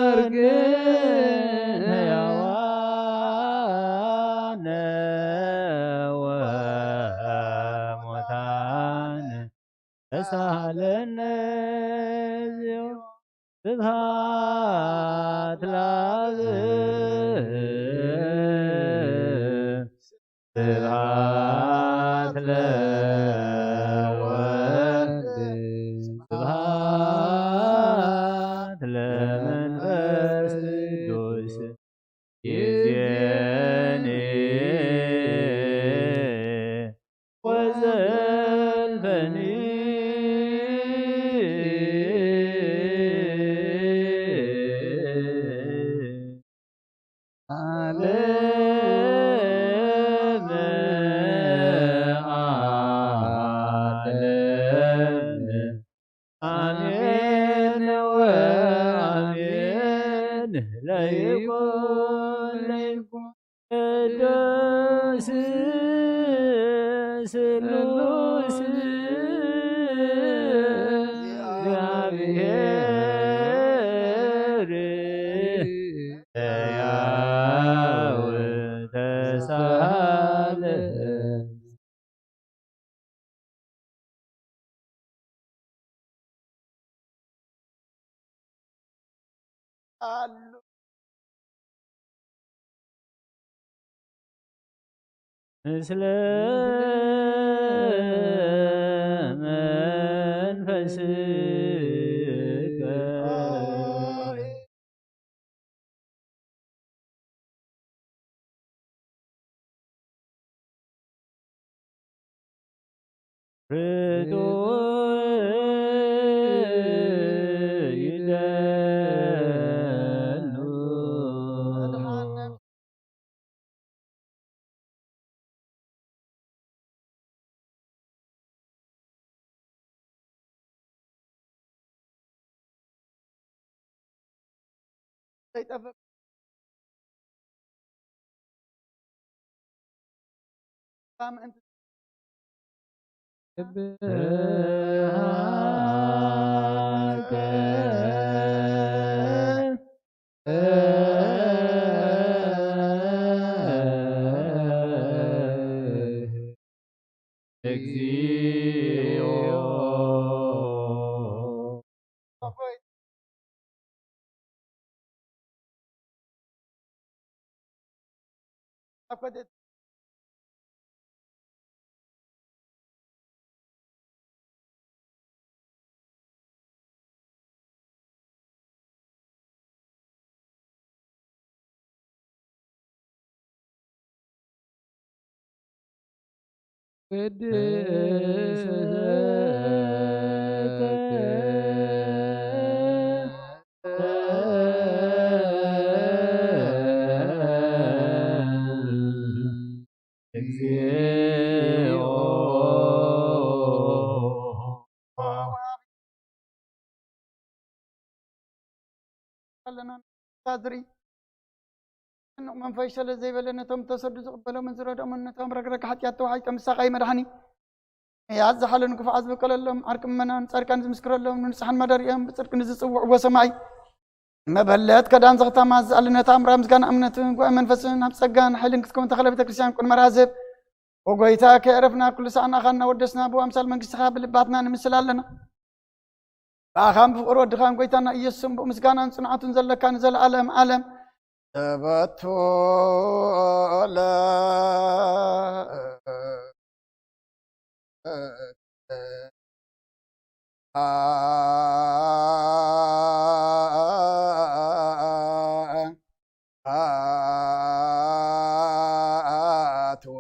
ይኮርክን ሕያዋነ ወሙታን ተሳሃለነ እግዚኦ። ስብሐት ለአብ ስብሐት ለወልድ ስብሐት ለመንፈስ ቅዱስ ይዜኒ ወዘልፈኒ። ዓለመ ዓለም። አሜን ወአሜን። ለይኩን ለይኩን ቅዱስ ስሉስ እግዚአብሔር ሕያው ተሳለ። ኣሉ። ምስለ መንፈስከ። ርቱዕ ይደሉ። ከይጠፍእ ምእንቲ ስብሐት እግዚኦ። ቅድስተ እግዚኦ። ኣለና ዝርኢ። ጭኑቕ መንፈስ ስለ ዘይበለ፣ ነቶም ተሰዱ ዝቕበሎምን ዝረድኦምን፣ ነቶም ረግረግ ሓጢኣት ተዋሒጦም ዝሳቐዩ መድሓኒ፣ ያዝ ዝሓለኑ ክፉዓት ዝበቀለሎም ዓርቂ ምእመናን ጻድቃን ዝምስክረሎም፣ ንንጹሓን ማደሪኦም ብጽድቂ ንዝጽውዕዎ ሰማይ መበለት ከዳን ዘኽታማት ዝኣልነት ኣምራ ምስጋና እምነትን ጉባኤ መንፈስን ኣብ ጸጋን ሓይልን ክትከውን ተኸለ ቤተ ክርስቲያን ቅድመ ራዝብ። ወጎይታ ከየዕረፍና ኩሉ ሰዓት ንኣኻ እናወደስና ብኣምሳል መንግስትኻ ብልባትና ንምስል ኣለና። ብኣኻን ብፍቕሪ ወድኻን ጎይታና ኢየሱስን ብኡ ምስጋናን ጽንዓቱን ዘለካ ንዘለኣለም ዓለም። ተበቶለ ኣትወ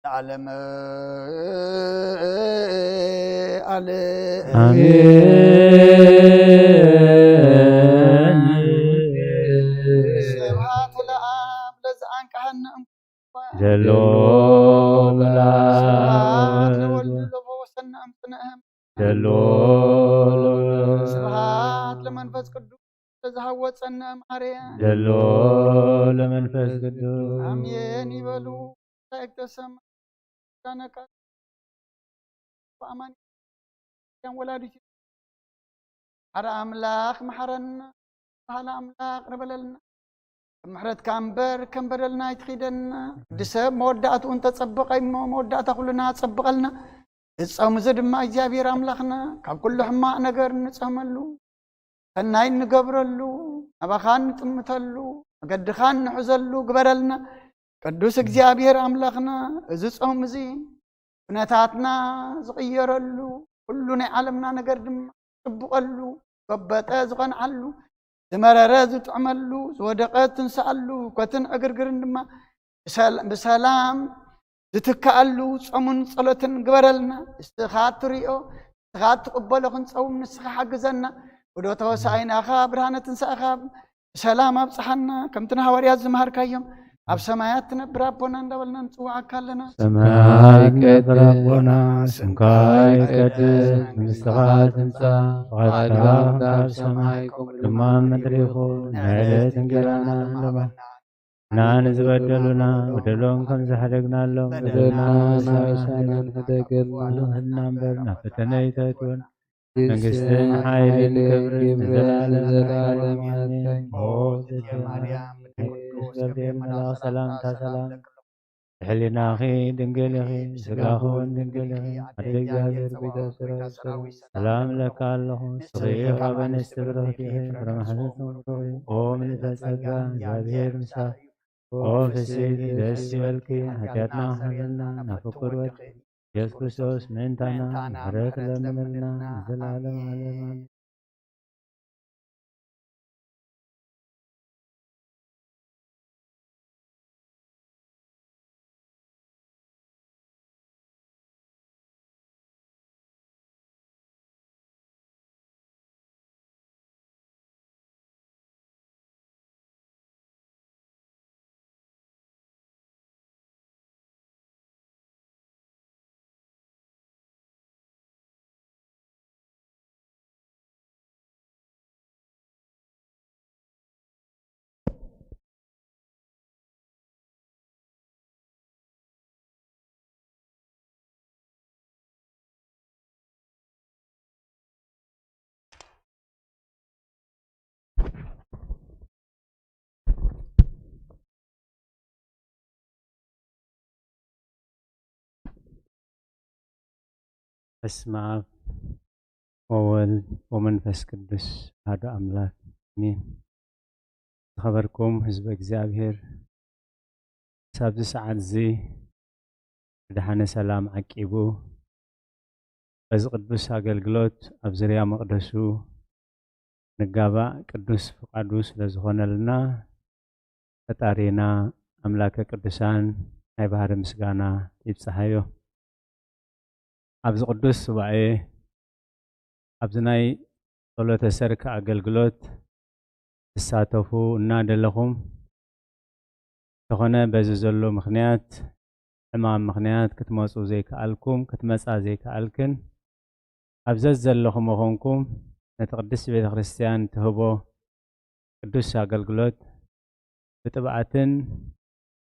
ለዓለመ ዓለም። ኣሜን። ስብሐት ለአብ ለዘአንቀሐነ እምኩሉ። ዘሎ ስብሐት ለወልድ ለፈወሰነ እምጽንዕም። ዘሎ ስብሐት ለመንፈስ ቅዱስ ለዘሃወፀነ እምአርያም። ዘሎ ለመንፈስ ቅዱስ። ኣሜን ይበሉ። መላእክተ ሰማይ ምስጋናካ ብኣማን ወላዲት ሓደ ኣምላኽ መሓረና። በሃሊ ኣምላኽ ቅርበለልና። ከም ምሕረትካ እምበር ከም በደልና ኣይትኺደና። ወዲ ሰብ መወዳእትኡ እንተጸበቐ እሞ መወዳእታ ኩልና ጸብቐልና። እዚ ጾም እዚ ድማ እግዚኣብሔር ኣምላኽና ካብ ኩሉ ሕማቕ ነገር እንጸመሉ። ሰናይ እንገብረሉ፣ ናባኻ እንጥምተሉ፣ መገድኻ እንሕዘሉ ግበረልና። ቅዱስ እግዚኣብሔር ኣምላኽና፣ እዚ ጾም እዚ ኩነታትና ዝቕየረሉ፣ ኩሉ ናይ ዓለምና ነገር ድማ ዝጽብቐሉ፣ ዘበጠ ዝቐንዓሉ፣ ዝመረረ ዝጥዕመሉ፣ ዝወደቐ ዝትንስኣሉ፣ ኮትን ዕግርግርን ድማ ብሰል-፣ ብሰላም ዝትክኣሉ ጾምን ጸሎትን ግበረልና። ንስኻ እትሪኦ፣ ንስኻ እትቕበሎ ክንጸውም ንስኻ ሓግዘና። ወዶተ ሆሳዕናኻ ብርሃነ ትንሳኤኻ ብሰላም ኣብጽሓና። ከምቲ ንሃዋርያት ዝመሃርካዮም፣ ኣብ ሰማያት ትነብር ኣቦና እንዳበልና ንጽውዓካ ኣለና። ሰማይ ቀድስ ኣቦና፣ ስምካ ይቀደስ፣ መንግስትኻ ትምጻእ፣ ፍቓድካ ኣብ ሰማይ ከምኡ ድማ ምድሪ ይኹን። ናይ ዕለት እንጀራና ሃበና። ንዝበደሉና በደሎም ከም ዝሓደግናሎም በደልና ንሕደገልና። ህልና እምበር ናብ ፈተነ ኣይተእትወና። መንግስትን ሓይልን ክብርን ንዘለዓለም ዘላለም ኣሜን። ኦ እግዝእትየ ማርያም፣ ገብርኤል መልኣኽ ሰላምታ ሰላም። ብሕሊናኺ ድንግል ኢኺ፣ ብስጋኺ እውን ድንግል ኢኺ። ኣደ እግዚኣብሔር፣ ጎይታ ሰራዊት፣ ሰላም እለካ ኣለኹ። ንስኺ ካብ ኣንስቲ ብርኽቲ ኢኺ፣ ፍረ ማህፀንኪ ብሩኽ እዩ። ኦ ምልዕተ ጸጋ፣ እግዚኣብሔር ምሳኺ። ኦ ፍስሕቲ ደስ ይበልኪ፣ ሓጢኣትና ክሕረልና ናብ ፍቁር ወድኺ ኢየሱስ ክርስቶስ ምእንታና ምሕረት ለምንልና ንዘለዓለም ዓለም ኣሜን። በስመ አብ ወወልድ ወመንፈስ ቅዱስ አሐዱ አምላክ አሜን። ዝኸበርኩም ህዝበ እግዚኣብሔር፣ ሳብዚ ሰዓት እዚ ብድሓነ ሰላም ዓቂቡ በዚ ቅዱስ ኣገልግሎት ኣብ ዙርያ መቕደሱ ንጋባእ ቅዱስ ፍቓዱ ስለ ዝኾነልና ፈጣሪና ኣምላከ ቅዱሳን ናይ ባህሪ ምስጋና ይብጽሓዮ። ኣብዚ ቅዱስ ሱባኤ ኣብዚ ናይ ጸሎተ ሰርክ ኣገልግሎት ትሳተፉ እናደለኹም እንተኾነ በዚ ዘሎ ምኽንያት ሕማም ምኽንያት ክትመጹ ዘይከኣልኩም፣ ክትመጻ ዘይከኣልክን፣ ኣብ ዘዘለኹሞ ኾንኩም ነቲ ቅድስቲ ቤተ ክርስቲያን ትህቦ ቅዱስ ኣገልግሎት ብጥብዓትን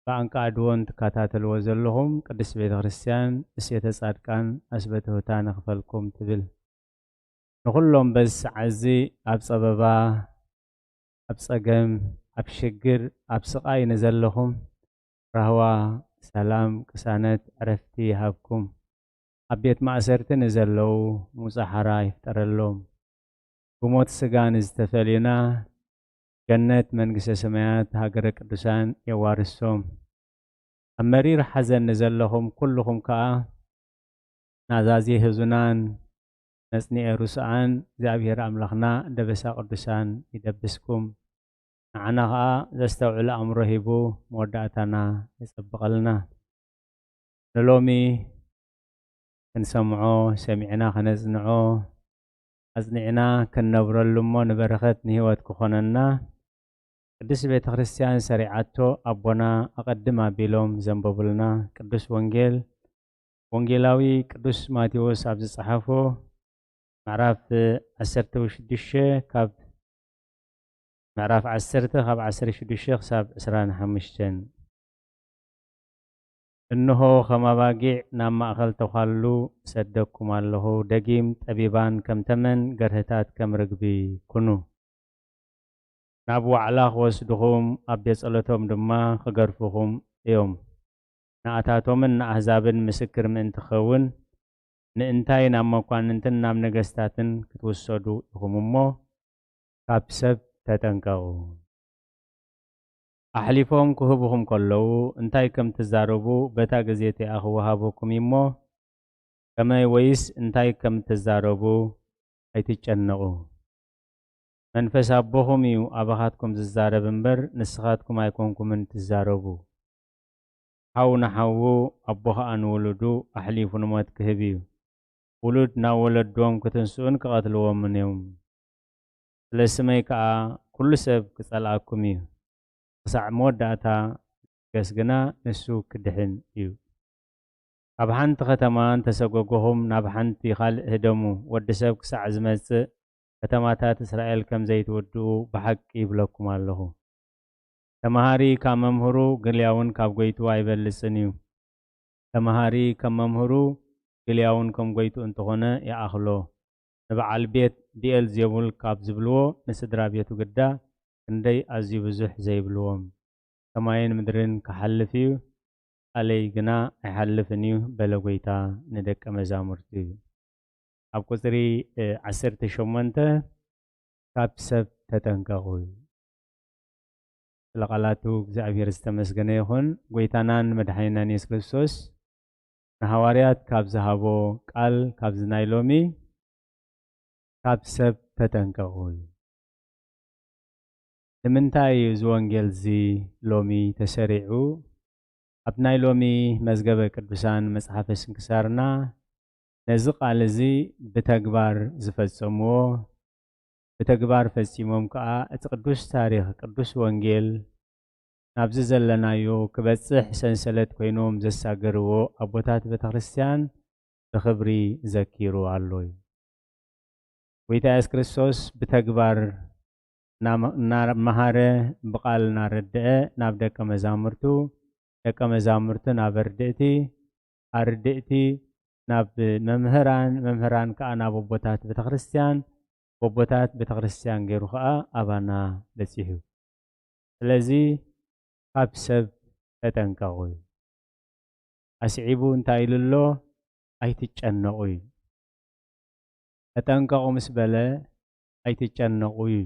ብኣንቃዕድዎን ትከታተልዎ ዘለኹም ቅድስቲ ቤተ ክርስቲያን እሴተ ጻድቃን ኣስበ ትሑታን ይኽፈልኩም ትብል። ንኹሎም በዚ ሰዓት እዚ ኣብ ጸበባ፣ ኣብ ጸገም፣ ኣብ ሽግር፣ ኣብ ስቓይ ንዘለኹም ራህዋ፣ ሰላም፣ ቅሳነት፣ ዕረፍቲ ይሃብኩም። ኣብ ቤት ማእሰርቲ ንዘለዉ ምውጻእ ሓራ ይፍጠረሎም። ብሞት ስጋ ንዝተፈልዩና ገነት መንግስተ ሰማያት ሃገረ ቅዱሳን የዋርሶም። ኣብ መሪር ሓዘን ንዘለኹም ኩልኹም ከኣ ናዛዚ ህዙናን መጽንኤ ርሱዓን እግዚኣብሔር ኣምላኽና ደበሳ ቅዱሳን ይደብስኩም። ንዓና ኸኣ ዘስተውዕል ኣእምሮ ሂቡ መወዳእታና የጸብቐልና። ንሎሚ ክንሰምዖ፣ ሰሚዕና ከነጽንዖ፣ ኣጽኒዕና ክንነብረሉ እሞ ንበረኸት ንህይወት ክኾነና ቅድስቲ ቤተ ክርስቲያን ሰሪዓቶ ኣቦና ኣቐድም ኣቢሎም ዘንበቡልና ቅዱስ ወንጌል፣ ወንጌላዊ ቅዱስ ማቴዎስ ኣብ ዝጸሓፎ ምዕራፍ ዓሰርተ ሽዱሽተ ካብ ምዕራፍ ዓሰርተ ካብ ዓሰርተ ሽዱሽተ ክሳብ ዕስራን ሓሙሽተን። እንሆ፣ ከም ኣባጊዕ ናብ ማእከል ተዃሉ እሰደኩም ኣለኹ። ደጊም ጠቢባን ከም ተመን፣ ገርህታት ከም ርግቢ ኩኑ። ናብ ዋዕላ ክወስድኹም፣ ኣብ ቤት ጸሎቶም ድማ ክገርፉኹም እዮም። ንኣታቶምን ንኣህዛብን ምስክር ምእንቲ ክኸውን፣ ምእንታይ ናብ መኳንንትን ናብ ነገስታትን ክትውሰዱ ኢኹም እሞ፣ ካብ ሰብ ተጠንቀቑ። ኣሕሊፎም ክህቡኹም ከለዉ እንታይ ከም ትዛረቡ በታ ግዜ እቲኣ ክወሃበኩም እዩ እሞ፣ ከመይ ወይስ እንታይ ከም ትዛረቡ ኣይትጨነቑ። መንፈስ ኣቦኹም እዩ ኣባኻትኩም ዝዛረብ እምበር፣ ንስኻትኩም ኣይኮንኩምን ትዛረቡ። ሓው ንሓዉ፣ ኣቦ ኸኣ ንውሉዱ ኣሕሊፉ ንሞት ክህብ እዩ። ውሉድ ናብ ወለዶም ክትንስኡን ክቐትልዎምን እዮም። ስለ ስመይ ከኣ ኩሉ ሰብ ክጸልኣኩም እዩ። ክሳዕ መወዳእታ ዝትገስ ግና ንሱ ክድሕን እዩ። ካብ ሓንቲ ኸተማ እንተሰጎጎኹም ናብ ሓንቲ ኻልእ ህደሙ። ወዲ ሰብ ክሳዕ ዝመጽእ ከተማታት እስራኤል ከም ዘይትውድኡ ብሓቂ ይብለኩም ኣለኹ። ተማሃሪ ካብ መምህሩ ግልያውን ካብ ጎይትኡ ኣይበልጽን እዩ። ተማሃሪ ከም መምህሩ ግልያውን ከም ጎይትኡ እንተኾነ ይኣኽሎ። ንበዓል ቤት ብኤልዜቡል ካብ ዝብልዎ ንስድራ ቤቱ ግዳ ክንደይ ኣዝዩ ብዙሕ ዘይብልዎም። ሰማይን ምድርን ክሓልፍ እዩ፣ ቃለይ ግና ኣይሓልፍን እዩ በለ ጎይታ ንደቀ መዛሙርቱ። ኣብ ቁጽሪ እ፣ ዓሰርተ ሸሞንተ ካብ ሰብ ተጠንቀቑ እዩ። ስለ ቃላቱ እግዚኣብሔር ዝተመስገነ ይኹን። ጎይታናን መድሓኒናን የሱስ ክርስቶስ ንሃዋርያት ካብ ዝሃቦ ቃል ካብዚ ናይ ሎሚ ካብ ሰብ ተጠንቀቑ እዩ። ንምንታይ እዩ እዚ ወንጌል እዚ ሎሚ ተሰሪዑ? ኣብ ናይ ሎሚ መዝገበ ቅዱሳን መጽሓፈ ስንክሳርና ነዚ ቃል እዚ ብተግባር ዝፈጸምዎ፣ ብተግባር ፈጺሞም ከኣ እቲ ቅዱስ ታሪኽ ቅዱስ ወንጌል ናብዚ ዘለናዮ ክበጽሕ ሰንሰለት ኮይኖም ዘሳገርዎ ኣቦታት ቤተ ክርስቲያን ብኽብሪ ዘኪሩ ኣሎ እዩ። ጎይታ የሱስ ክርስቶስ ብተግባር እናመ-፣ እናመሃረ፣ ብቓል እናረድአ ናብ ደቀ መዛሙርቱ፣ ደቀ መዛሙርቱ ናብ ኣርድእቲ፣ ኣርድእቲ ናብ መምህራን፣ መምህራን ከኣ ናብ ኣቦታት ቤተ ክርስቲያን፣ ኣቦታት ቤተ ክርስቲያን ገይሩ ከኣ ኣባና በጺሑ። ስለዚ ካብ ሰብ ተጠንቀቑ እዩ። ኣስዒቡ እንታይ ኢሉ ኣሎ? ኣይትጨነቑ እዩ። ተጠንቀቑ ምስ በለ ኣይትጨነቑ እዩ።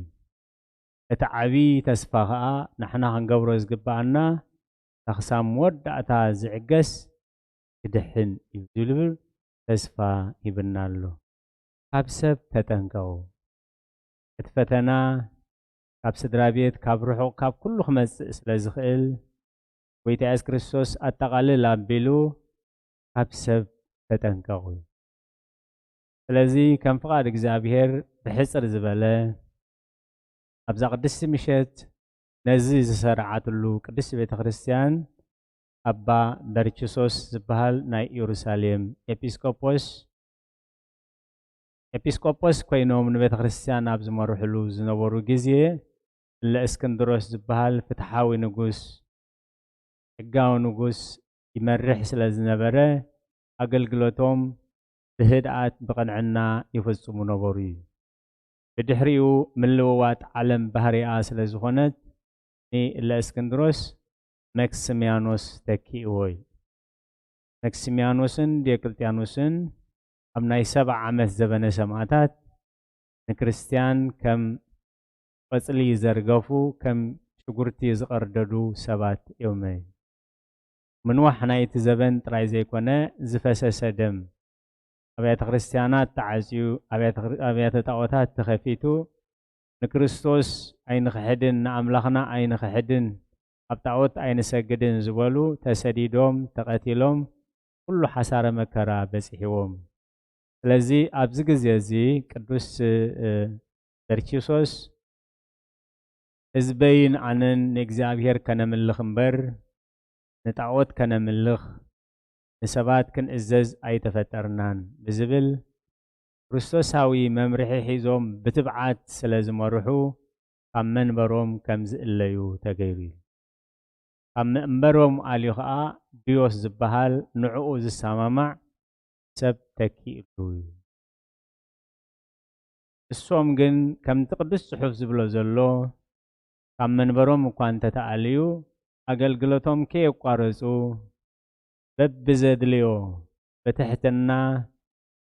እቲ ዓብዪ ተስፋ ኸኣ ንሕና ክንገብሮ ዝግብኣና፣ ክሳብ መወዳእታ ዝዕገስ ክድሕን እዩ ዝብል ተስፋ ሂብና ኣሎ። ካብ ሰብ ተጠንቀቑ። እቲ ፈተና ካብ ስድራ ቤት፣ ካብ ርሑቕ፣ ካብ ኩሉ ክመጽእ ስለ ዝኽእል፣ ጎይታ የሱስ ክርስቶስ ኣጠቓልል ኣቢሉ ካብ ሰብ ተጠንቀቑ እዩ። ስለዚ ከም ፍቓድ እግዚኣብሔር ብሕጽር ዝበለ ኣብዛ ቅድስቲ ምሸት ነዚ ዝሰርዓትሉ ቅድስቲ ቤተ ክርስቲያን ኣባ በርችሶስ ዝበሃል ናይ ኢየሩሳሌም ኤጲስቆጶስ፣ ኤጲስቆጶስ ኮይኖም ንቤተ ክርስቲያን ኣብ ዝመርሕሉ ዝነበሩ ግዜ፣ እለ እስክንድሮስ ዝበሃል ፍትሓዊ ንጉስ፣ ሕጋዊ ንጉስ ይመርሕ ስለ ዝነበረ፣ ኣገልግሎቶም ብህድኣት ብቕንዕና ይፍጽሙ ነበሩ እዩ። ብድሕሪኡ ምልውዋጥ ዓለም ባህሪኣ ስለ ዝኾነት፣ ንእለ እስክንድሮስ መክስሚያኖስ ተኪእዎ እዩ። መክስሚያኖስን ዲዮቅልጥያኖስን ኣብ ናይ ሰብዓ ዓመት ዘበነ ሰማእታት ንክርስትያን ከም ቆጽሊ ዘርገፉ፣ ከም ሽጉርቲ ዝቐርደዱ ሰባት እዮም። ምንዋሕ ናይቲ ዘበን ጥራይ ዘይኮነ፣ ዝፈሰሰ ደም፣ ኣብያተ ክርስቲያናት ተዓጽዩ፣ ኣብያተ ክር-፣ ኣብያተ ጣዖታት ተኸፊቱ፣ ንክርስቶስ ኣይንኽሕድን፣ ንኣምላኽና ኣይንኽሕድን፣ ኣብ ጣዖት ኣይንሰግድን ዝበሉ ተሰዲዶም፣ ተቐቲሎም፣ ኩሉ ሓሳረ መከራ በጺሕዎም። ስለዚ ኣብዚ ግዜ እዚ ቅዱስ፣ እ፣ በርኪሶስ፣ ህዝበይን ኣነን ንእግዚኣብሔር ከነምልኽ እምበር፣ ንጣዖት ከነምልኽ፣ ንሰባት ክንእዘዝ ኣይተፈጠርናን ብዝብል ክርስቶሳዊ መምርሒ ሒዞም ብትብዓት ስለ ዝመርሑ፣ ካብ መንበሮም ከም ዝእለዩ ተገይሩ እዩ። ካብ መንበሮም ኣልዩ ኸኣ ድዮስ ዝበሃል ንዕኡ ዝሰማማዕ ሰብ ተኪእሉ እዩ። እሶም ግን ከምቲ ቅዱስ ጽሑፍ ዝብሎ ዘሎ፣ ካብ መንበሮም እኳ እንተተኣልዩ፣ ኣገልግሎቶም ከየቋረጹ፣ በብዘድልዮ ብትሕትና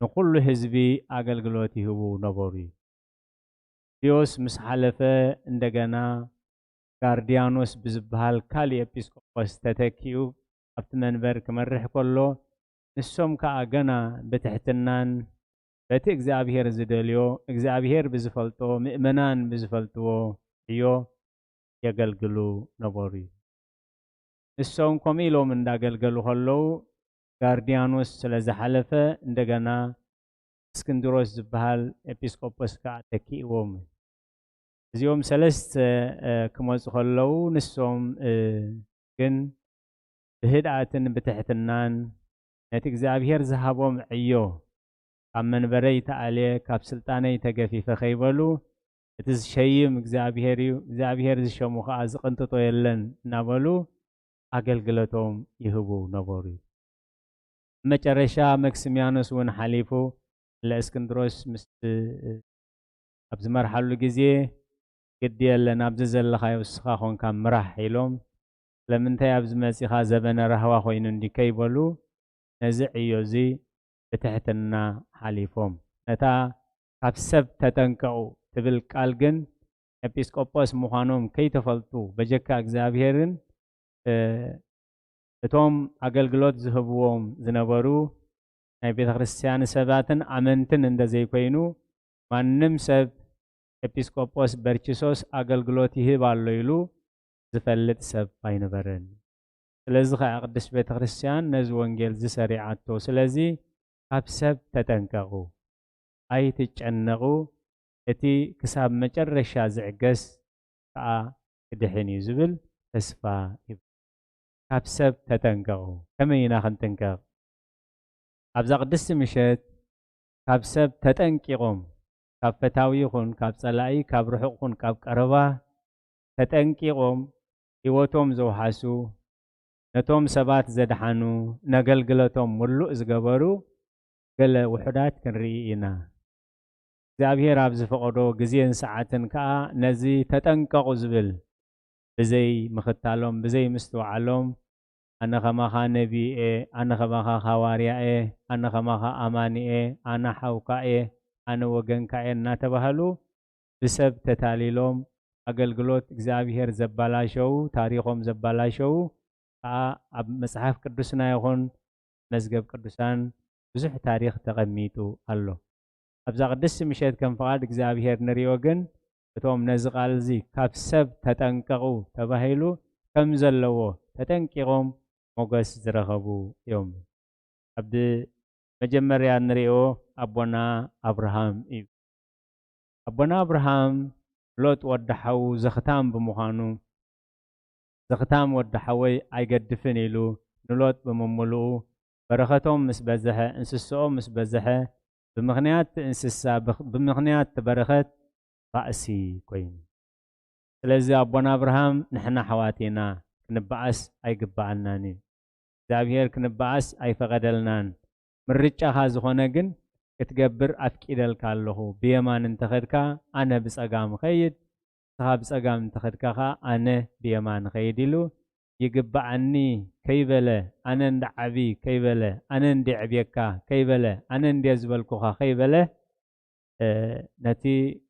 ንኹሉ ህዝቢ ኣገልግሎት ይህቡ ነበሩ እዩ። ሊዮስ ምስ ሓለፈ፣ እንደገና ጋርዲያኖስ ብዝበሃል ካልእ ኤጲስቆጶስ ተተኪኡ ኣብቲ መንበር ክመርሕ ከሎ፣ ንሶም ከኣ ገና ብትሕትናን በቲ እግዚኣብሔር ዝደልዮ፣ እግዚኣብሔር ብዝፈልጦ፣ ምእመናን ብዝፈልጥዎ ዕዮ የገልግሉ ነበሩ። ንሶም ከምኡ ኢሎም እንዳገልገሉ ከለዉ፣ ጋርዲያኖስ ስለ ዝሓለፈ፣ እንደገና እስክንድሮስ ዝበሃል ኤጲስቆጶስ ከኣ ተኪእዎም። እዚኦም ሰለስተ፣ እ፣ ክመጹ ከለዉ፣ ንሶም፣ እ፣ ግን ብህድኣትን ብትሕትናን ነቲ እግዚኣብሔር ዝሃቦም ዕዮ፣ ካብ መንበረይ ተኣልየ፣ ካብ ስልጣነይ ተገፊፈ ከይበሉ፣ እቲ ዝሸይም እግዚኣብሔር እዩ፣ እግዚኣብሔር ዝሸሙ ከኣ ዝቕንጥጦ የለን እናበሉ ኣገልግሎቶም ይህቡ ነበሩ። መጨረሻ መክስሚያኖስ እውን ሓሊፉ፣ ለእስክንድሮስ ምስ ኣብ ዝመርሓሉ ግዜ፣ "ግዲ የለን፣ ኣብዚ ዘለኻዮ እስኻ ኾንካ ምራሕ" ኢሎም፣ "ስለምንታይ ኣብዚ መጺኻ፣ ዘበነ ራህዋ ኮይኑ እንዲ" ከይበሉ፣ ነዚ ዕዮ እዚ ብትሕትና ሓሊፎም። ነታ "ካብ ሰብ ተጠንቀቑ" ትብል ቃል ግን፣ ኤጲስቆጶስ ምዃኖም ከይተፈልጡ፣ በጀካ እግዚኣብሔርን፣ እ፣ እቶም ኣገልግሎት ዝህብዎም ዝነበሩ ናይ ቤተ ክርስቲያን ሰባትን ኣመንትን እንደ ዘይኮይኑ፣ ማንም ሰብ ኤጲስቆጶስ በርቺሶስ ኣገልግሎት ይህብ ኣሎ ኢሉ ዝፈልጥ ሰብ ኣይነበረን። ስለዚ ኸኣ ቅድስት ቤተ ክርስቲያን ነዚ ወንጌል እዚ ሰሪዓቶ። ስለዚ ካብ ሰብ ተጠንቀቑ፣ ኣይትጨነቑ፣ እቲ ክሳብ መጨረሻ ዝዕገስ ከኣ ክድሕን እዩ ዝብል ተስፋ ይህብ። ካብ ሰብ ተጠንቀቑ። ከመይ ኢና ክንጥንቀቕ? ኣብዛ ቅድስቲ ምሸት ካብ ሰብ ተጠንቂቖም፣ ካብ ፈታዊ ይኹን ካብ ጸላኢ፣ ካብ ርሑቕ ይኹን ካብ ቀረባ ተጠንቂቖም ህይወቶም ዘውሓሱ፣ ነቶም ሰባት ዘድሓኑ፣ ነገልግለቶም ምሉእ ዝገበሩ ገለ ውሑዳት ክንርኢ ኢና። እግዚኣብሔር ኣብ ዝፈቐዶ ግዜን ሰዓትን ከኣ ነዚ ተጠንቀቑ ዝብል ብዘይ ምኽታሎም፣ ብዘይ ምስትውዓሎም፣ "ኣነ ኸማኻ ነቢይ እየ፣ ኣነ ኸማኻ ሃዋርያ እየ፣ ኣነ ኸማኻ ኣማኒ እየ፣ ኣነ ሓውካ እየ፣ ኣነ ወገንካ እየ" እናተባህሉ ብሰብ ተታሊሎም ኣገልግሎት እግዚኣብሔር ዘባላሸዉ፣ ታሪኾም ዘባላሸዉ ከኣ ኣብ መጽሓፍ ቅዱስና ይኹን መዝገብ ቅዱሳን ብዙሕ ታሪኽ ተቐሚጡ ኣሎ። ኣብዛ ቅድስቲ ምሸት ከም ፍቓድ እግዚኣብሔር ንሪኦ ግን፣ እቶም ነዚ ቃል እዚ "ካብ ሰብ ተጠንቀቑ" ተባሂሉ ከም ዘለዎ ተጠንቂቖም ሞገስ ዝረኸቡ እዮም። ኣብ መጀመርያ ንሪኦ ኣቦና ኣብርሃም እዩ። ኣቦና ኣብርሃም ሎጥ ወዲ ሓዉ ዘኽታም ብምዃኑ፣ "ዘኽታም ወዲ ሓወይ ኣይገድፍን" ኢሉ ንሎጥ ብምምልኡ፣ በረኸቶም ምስ በዝሐ፣ እንስስኦም ምስ በዝሐ፣ ብምኽንያት እቲ እንስሳ፣ ብኽ-፣ ብምኽንያት እቲ በረኸት ባእሲ ኮይኑ። ስለዚ ኣቦና ኣብርሃም፣ ንሕና ኣሕዋት ኢና፣ ክንበኣስ ኣይግብኣናን እዩ። እግዚኣብሔር ክንበኣስ ኣይፈቐደልናን። ምርጫኻ ዝኾነ ግን ክትገብር ኣፍቂደልካ ኣለኹ። ብየማን እንተኸድካ፣ ኣነ ብጸጋም እኸይድ፣ ንስኻ ብጸጋም እንተኸድካ ኸኣ፣ ኣነ ብየማን እኸይድ ኢሉ፣ ይግብኣኒ ከይበለ፣ ኣነ እንድዓቢ ከይበለ፣ ኣነ እንድዕብየካ ከይበለ፣ ኣነ እንድየ ዝበልኩኻ ከይበለ፣ እ፣ ነቲ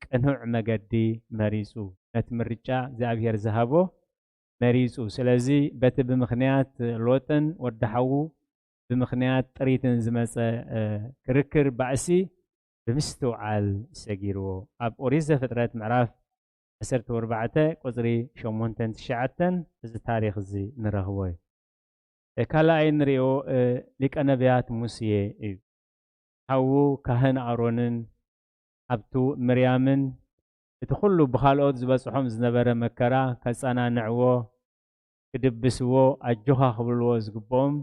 ቅኑዕ መገዲ መሪጹ፣ ነቲ ምርጫ እግዚኣብሔር ዝሃቦ መሪጹ። ስለዚ በቲ ብምኽንያት ሎጥን ወዲ ሓዉ ብምኽንያት ጥሪትን ዝመጸ፣ እ፣ ክርክር፣ ባእሲ ብምስትውዓል ሰጊርዎ። ኣብ ኦሪት ዘፍጥረት ምዕራፍ ዓሰርተ ኣርባዕተ ቁጽሪ ሸሞንተን ትሽዓተን እዚ ታሪኽ እዚ ንረኽቦ እዩ። እ፣ ካልኣይ ንሪኦ፣ እ፣ ሊቀ ነቢያት ሙሴ እዩ። ሓዉ ካህን ኣሮንን ሓብቱ ምርያምን እቲ ኩሉ ብኻልኦት ዝበጽሖም ዝነበረ መከራ ከጸናንዕዎ፣ ክድብስዎ፣ ኣጆኻ ክብልዎ ዝግብኦም፣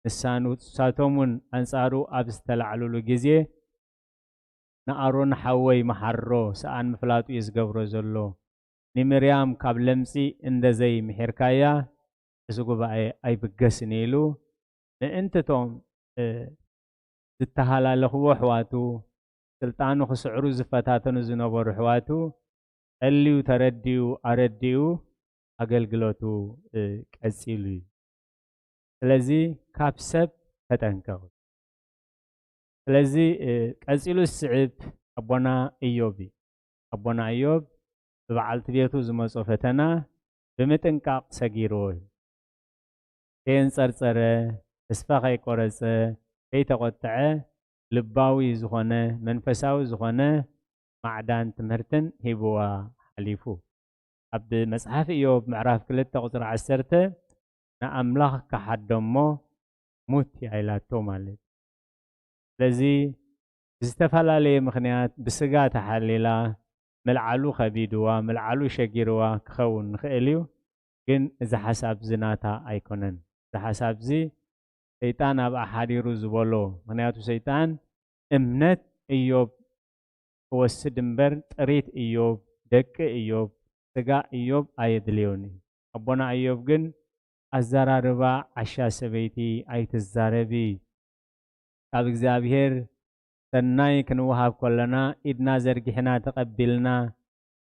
ንሳን ንሳቶም እውን ኣንጻሩ ኣብ ዝተላዕልሉ ግዜ፣ "ንኣሮን ሓወይ መሓሮ፣ ሰኣን ምፍላጡ እዩ ዝገብሮ ዘሎ። ንምርያም ካብ ለምጺ እንደ ዘይምሒርካያ፣ እዚ ጉባኤ ኣይብገስን" ኢሉ፣ ምእንቲ እቶም፣ እ፣ ዝተሃላለኽዎ ኣሕዋቱ፣ ስልጣኑ ክስዕሩ ዝፈታተኑ ዝነበሩ ኣሕዋቱ፣ ጠልዩ ተረዲኡ፣ ኣረዲኡ፣ ኣገልግሎቱ፣ እ፣ ቀጺሉ እዩ። ስለዚ ካብ ሰብ ተጠንቀቑ። ስለዚ፣ እ፣ ቀጺሉ ዝስዕብ ኣቦና ኢዮብ እዩ። ኣቦና እዮብ ብበዓልቲ ቤቱ ዝመጾ ፈተና ብምጥንቃቕ ሰጊርዎ እዩ። ከየንጸርጸረ፣ ተስፋ ከይቆረጸ፣ ከይተቖጥዐ፣ ልባዊ ዝኾነ፣ መንፈሳዊ ዝኾነ ማዕዳን ትምህርትን ሂብዋ ሓሊፉ። ኣብ መጽሓፍ እዮብ ምዕራፍ ክልተ ቁጽሪ ዓሰርተ፣ "ንኣምላኽ ከሓዶ እሞ ሙት እያ" ኢላቶ ማለት እዩ። ስለዚ ብዝተፈላለየ ምኽንያት ብስጋ ተሓሊላ፣ ምልዓሉ ከቢድዋ፣ ምልዓሉ ሸጊርዋ ክኸውን ንኽእል እዩ። ግን እዚ ሓሳብ እዚ ናታ ኣይኮነን። እዚ ሓሳብ እዚ ሰይጣን ኣብኣ ሓዲሩ ዝበሎ። ምኽንያቱ ሰይጣን እምነት እዮብ ክወስድ እምበር፣ ጥሪት እዮብ፣ ደቂ እዮብ፣ ስጋ እዮብ ኣየድልዮን እዩ። ኣቦና እዮብ ግን ኣዘራርባ ዓሻ ሰበይቲ ኣይትዛረቢ። ካብ እግዚኣብሔር ሰናይ ክንወሃብ ከለና ኢድና ዘርጊሕና ተቐቢልና፣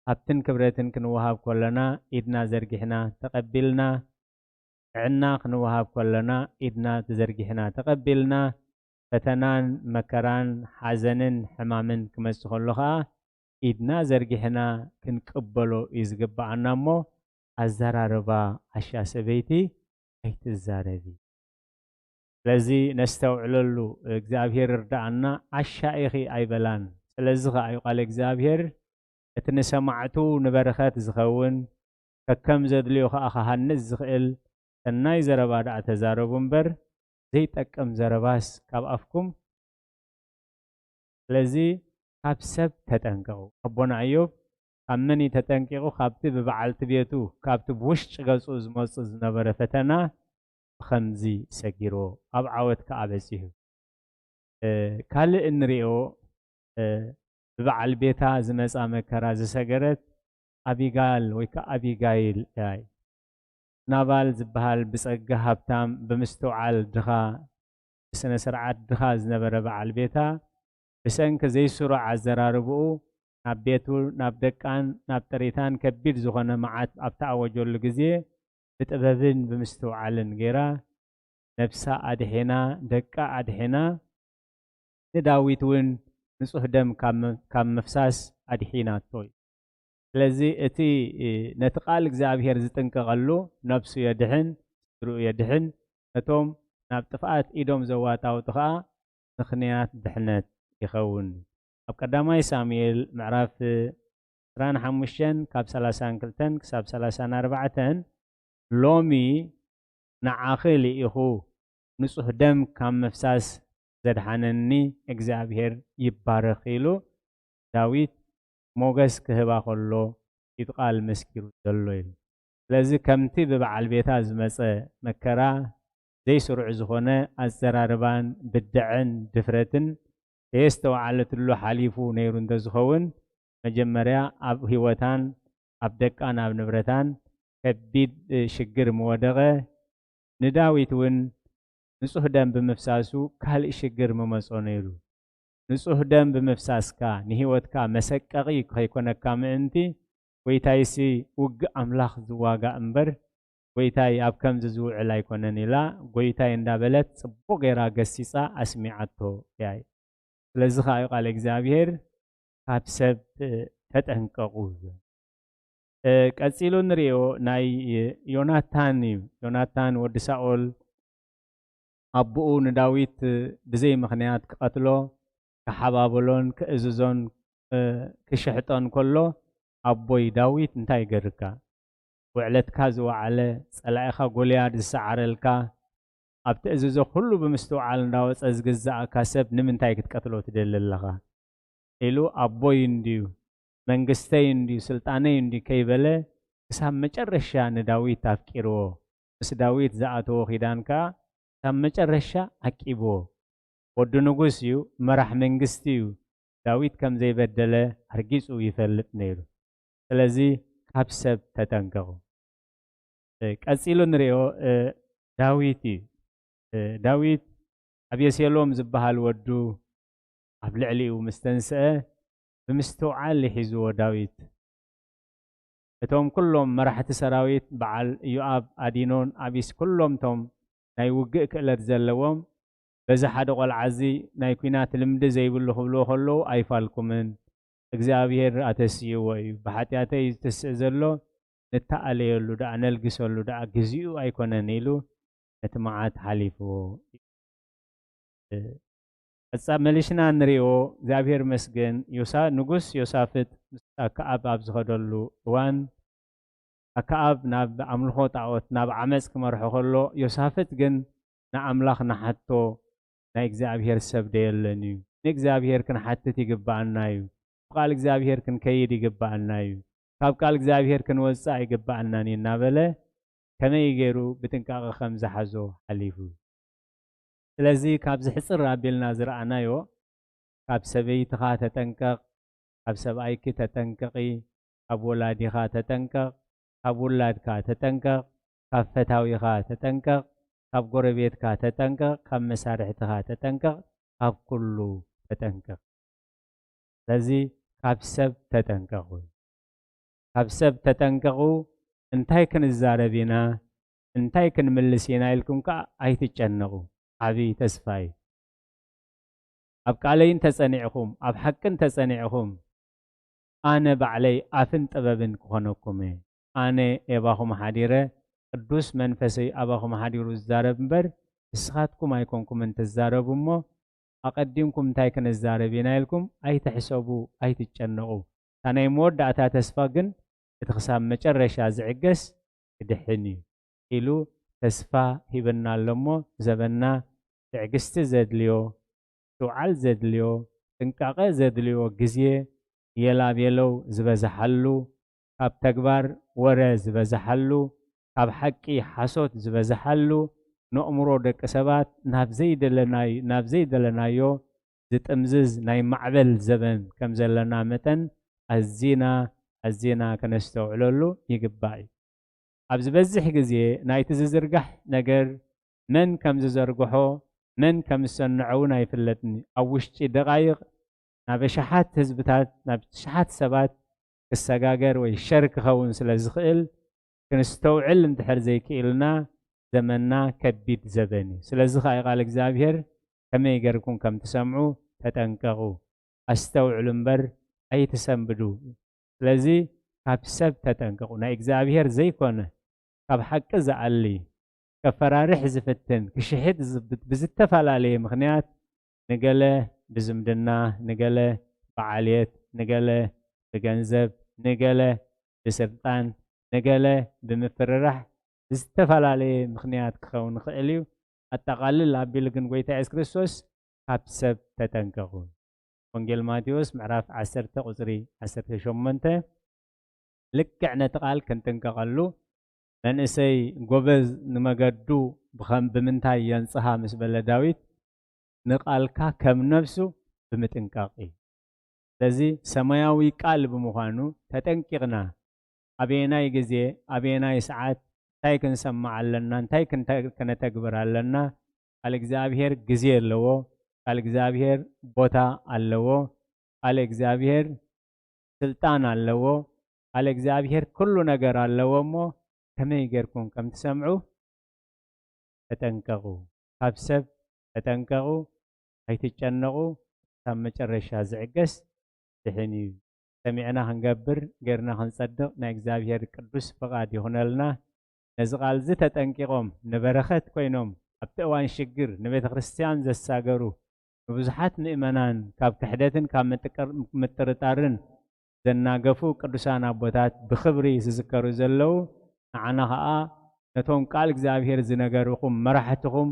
ሃብትን ክብረትን ክንወሃብ ከለና ኢድና ዘርጊሕና ተቐቢልና፣ ጥዕና ክንወሃብ ከለና ኢድና ተዘርጊሕና ተቐቢልና፣ ፈተናን መከራን ሓዘንን ሕማምን ክመጽእ ከሎ ኸኣ ኢድና ዘርጊሕና ክንቅበሎ እዩ ዝግብኣና እሞ፣ ኣዘራርባ ዓሻ ሰበይቲ ኣይትዛረቢ። ስለዚ ነስተውዕለሉ፣ እግዚኣብሔር ይርድኣና። "ዓሻ ኢኺ" ኣይበላን። ስለዚ ኸኣ እዩ ቃል እግዚኣብሔር፣ "እቲ ንሰማዕቱ ንበረኸት ዝኸውን፣ ከከም ዘድልዮ ኸኣ ክሃንጽ ዝኽእል ሰናይ ዘረባ ደኣ ተዛረቡ እምበር፣ ዘይጠቅም ዘረባስ ካብ ኣፍኩም" ስለዚ ካብ ሰብ ተጠንቀቑ። ኣቦና እዮብ ካብ መን እዩ ተጠንቂቑ? ካብቲ ብበዓልቲ ቤቱ፣ ካብቲ ብውሽጢ ገጹ ዝመጽእ ዝነበረ ፈተና ብኸምዚ ሰጊርዎ፣ ኣብ ዓወት ከኣ በጺሑ። እ፣ ካልእ እንሪኦ፣ እ፣ ብበዓል ቤታ ዝመጻ መከራ ዝሰገረት ኣቢጋል ወይ ከኣ ኣቢጋይል እያ። ናባል ዝበሃል ብጸጋ ሃብታም፣ ብምስትውዓል ድኻ፣ ብስነ ስርዓት ድኻ ዝነበረ በዓል ቤታ፣ ብሰንኪ ዘይስሩዕ ኣዘራርብኡ ናብ ቤቱ፣ ናብ ደቃን ናብ ጥሪታን ከቢድ ዝኾነ መዓት ኣብ ተኣወጀሉ ግዜ፣ ብጥበብን ብምስትውዓልን ገይራ ነብሳ ኣድሒና፣ ደቃ ኣድሒና፣ ንዳዊት እውን ንጹህ ደም ካብ መ-፣ ካብ ምፍሳስ ኣድሒናቶ እዩ። ስለዚ እቲ፣ እ፣ ነቲ ቃል እግዚኣብሔር ዝጥንቀቐሉ ነብሱ የድሕን፣ ስድርኡ የድሕን፣ ነቶም ናብ ጥፍኣት ኢዶም ዘዋጣውጡ ኸኣ ምኽንያት ድሕነት ይኸውን። ኣብ ቀዳማይ ሳሙኤል ምዕራፍ ዕስራን ሓሙሽተን ካብ ሰላሳን ክልተን ክሳብ ሰላሳን ኣርባዕተን፣ "ሎሚ ንዓኺ ልኢኹ ንጹህ ደም ካብ ምፍሳስ ዘድሓነኒ እግዚኣብሔር ይባረኽ" ኢሉ ዳዊት ሞገስ ክህባ ከሎ እዩ ቃል መስኪሩ ዘሎ ኢሉ። ስለዚ ከምቲ ብበዓል ቤታ ዝመጸ መከራ ዘይስሩዕ ዝኾነ ኣዘራርባን ብድዐን ድፍረትን ከየስተውዓለትሉ ሓሊፉ ነይሩ እንተዝኸውን፣ መጀመርያ ኣብ ህይወታን ኣብ ደቃን ኣብ ንብረታን ከቢድ፣ እ፣ ሽግር ምወደቐ። ንዳዊት እውን ንጹህ ደም ብምፍሳሱ ካልእ ሽግር ምመጾ ነይሩ። ንጹህ ደም ብምፍሳስካ ንህይወትካ መሰቀቒ ከይኮነካ ምእንቲ፣ "ጎይታይሲ ውግእ ኣምላኽ ዝዋጋእ እምበር፣ ጎይታይ ኣብ ከምዚ ዝውዕል ኣይኮነን" ኢላ፣ "ጎይታይ" እንዳበለት ጽቡቕ ገይራ ገሲጻ ኣስሚዓቶ እያ። ስለዚ ኸኣ እዩ ቃል እግዚኣብሔር፣ "ካብ ሰብ፣ እ፣ ተጠንቀቑ" ዝብል። እ፣ ቀጺሉ ንርእዮ ናይ ዮናታን እዩ። ዮናታን ወዲ ሳኦል ኣቦኡ ንዳዊት ብዘይ ምኽንያት ክቐትሎ፣ ክሓባብሎን ክእዝዞን፣ እ፣ ክሽሕጦን ከሎ፣ ኣቦይ ዳዊት እንታይ ይገርካ? ውዕለትካ ዝወዓለ፣ ጸላኢኻ ጎልያድ ዝሰዓረልካ፣ ኣብ ትእዝዞ ኩሉ ብምስትውዓል እንዳወጸ ዝግዛእካ ሰብ ንምንታይ ክትቀትሎ ትደሊ ኣለኻ? ኢሉ ኣቦይ እንድዩ፣ መንግስተይ እንድዩ፣ ስልጣነይ እንድዩ ከይበለ ክሳብ መጨረሻ ንዳዊት ኣፍቂርዎ። ምስ ዳዊት ዝኣተዎ ኪዳን ከኣ ክሳብ መጨረሻ ዓቂብዎ። ወዲ ንጉስ እዩ፣ መራሕ መንግስቲ እዩ። ዳዊት ከም ዘይበደለ ኣርጊጹ ይፈልጥ ነይሩ። ስለዚ ካብ ሰብ ተጠንቀቑ። እ፣ ቀጺሉ ንርእዮ፣ እ፣ ዳዊት እዩ። እ፣ ዳዊት ኣቤሴሎም ዝበሃል ወዱ ኣብ ልዕሊኡ ምስ ተንስአ፣ ብምስትውዓል ይሒዝዎ ዳዊት። እቶም ኩሎም መራሕቲ ሰራዊት፣ በዓል ኢዮኣብ፣ ኣዲኖን፣ ኣቢስ፣ ኩሎም እቶም ናይ ውግእ ክእለት ዘለዎም፣ በዚ ሓደ ቆልዓ እዚ ናይ ኲናት ልምዲ ዘይብሉ ክብልዎ ከለዉ ኣይፋልኩምን። እግዚኣብሔር ኣተስይዎ እዩ። ብሓጢኣተይ እዩ ዝትስእ ዘሎ፣ ንተኣለየሉ ደኣ፣ ነልግሰሉ ደኣ፣ ግዚኡ ኣይኮነን ኢሉ ነቲ መዓት ሓሊፍዎ። ቀጻ መሊሽና ንሪኦ። እግዚኣብሔር መስገን። ዮሳ-፣ ንጉስ ዮሳፍጥ ምስ ኣከኣብ ኣብ ዝኸደሉ እዋን፣ ኣከኣብ ናብ ኣምልኾ ጣዖት፣ ናብ ዓመጽ ክመርሖ ከሎ፣ ዮሳፍጥ ግን ንኣምላኽ ንሓቶ፣ ናይ እግዚኣብሔር ሰብ ደየለን እዩ። ንእግዚኣብሔር ክንሓትት ይግብኣና እዩ። ብቃል እግዚኣብሔር ክንከይድ ይግብኣና እዩ። ካብ ቃል እግዚኣብሔር ክንወጽእ ኣይግብኣናን እዩ እናበለ፣ ከመይ ገይሩ ብጥንቃቐ ከም ዝሓዞ ሓሊፉ። ስለዚ ካብዚ ሕጽር ኣቢልና ዝረኣናዮ፣ ካብ ሰበይትኻ ተጠንቀቕ፣ ካብ ሰብኣይኪ ተጠንቀቒ፣ ካብ ወላዲኻ ተጠንቀቕ፣ ካብ ውላድካ ተጠንቀቕ፣ ካብ ፈታዊኻ ተጠንቀቕ፣ ካብ ጎረቤትካ ተጠንቀቕ፣ ካብ መሳርሕትኻ ተጠንቀቕ፣ ካብ ኩሉ ተጠንቀቕ። ስለዚ ካብ ሰብ ተጠንቀቑ። ካብ ሰብ ተጠንቀቑ። እንታይ ክንዛረብ ኢና፣ እንታይ ክንምልስ ኢና ኢልኩም ከኣ ኣይትጨነቑ። ዓቢ ተስፋ እዩ። ኣብ ቃለይ እንተጸኒዕኹም፣ ኣብ ሓቂ እንተጸኒዕኹም፣ ኣነ ባዕለይ ኣፍን ጥበብን ክኾነኩም እየ። ኣነ የባኹም ሓዲረ፣ ቅዱስ መንፈሰይ ኣባኹም ሓዲሩ ዝዛረብ እምበር፣ ንስኻትኩም ኣይኮንኩምን ትዛረቡ እሞ፣ ኣቐዲምኩም እንታይ ክንዛረብ ኢና ኢልኩም ኣይትሕሰቡ፣ ኣይትጨነቑ። እታ ናይ መወዳእታ ተስፋ ግን፣ እቲ ክሳብ መጨረሻ ዝዕገስ ክድሕን እዩ ኢሉ ተስፋ ሂበና ኣሎ እሞ፣ ዘበንና ትዕግስቲ ዘድልዮ፣ ምስትውዓል ዘድልዮ፣ ጥንቃቐ ዘድልዮ ግዜ፣ የላቤለው ዝበዝሓሉ፣ ካብ ተግባር ወረ ዝበዝሓሉ፣ ካብ ሓቂ ሓሶት ዝበዝሓሉ፣ ነእምሮ ደቂ ሰባት ናብ ዘይደለናይ-፣ ናብ ዘይደለናዮ ዝጥምዝዝ ናይ ማዕበል ዘበን ከም ዘለና መጠን፣ ኣዚና፣ ኣዚና ከነስተውዕለሉ ይግባእ እዩ። ኣብ ዝበዝሕ ግዜ ናይቲ ዝዝርጋሕ ነገር መን ከም ዝዘርግሖ፣ መን ከም ዝሰንዖ እውን ኣይፍለጥን እዩ። ኣብ ውሽጢ ደቓይቕ ናብ ኣሽሓት ህዝብታት፣ ናብ ኣሽሓት ሰባት ክሰጋገር ወይ ሸር ክኸውን ስለ ዝኽእል፣ ክንስተውዕል እንድሕር ዘይክኢልና፣ ዘመንና ከቢድ ዘበን እዩ። ስለዚ ኸኣ ቃል እግዚኣብሔር፣ ከመይ ገርኩም ከም ትሰምዑ ተጠንቀቑ፣ ኣስተውዕሉ እምበር ኣይትሰንብዱ። ስለዚ ካብ ሰብ ተጠንቀቑ፣ ናይ እግዚኣብሔር ዘይኮነ፣ ካብ ሓቂ ዝኣሊ፣ ከፈራርሕ ዝፍትን፣ ክሽሕጥ ዝብ-፣ ብዝተፈላለየ ምኽንያት፣ ንገለ ብዝምድና፣ ንገለ ብዓልየት፣ ንገለ ብገንዘብ፣ ንገለ ብስልጣን፣ ንገለ ብምፍርራሕ፣ ብዝተፈላለየ ምኽንያት ክኸውን ይኽእል እዩ። ኣጠቓልል ኣቢሉ ግን ጎይታ የሱስ ክርስቶስ፣ ካብ ሰብ ተጠንቀቑ። ወንጌል ማቴዎስ ምዕራፍ ዓሰርተ ቁጽሪ ዓሰርተ ሸሞንተ፣ ልክዕ ነቲ ቃል ክንጥንቀቐሉ፣ መንእሰይ ጎበዝ ንመገዱ ብኸም-፣ ብምንታይ የንጽሃ ምስ በለ ዳዊት፣ ንቃልካ ከም ነፍሱ ብምጥንቃቕ እዩ። ስለዚ ሰማያዊ ቃል ብምዃኑ ተጠንቂቕና፣ ኣበየናይ ግዜ፣ ኣበየናይ ሰዓት፣ እንታይ ክንሰምዕ ኣለና፣ እንታይ ክንተ-፣ ከነተግብር ኣለና። ቃል እግዚኣብሔር ግዜ ኣለዎ። ቃል እግዚኣብሔር ቦታ ኣለዎ። ቃል እግዚኣብሔር ስልጣን ኣለዎ። ቃል እግዚኣብሔር ኩሉ ነገር ኣለዎ እሞ፣ ከመይ ጌርኩም ከም ትሰምዑ ተጠንቀቑ። ካብ ሰብ ተጠንቀቑ፣ ኣይትጨነቑ። ካብ መጨረሻ ዝዕገስ ድሕን እዩ። ሰሚዕና ክንገብር፣ ጌርና ክንጸድቕ ናይ እግዚኣብሔር ቅዱስ ፍቓድ ይኹነልና። ነዚ ቃል እዚ ተጠንቂቖም፣ ንበረኸት ኮይኖም፣ ኣብቲ እዋን ሽግር ንቤተ ክርስቲያን ዘሳገሩ፣ ንብዙሓት ምእመናን ካብ ክሕደትን ካብ ምጥቅር-፣ ምጥርጣርን ዘናገፉ ቅዱሳን ኣቦታት ብኽብሪ ዝዝከሩ ዘለዉ፣ ንዓና ኸኣ ነቶም ቃል እግዚኣብሔር ዝነገርኹም መራሕትኹም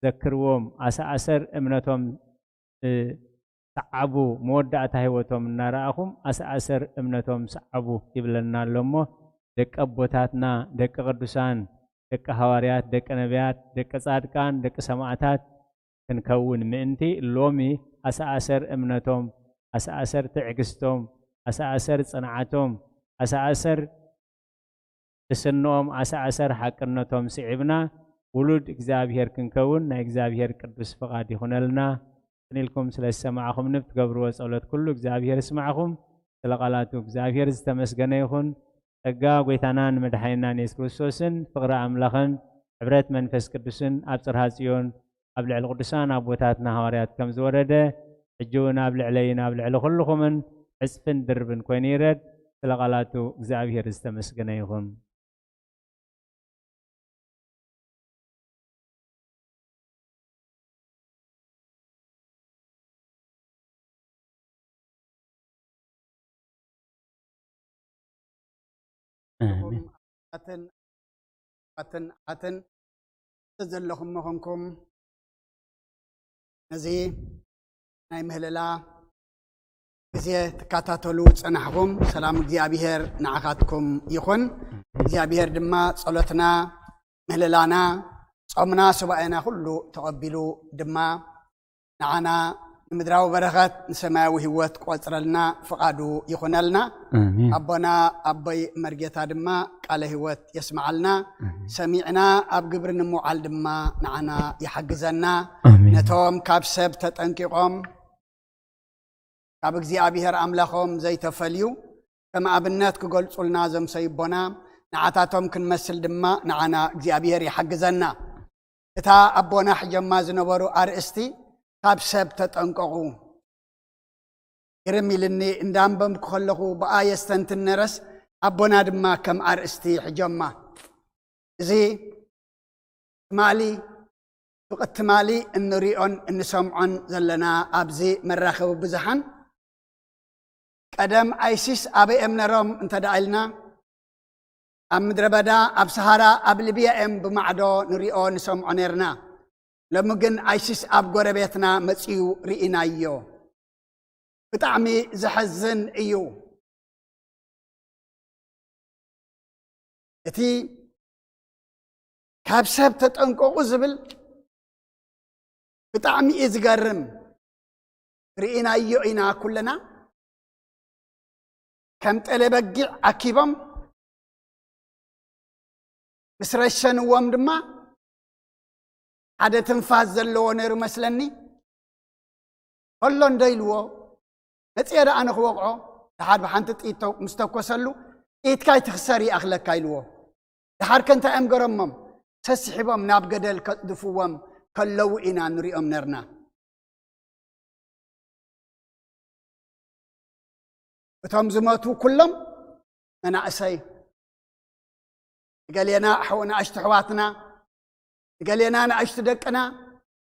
ዘክርዎም፣ ኣሰኣሰር እምነቶም፣ እ፣ ሰዓቡ፣ መወዳእታ ህይወቶም እናረኣኹም ኣሰኣሰር እምነቶም ሰዓቡ ይብለና ኣሎ እሞ፣ ደቂ ኣቦታትና፣ ደቂ ቅዱሳን፣ ደቂ ሃዋርያት፣ ደቂ ነቢያት፣ ደቂ ጻድቃን፣ ደቂ ሰማዕታት ክንከውን ምእንቲ፣ ሎሚ ኣሰኣሰር እምነቶም፣ ኣሰኣሰር ትዕግስቶም፣ ኣሰኣሰር ጽንዓቶም፣ ኣሰኣሰር ትስንኦም፣ ኣሰኣሰር ሓቅነቶም ስዒብና፣ ውሉድ እግዚኣብሔር ክንከውን ናይ እግዚኣብሔር ቅዱስ ፍቓድ ይኹነልና። ቅን ኢልኩም ስለ ዝሰማዕኹምኒ፣ ብትገብርዎ ጸሎት ኩሉ እግዚኣብሔር ይስማዕኹም። ስለ ቃላቱ እግዚኣብሔር ዝተመስገነ ይኹን። ጸጋ ጐይታናን መድሓኒናን የሱስ ክርስቶስን ፍቕሪ ኣምላኽን ሕብረት መንፈስ ቅዱስን ኣብ ጽርሃ ጽዮን ኣብ ልዕሊ ቅዱሳን ኣቦታትና ሃዋርያት ከም ዝወረደ፣ ሕጂ እውን ኣብ ልዕለይን ኣብ ልዕሊ ኩልኹምን ዕጽፍን ድርብን ኮይኑ ይረድ። ስለ ቃላቱ እግዚኣብሔር ዝተመስገነ ይኹን። ኣሜን። ኣትን ኣትን ኣትን ዘለኹም መኾንኩም ነዚ ናይ ምህለላ ግዜ ትከታተሉ ጸናሕኩም፣ ሰላም እግዚኣብሔር ንዓኻትኩም ይኹን። እግዚኣብሔር ድማ ጸሎትና፣ ምህለላና፣ ጾምና፣ ሱባኤና ኩሉ ተቐቢሉ ድማ ንዓና ንምድራዊ በረኸት ንሰማያዊ ህይወት ክቆጽረልና ፍቓዱ ይኹነልና። ኣሜን። ኣቦና ኣቦይ መርጌታ ድማ ቃለ ህይወት የስምዓልና። ኣሜን። ሰሚዕና ኣብ ግብሪ ንምውዓል ድማ ንዓና ይሓግዘና። ኣሜን። ነቶም ካብ ሰብ ተጠንቂቖም ካብ እግዚኣብሔር ኣምላኾም ዘይተፈልዩ ከም ኣብነት ክገልጹልና ዘምሰዩ ኣቦና ንዓታቶም ክንመስል ድማ ንዓና እግዚኣብሔር ይሓግዘና። እታ ኣቦና ሕጀማ ዝነበሩ ኣርእስቲ ካብ ሰብ ተጠንቀቑ። ግርም ኢልኒ እንዳንበብኩ ከለኹ ብኣ የስተንትን ነረስ ኣቦና ድማ ከም ኣርእስቲ ሕጀማ። እዚ ትማሊ ብቕትማሊ እንሪኦን እንሰምዖን ዘለና ኣብዚ መራኸቢ ብዙሓን ቀደም ኣይሲስ ኣበይ እዮም ነሮም እንተ ደኣ ኢልና ኣብ ምድረ በዳ ኣብ ሰሃራ ኣብ ሊብያ እዮም ብማዕዶ ንሪኦ ንሰምዖ ነርና። ሎሚ ግን ኣይሲስ ኣብ ጎረቤትና መፅዩ ርኢናዮ። ብጣዕሚ ዘሐዝን እዩ። እቲ ካብ ሰብ ተጠንቀቑ ዝብል ብጣዕሚ እዩ ዝገርም። ርኢናዮ ኢና ኩልና። ከም ጠለ በጊዕ ኣኪቦም ምስ ረሸንዎም ድማ ሓደ ትንፋስ ዘለዎ ነይሩ መስለኒ። ከሎ እንዶ ኢልዎ መፅየ ደኣ ንክወቕዖ ደሓር ብሓንቲ ጥይት ምስ ተኮሰሉ ጥይትካ ኣይትኽሰር ይኣኽለካ ኢልዎ። ደሓር ከ እንታይ እዮም ገረሞም? ሰስሒቦም ናብ ገደል ከፅድፍዎም ከለዉ ኢና ንሪኦም ነርና። እቶም ዝመቱ ኩሎም መናእሰይ፣ ንገሌና ንኣሽቱ ኣሕዋትና፣ ንገሌና ንኣሽቱ ደቅና፣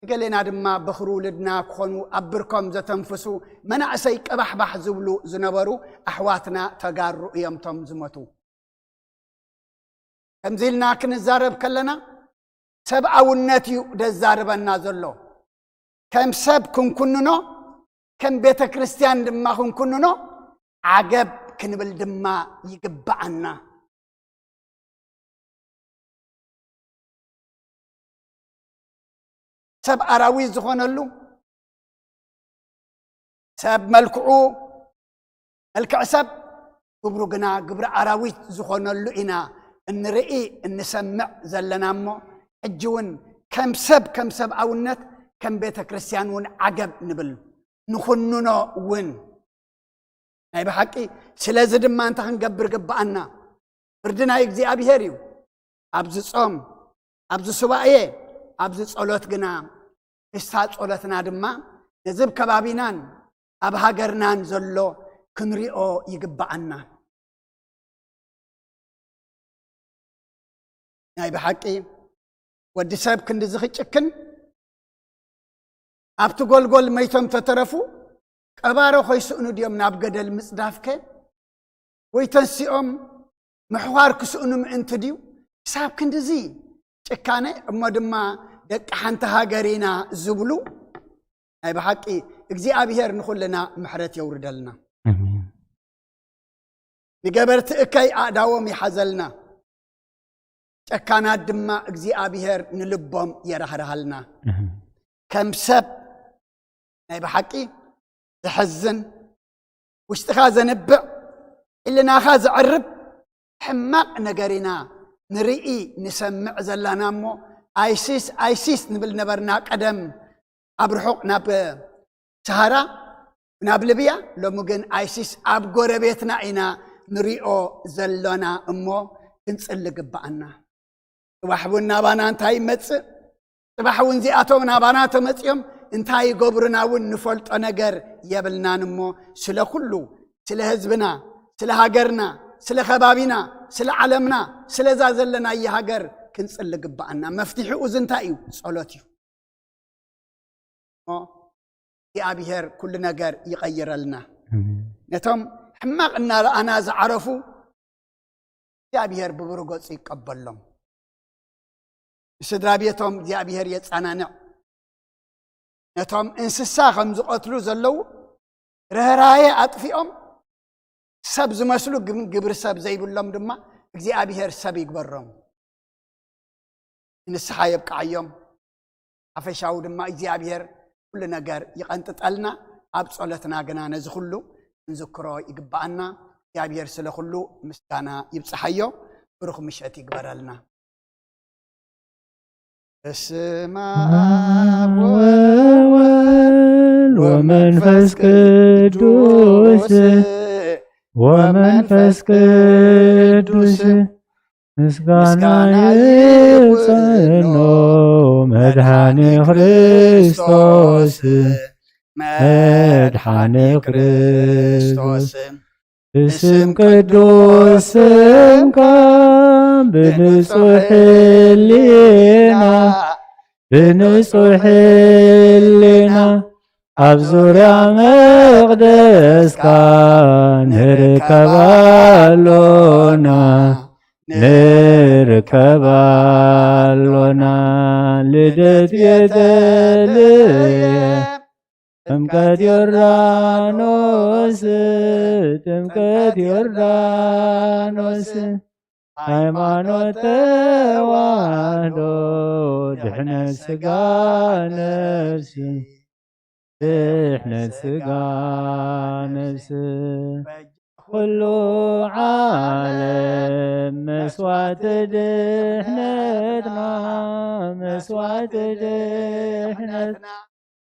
ንገሌና ድማ በኽሪ ውልድና ክኾኑ ኣብ ብርኮም ዘተንፍሱ መናእሰይ ቀባሕባሕ ዝብሉ ዝነበሩ ኣሕዋትና ተጋሩ እዮም እቶም ዝመቱ። ከምዚ ኢልና ክንዛረብ ከለና ሰብኣውነት እዩ ደዛርበና ዘሎ። ከም ሰብ ክንኩንኖ፣ ከም ቤተ ክርስቲያን ድማ ክንኩንኖ ዓገብ ክንብል ድማ ይግብኣና። ሰብ ኣራዊት ዝኾነሉ፣ ሰብ መልክዑ መልክዕ ሰብ፣ ግብሩ ግና ግብሪ ኣራዊት ዝኾነሉ ኢና እንርኢ እንሰምዕ ዘለና እሞ፣ ሕጂ እውን ከም ሰብ ከም ሰብኣውነት ከም ቤተ ክርስቲያን እውን ዓገብ ንብል ንኹንኖ እውን። ናይ ብሓቂ ስለዚ ድማ እንታይ ክንገብር ግብኣና? ፍርዲ ናይ እግዚኣብሔር እዩ። ኣብዚ ጾም፣ ኣብዚ ሱባኤ፣ ኣብዚ ጸሎት ግና ክስታ ጸሎትና ድማ ነዚ ኣብ ከባቢናን ኣብ ሃገርናን ዘሎ ክንሪኦ ይግብኣና። ናይ ብሓቂ ወዲ ሰብ ክንድዚ ክጭክን ኣብቲ ጎልጎል መይቶም ተተረፉ ቀባሮ ከይስእኑ ድዮም ናብ ገደል ምጽዳፍከ? ወይ ተንሲኦም ምሕዃር ክስእኑ ምእንቲ ድዩ? ክሳብ ክንድዚ ጭካነ እሞ ድማ ደቂ ሓንቲ ሃገር ኢና ዝብሉ ናይ ብሓቂ እግዚኣብሔር ንኹልና ምሕረት የውርደልና። ኣሜን። ንገበርቲ እከይ ኣእዳዎም ይሓዘልና። ጨካናት ድማ እግዚኣብሔር ንልቦም የራህርሃልና። ኣሜን። ከም ሰብ ናይ ብሓቂ ዘሕዝን ውሽጥኻ ዘንብዕ ሕልናኻ ዘዕርብ ሕማቕ ነገር ኢና ንርኢ ንሰምዕ ዘላና እሞ ኣይሲስ ኣይሲስ ንብል ነበርና ቀደም ኣብ ርሑቕ ናብ ሰሃራ ናብ ልብያ። ሎሚ ግን ኣይሲስ ኣብ ጎረቤትና ኢና ንሪኦ ዘሎና እሞ ክንጽሊ ግብኣና። ጽባሕ እውን ናባና እንታይ ይመጽእ? ጽባሕ እውን እዚኣቶም ናባና ተመጺኦም እንታይ ይገብሩና እውን ንፈልጦ ነገር የብልናን እሞ ስለ ኩሉ ስለ ህዝብና፣ ስለ ሃገርና፣ ስለ ከባቢና፣ ስለ ዓለምና፣ ስለዛ ዘለናያ ሃገር ክንጽሊ ግብኣና። መፍትሒኡ እዚ እንታይ እዩ? ጸሎት እዩ። እሞ እግዚኣብሔር ኩሉ ነገር ይቐይረልና። ነቶም ሕማቕ እናረኣና ዝዓረፉ እግዚኣብሔር ብብሩህ ገጹ ይቀበሎም። ንስድራ ቤቶም እግዚኣብሔር የጸናንዕ። ነቶም እንስሳ ከም ዝቐትሉ ዘለዉ ርህራሄ ኣጥፊኦም ሰብ ዝመስሉ ግን ግብሪ ሰብ ዘይብሎም ድማ እግዚኣብሔር ሰብ ይግበሮም። ንስሓ የብቅዓዮም። ሓፈሻዊ ድማ እግዚኣብሔር ኩሉ ነገር ይቐንጥጠልና። ኣብ ጸሎትና ግና ነዚ ኩሉ ክንዝክሮ ይግብኣና። እግዚኣብሔር ስለ ኩሉ ምስጋና ይብጽሓዮ። ብሩኽ ምሸት ይግበረልና። በስመ ኣብ ወወልድ ወመንፈስ ቅዱስ ወመንፈስ ቅዱስ ምስጋና ይብጽሕኖ መድኃኔ ክርስቶስ መድኃኔ ክርስቶስ ብስም ቅዱስ ስምካ ብንጹሕ ሕሊና ብንጹሕ ሕሊና ኣብ ዙርያ መቕደስካ ንርከብ ኣሎና ንርከብ ኣሎና። ልደት ቤተልሔም ጥምቀት ዮርዳኖስ ጥምቀት ዮርዳኖስ ሃይማኖት ተዋህዶ ድሕነት ስጋ ነፍሲ ድሕነት ስጋ ነፍሲ ኩሉ ዓለም መስዋዕቲ ድሕነትና መስዋዕቲ ድሕነትና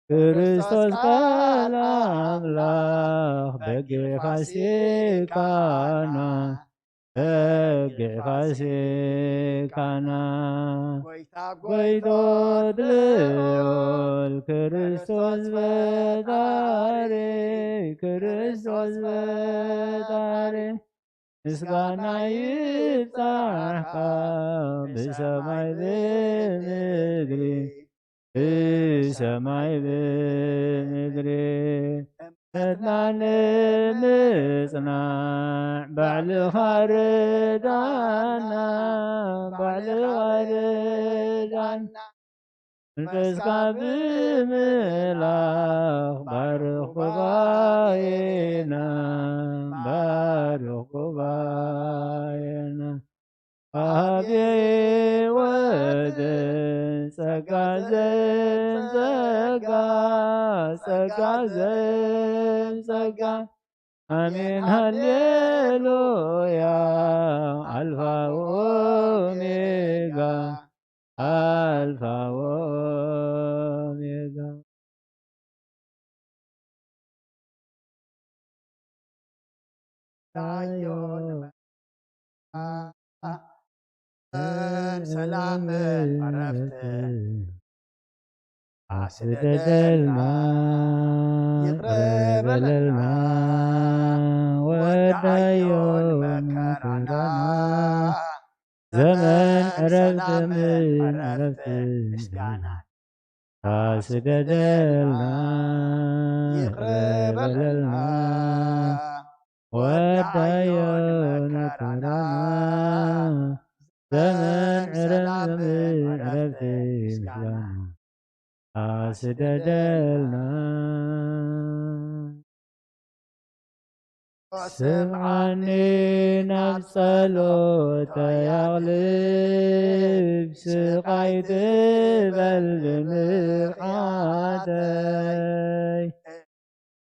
ክርስቶስ ቃል ኣምላኽ በጊዕ ፋሲካና በጊዕ ፋሲካና ጎይታ ጎይቶት ልዑል ክርስቶስ ፈጣሪ ክርስቶስ ፈጣሪ ምስጋና ይብጻሕካ ብሰማይ ብምድሪ ብሰማይ ብምድሪ እምነትና ንምጽናዕ ባዕልኻ ርዳና ባዕልኻ ርዳና መንፈስካ ብምልኣኽ ባርኽ ጉባኤና ባርኽ ጉባኤና ሃብየ ወደ ጸጋ ዘም ጸጋ ጸጋ ዘም ጸጋ ኣሜን ሃሌሉያ ኣልፋ ወኦሜጋ ኣልፋ ወኦሜጋ ሰላምን ዕረፍትን ኣስደደልና ይቕረ በለልና ወዳዮ ንመከራና ዘመን ዕረፍትን ዕረፍትን ምስጋና ኣስደደልና ይቕረ በለልና ወዳዮ ንመከራና ዘመን ዕረፍቲ ምስጋና ኣስደደልና ስምዓኒ ናብ ጸሎተይ ኣቕልብ ስቓይ ትበል ብምብዓተይ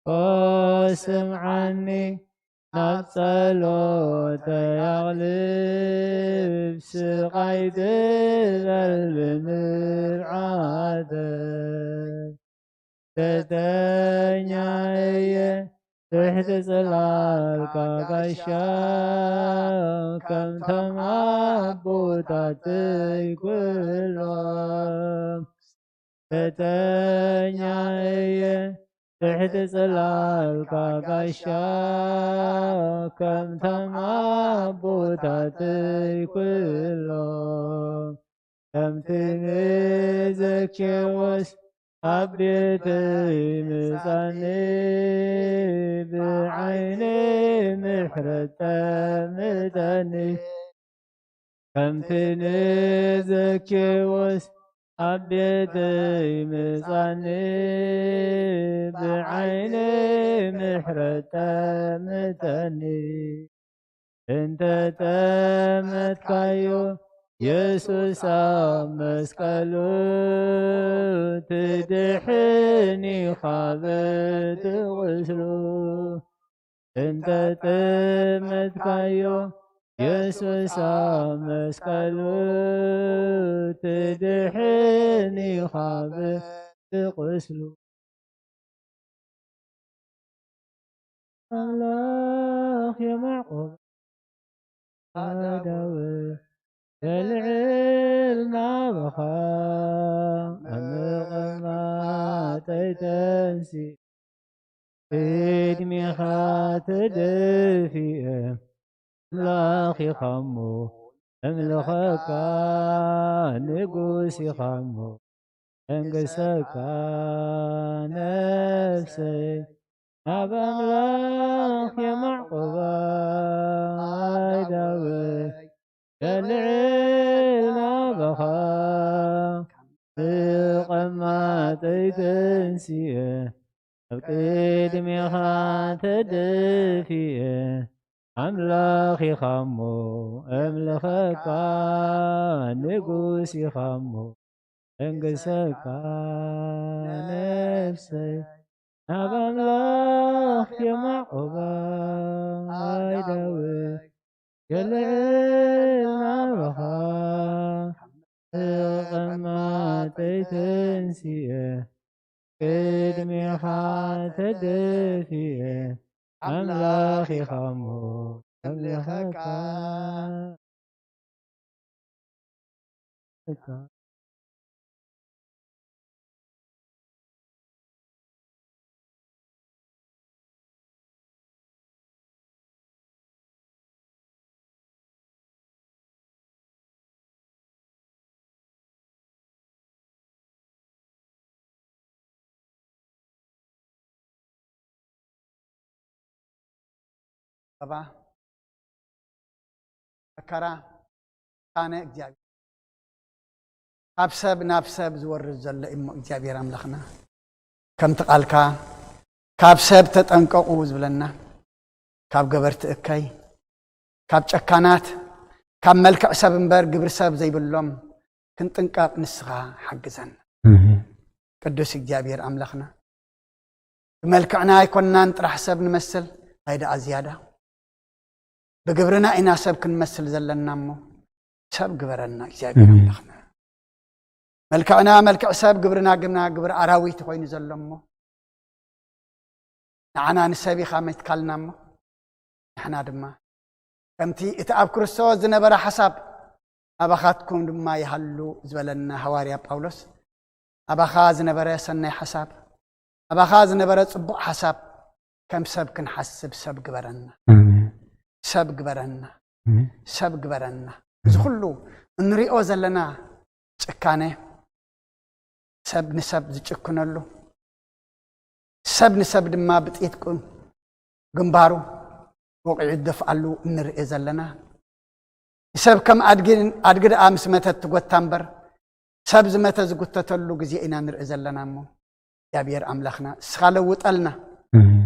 ኦ ስምዓኒ ናብ ጸሎተይ ኣቕልብ ስቓይ ትበል ብምብዓተይ ስደተኛ እየ ትሕቲ ጽላልካ ጋሻ ከምቶም ኣቦታተይ ኩሎም ስደተኛ እየ ትሕቲ ጽላልካ ጋሻ፣ ከምቶም ኣቦታተይ ኩሎም፣ ከምቲ ንዘኬዎስ ኣብ ቤተይ ምጻኒ፣ ብዓይኒ ምሕረት ጠምተኒ። ከምቲ ንዘኬዎስ ኣብ ቤተይ ምጻኒ፣ ብዓይኒ ምሕረት ጠምተኒ። እንተ ጠመትካዮ የሱስ ኣብ መስቀሉ፣ ትድሕን ኢኻ በቲ ቁስሉ። እንተ ጠመትካዮ የሱስ ኣብ መስቀሉ፣ ትድሕን ኢኻ በቲ ቁስሉ። ኣምላኽ የማዕቆብ ኣዳው፣ የልዕል ናባኻ፣ ኣብ ምቕማጠይ ተንሲእ፣ ቅድሜኻ ተደፊኤ፣ ኣምላኽ ኢኻሞ እምልኸካ፣ ንጉስ ኢኻሞ እንግሰካ። ነፍሰይ ናብ ኣምላኽ የማዕቆባ፣ ኣዳወይ የልዕል ናባኻ፣ ብቐማጠይ ተንሲኤ፣ ኣብ ቅድሜኻ ተደፊኤ፣ ኣምላኽ ኢኻሞ እምልኸካ፣ ንጉስ ኢኻሞ እንግሰካ። ነፍሰይ ናብ ኣምላኽ የማዕቆባ፣ ኣዳወይ የልዕል ናባኻ፣ ብቐማጠይ ተንሲኤ፣ ቅድሜኻ ተደፊኤ፣ ኣምላኽ ኢኻሞ እምልኸካ። ሰባ መከራ ጫነ እግዚኣብሔር፣ ካብ ሰብ ናብ ሰብ ዝወርድ ዘሎ እሞ እግዚኣብሔር ኣምላኽና፣ ከምቲ ቃልካ ካብ ሰብ ተጠንቀቑ ዝብለና፣ ካብ ገበርቲ እከይ፣ ካብ ጨካናት፣ ካብ መልክዕ ሰብ እምበር ግብሪ ሰብ ዘይብሎም ክንጥንቀቕ ንስኻ ሓግዘና። ቅዱስ እግዚኣብሔር ኣምላኽና፣ ብመልክዕና ኣይኮንናን ጥራሕ ሰብ ንመስል፣ እንታይ ደኣ ዝያዳ ብግብርና ኢና ሰብ ክንመስል ዘለና እሞ፣ ሰብ ግበረና እግዚኣብሔር ኣምላኽና። መልክዕና መልክዕ ሰብ፣ ግብርና ግና ግብሪ ኣራዊት ኮይኑ ዘሎ እሞ፣ ንዓና ንሰብ ኢኻ መትካልና እሞ፣ ንሕና ድማ ከምቲ እቲ ኣብ ክርስቶስ ዝነበረ ሓሳብ ኣባኻትኩም ድማ ይሃሉ ዝበለና ሃዋርያ ጳውሎስ፣ ኣባኻ ዝነበረ ሰናይ ሓሳብ፣ ኣባኻ ዝነበረ ጽቡቕ ሓሳብ ከም ሰብ ክንሓስብ ሰብ ግበረና። ኣሜን። ሰብ ግበረና። ኣሜን። ሰብ ግበረና። እዚ ኩሉ እንሪኦ ዘለና ጭካነ፣ ሰብ ንሰብ ዝጭክነሉ፣ ሰብ ንሰብ ድማ ብጥይት ቁ-፣ ግንባሩ ወቂዑ ዝደፍኣሉ እንርኢ ዘለና፣ ንሰብ ከም ኣድጊ፣ ኣድጊ ደኣ ምስ መተት ትጎታ እምበር፣ ሰብ ዝመተ ዝጉተተሉ ግዜ ኢና ንርኢ ዘለና እሞ፣ እግዚኣብሔር ኣምላኽና፣ እስኻ ለውጠልና። ኣሜን።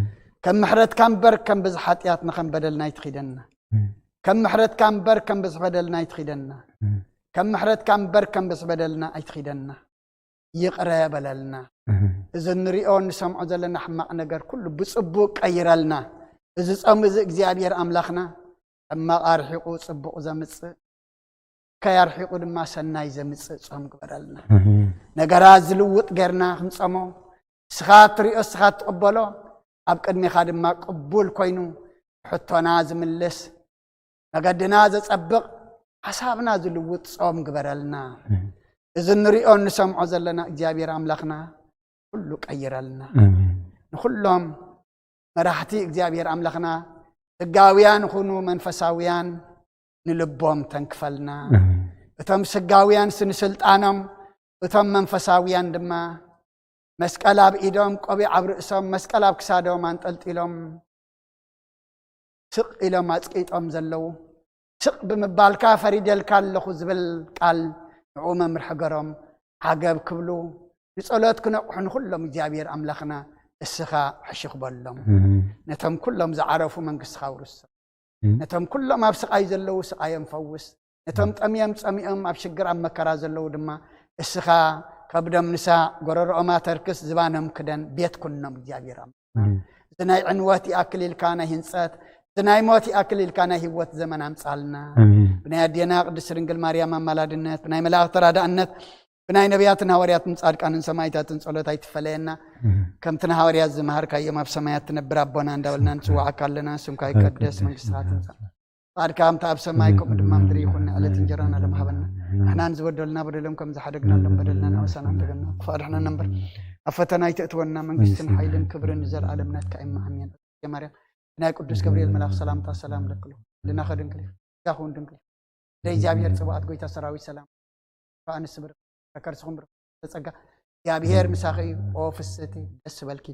ከም ምሕረትካ እምበር፣ ከም ብዝሒ ሓጢኣትና፣ ከም በደልና ኣይትኺደና። ኣሜን። ከም ምሕረትካ እምበር፣ ከም ብዝሒ በደልና ኣይትኺደና። ኣሜን። ከም ምሕረትካ እምበር፣ ከም ብዝሒ በደልና ኣይትኺደና። ይቕረ በለልና። ኣሜን። እዚ እንሪኦ እንሰምዖ ዘለና ሕማቕ ነገር ኩሉ ብጽቡቕ ቀይረልና። እዚ ጾም እዚ እግዚኣብሔር ኣምላኽና፣ ሕማቕ ኣርሒቑ ጽቡቕ ዘምጽእ፣ ከይ ኣርሒቑ ድማ ሰናይ ዘምጽእ ጾም ግበረልና። ኣሜን። ነገራት ዝልውጥ ጌርና ክንጾሞ፣ ንስኻ እትሪኦ፣ ንስኻ እትቕበሎ፣ ኣብ ቅድሜኻ ድማ ቅቡል ኮይኑ፣ ሕቶና ዝምልስ፣ መገድና ዘጸብቕ፣ ሓሳብና ዝልውጥ ጾም ግበረልና። ኣሜን። እዚ እንሪኦ እንሰምዖ ዘለና እግዚኣብሔር ኣምላኽና፣ ኩሉ ቀይረልና። ኣሜን። ንኹሎም መራሕቲ እግዚኣብሔር ኣምላኽና፣ ስጋውያን ይኹኑ መንፈሳውያን፣ ንልቦም ተንክፈልና። እቶም ስጋውያንስ ንስልጣኖም፣ እቶም መንፈሳውያን ድማ መስቀል ኣብ ኢዶም፣ ቆቢዕ ኣብ ርእሶም፣ መስቀል ኣብ ክሳዶም ኣንጠልጢሎም፣ ስቕ ኢሎም ኣጽቂጦም ዘለዉ፣ ስቕ ብምባልካ ፈሪደልካ ኣለኹ ዝብል ቃል ንዕኡ መምርሒ ገሮም ዓገብ ክብሉ፣ ንጸሎት ክነቕሑ ንኹሎም እግዚኣብሔር ኣምላኽና እስኻ ሕሽኽ በሎም። ነቶም ኩሎም ዝዓረፉ መንግስትኻ ውርሶም። ነቶም ኩሎም ኣብ ስቓይ ዘለዉ ስቓዮም ፈውስ። ነቶም ጠምዮም ጸሚኦም ኣብ ሽግር ኣብ መከራ ዘለዉ ድማ እስኻ ከብዶም ንሳ፣ ጎረሮኦም ኣተርክስ፣ ዝባኖም ክደን፣ ቤት ኩኖም እግዚኣብሔር ኣምላኽና። እዚ ናይ ዕንወት ይኣክል ኢልካ ናይ ህንጸት፣ እዚ ናይ ሞት ይኣክል ኢልካ ናይ ህይወት ዘመን ኣምጻልና። ብናይ ኣዴና ቅድስት ድንግል ማርያም ኣማላድነት፣ ብናይ መላእኽቲ ተራዳእነት፣ ብናይ ነቢያትን ሃዋርያትን ጻድቃንን ሰማዕታትን ጸሎት ኣይትፈለየና። ከምቲ ንሃዋርያት ዝመሃርካዮም ኣብ ሰማያት ትነብር ኣቦና እንዳበልና ንጽውዓካ ኣለና። ስምካ ይቀደስ፣ መንግስትኻ ትምጻእ፣ ፍቓድካ ከምቲ ኣብ ሰማይ ከምኡ ድማ ምድሪ ይኹን። ዕለት እንጀራና ሎም ሃበና። ንሕና ንዝበደሉና በደሎም ከም ዝሓደግናሎም በደልና ንኣበሳና ንደገና። ክፉእ ኣድሕነና እምበር ኣብ ፈተና ኣይተእትወና። መንግስትን ሓይልን ክብርን ንዘለኣለም ናትካ እዩ። ኣሜን። ማርያም ናይ ቅዱስ ገብርኤል መልኣኽ ሰላምታ ሰላም ለክሉ። ልናኸ ድንግል ኢኺ፣ ስጋኹን ድንግል ኢኺ። ወደ እግዚኣብሔር ጽቡኣት ጎይታ ሰራዊት ሰላም ከኣንስ ብር ከከርስኹም ብር ተጸጋ እግዚኣብሔር ምሳኺ እዩ። ኦ ፍስቲ ደስ በልኪ።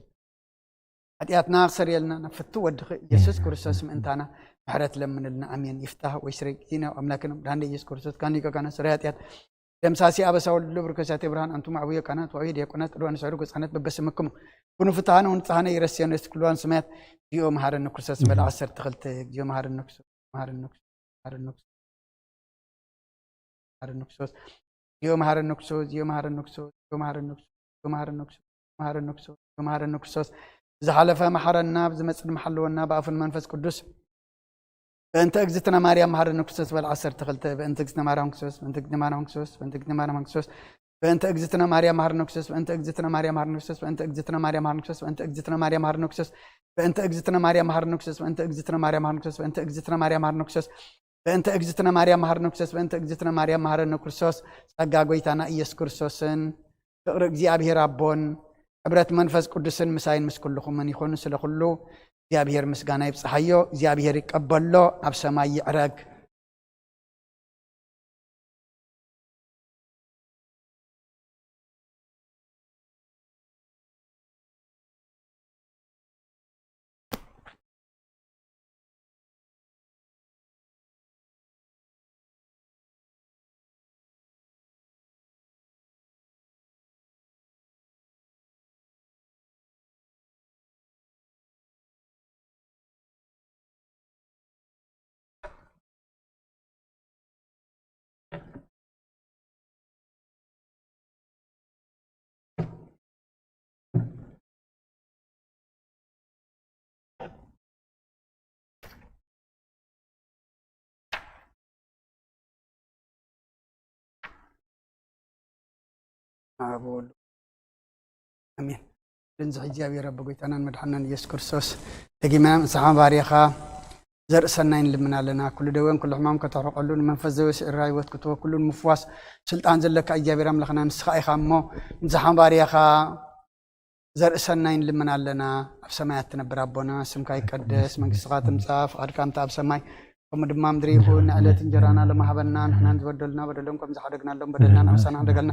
ሓጢኣትና ክሰርየልና ናብ ፍቱ ወድኺ ኢየሱስ ክርስቶስ ምእንታና ምሕረት ለምንልና። ኣሜን። ይፍታህ ወይ ስረይ ጊዜና ኣምላክን ብርሃን ኢየሱስ ክርስቶስ ካን ሊቀ ካህናት ስረይ ሓጢኣት ደምሳሲ ኣበሳ ወልዱ ብርከሳቴ ብርሃን ኣንቱም ኣዕብዮ ካህናት ወዕብዮ ዲያቆናት ቅዱዋን ሰሩ ገጻነት በበስምክሙ ኩኑ ፍትሃነ ወንጽሃነ ይረስየነ እስቲ ኩልዋን ሰማያት። እግዚኦ መሐረነ ክርስቶስ በል ዓሰርተ ክልተ። እግዚኦ መሐረነ ክርስቶስ፣ መሐረነ ክርስቶስ፣ መሐረነ ክርስቶስ፣ መሐረነ ክርስቶስ። እግዚኦ መሐረነ ክርስቶስ፣ እግዚኦ መሐረነ ክርስቶስ፣ እግዚኦ መሐረነ ክርስቶስ፣ እግዚኦ መሐረነ ክርስቶስ፣ እግዚኦ መሐረነ ክርስቶስ፣ እግዚኦ መሐረነ ክርስቶስ። ብዝሓለፈ መሐረና፣ ብዝመጽእ ድማ ሓልወና፣ ብኣፉን መንፈስ ቅዱስ። በእንተ እግዝእትነ ማርያም መሐረነ ክርስቶስ በል ዓሰርተ ክልተ። በእንተ እግዝእትነ ማርያም ክርስቶስ፣ በእንተ እግዝእትነ ማርያም ክርስቶስ፣ በእንተ እግዝእትነ ማርያም ክርስቶስ፣ በእንተ እግዝእትነ ማርያም መሐረነ ክርስቶስ፣ በእንተ እግዝእትነ ማርያም መሐረነ ክርስቶስ፣ በእንተ እግዝእትነ ማርያም መሐረነ ክርስቶስ፣ በእንተ እግዝእትነ ማርያም መሐረነ ክርስቶስ፣ በእንተ እግዝእትነ ማርያም መሐረነ ክርስቶስ፣ በእንተ እግዝእትነ ማርያም መሐረነ ክርስቶስ፣ በእንተ እግዝእትነ ማርያም መሐረነ ክርስቶስ፣ በእንተ እግዝእትነ ማርያም መሐረነ ክርስቶስ፣ በእንተ እግዝእትነ ማርያም መሐረነ ክርስቶስ። ጸጋ ጎይታና ኢየሱስ ክርስቶስን ፍቕሪ እግዚኣብሔር ኣቦን ሕብረት መንፈስ ቅዱስን ምሳይን ምስ ኩልኹምን ይኹን። ስለ ኩሉ እግዚኣብሔር ምስጋና ይብጽሓዮ። እግዚኣብሔር ይቀበሎ፣ ኣብ ሰማይ ይዕረግ። ኣብ ወልድ ኣሜን። ድንዝሕ እግዚኣብሔር ኣብ ጎይታናን መድሓናን ኢየሱስ ክርስቶስ ደጊምና ንስኻ ባርያኻ ዘርኢ ሰናይ ንልምን ኣለና። ኩሉ ደዌን ኩሉ ሕማም ከተሕርቀሉ፣ ንመንፈስ ዘወስዕራ ህይወት ክትወክሉ ንምፍዋስ ስልጣን ዘለካ እግዚኣብሔር ኣምላኽና ንስኻ ኢኻ እሞ ንስኻ ባርያኻ ዘርኢ ሰናይ ንልምን ኣለና። ኣብ ሰማያት ትነብር ኣቦና፣ ስምካ ይቀደስ፣ መንግስትኻ ትምጻእ፣ ፍቓድካ ከምቲ ኣብ ሰማይ ከምኡ ድማ ምድሪ ይኹን። ዕለት እንጀራና ሎም ሃበና፣ ንሕናን ዝበደሉና በደሎም ከም ዝሓደግናሎም በደልና ንኣበሳና ሕደገልና፣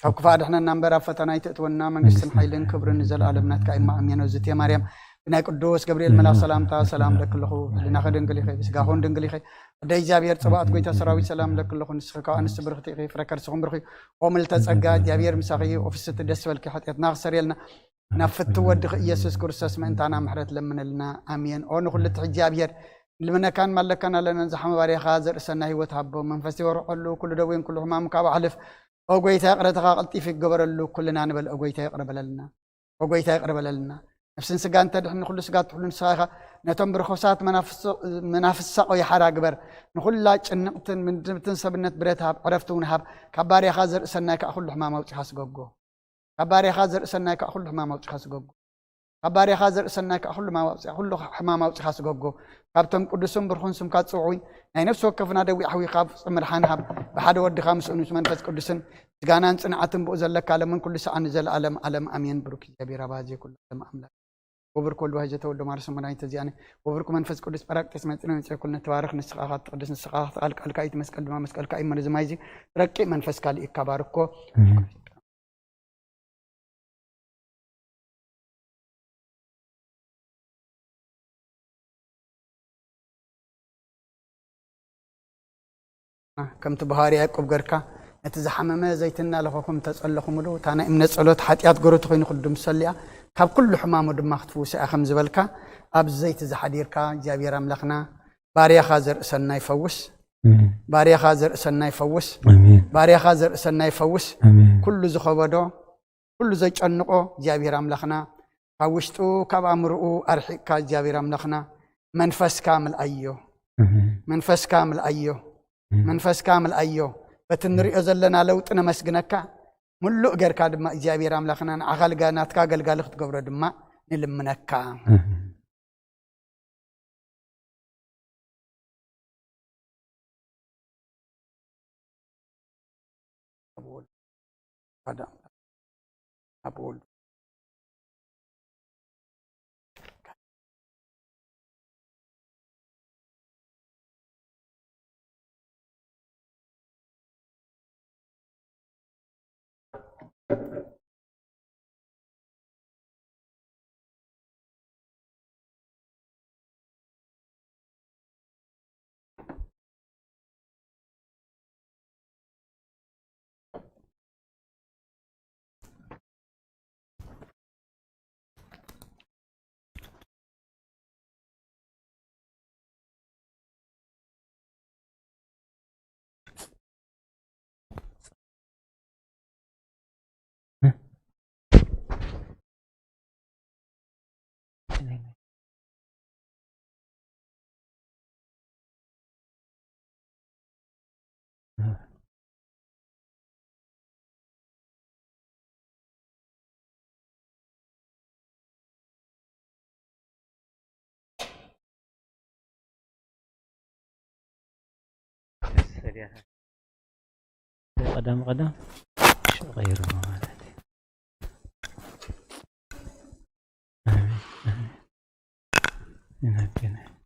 ካብ ክፉእ ኣድሕነና እምበር ኣብ ፈተና ኣይተእትወና። መንግስትን ሓይልን ክብርን ንዘለኣለም ናትካ እዩ። ኣሜን። እዝእትየ ማርያም ብናይ ቅዱስ ገብርኤል መልኣኽ ሰላምታ ሰላም እለኪ ኣለኹ። ህሊናኺ ድንግል ኢኺ፣ ብስጋኹን ድንግል ኢኺ። ኣደ እግዚኣብሔር ጽባኦት ጎይታ ሰራዊት ሰላም እለኪ ኣለኹ። ንስኺ ካብ ኣንስቲ ብርኽቲ ኢኺ፣ ፍረ ከርስኹም ብሩኽ እዩ። ኦ ምልዕተ ጸጋ እግዚኣብሔር ምሳኺ እዩ። ኦ ፍስቲ ደስ በልኪ፣ ሓጢኣትና ክሰርየልና ናብ ፍትው ወድኺ ኢየሱስ ክርስቶስ ምእንታና ምሕረት ለምንልና። ኣሜን። ኦ ንኹሉ ትሕት እግዚኣብሔር ንልምነካን ማለካን ኣለና። ንዝሓመ ባርያኻ ዘርኢ ሰናይ ህይወት ሃቦ። መንፈስ ይወርቐሉ፣ ኩሉ ደዌን ኩሉ ሕማም ካብ ኣሕልፍ። ኦ ጎይታ ይቕረታኻ ቀልጢፉ ይገበረሉ። ኩልና ንበል ኦ ጎይታ ይቕረ በለልና። ኦ ጎይታ ይቕረ በለልና። ነፍስን ስጋን ተድሕን ንኹሉ ስጋ ትሕሉ ንስኻ ኢኻ። ነቶም ብርኹሳት መናፍሶ-፣ መናፍሳቆ ይሓራ ግበር። ንኹላ ጭንቕትን ምድብትን ሰብነት ብረት ሃብ፣ ዕረፍቲ እውን ሃብ። ካብ ባርያኻ ዘርኢ ሰናይ ከዓ ኩሉ ሕማም ኣውጺኻ ስገጎ። ካብ ባርያኻ ዘርኢ ሰናይ ከዓ ኩሉ ሕማም ኣውጺኻ ስገጎ። ካብ ባርያኻ ዘርኢ ሰናይ ከዓ ኩሉ ሕማም ኣውጺኻ፣ ኩሉ ሕማም ኣውጺኻ ስገጎ። ካብቶም ቅዱስን ብርኹን ስምካ ዝጽውዑ ናይ ነፍሲ ወከፍና ደዌ ኣሕዊኻ ፍጹም ምድሓን ሃብ። ብሓደ ወድኻ ምስኡን ምስ መንፈስ ቅዱስን ምስጋናን ጽንዓትን ብኡ ዘለካ ለምን ኩሉ ሰዓን ንዘለኣለም ዓለም ኣሜን። ብሩክ እግዚኣብሔር ኣባ ዘይኩሉ ዓለም ኣምላክ። ወብርክ ወልድ ዋህጀ ተወልዶ ማርያም ሰሙናይት ተዚኣነ ወብርክ መንፈስ ቅዱስ ጳራቅሊጦስ መጽነ መጽኦ ኩልነ ተባረኽ። ንስኻ ኢኻ ትቕድስ፣ ንስኻ ኢኻ ትኣል፣ ቃልካ እዩ እቲ መስቀል ድማ መስቀልካ እዩ እሞ ነዚ ማይ እዚ ረቂቕ መንፈስካ ልኢካ ባርኮ። ከምቲ ብሃዋርያ ያዕቆብ ገርካ ነቲ ዝሓመመ ዘይትና ለኸኹም ተጸለኹምሉ፣ እታ ናይ እምነት ጸሎት ሓጢኣት ገሮቱ ኮይኑ ክድምሰሉ እያ፣ ካብ ኩሉ ሕማሙ ድማ ክትፍውሶ እያ ከም ዝበልካ፣ ኣብዚ ዘይቲ ዝሓዲርካ እግዚኣብሔር ኣምላኽና ባርያኻ ዘርእሰናይ ፈውስ፣ ኣሜን። ባርያኻ ዘርእሰናይ ፈውስ፣ ኣሜን። ባርያኻ ዘርእሰናይ ፈውስ፣ ኣሜን። ኩሉ ዝኸበዶ፣ ኩሉ ዘጨንቆ እግዚኣብሔር ኣምላኽና ካብ ውሽጡ ካብ ኣእምርኡ ኣርሒቕካ እግዚኣብሔር ኣምላኽና መንፈስካ ምልኣዮ፣ ኣሜን። መንፈስካ ምልኣዮ፣ ኣሜን። መንፈስካ ምልኣዮ። በቲ ንሪኦ ዘለና ለውጢ ነመስግነካ። ምሉእ ጌርካ ድማ እግዚኣብሔር ኣምላኽና ንዓኻ ልጋ-፣ ናትካ ኣገልጋሊ ክትገብሮ ድማ ንልምነካ። ኣሜን። ቀዳም ቀዳም ሽዑ ቀይርዎ ማለት እዩ። ኣሜን፣ ኣሜን። ይነገር።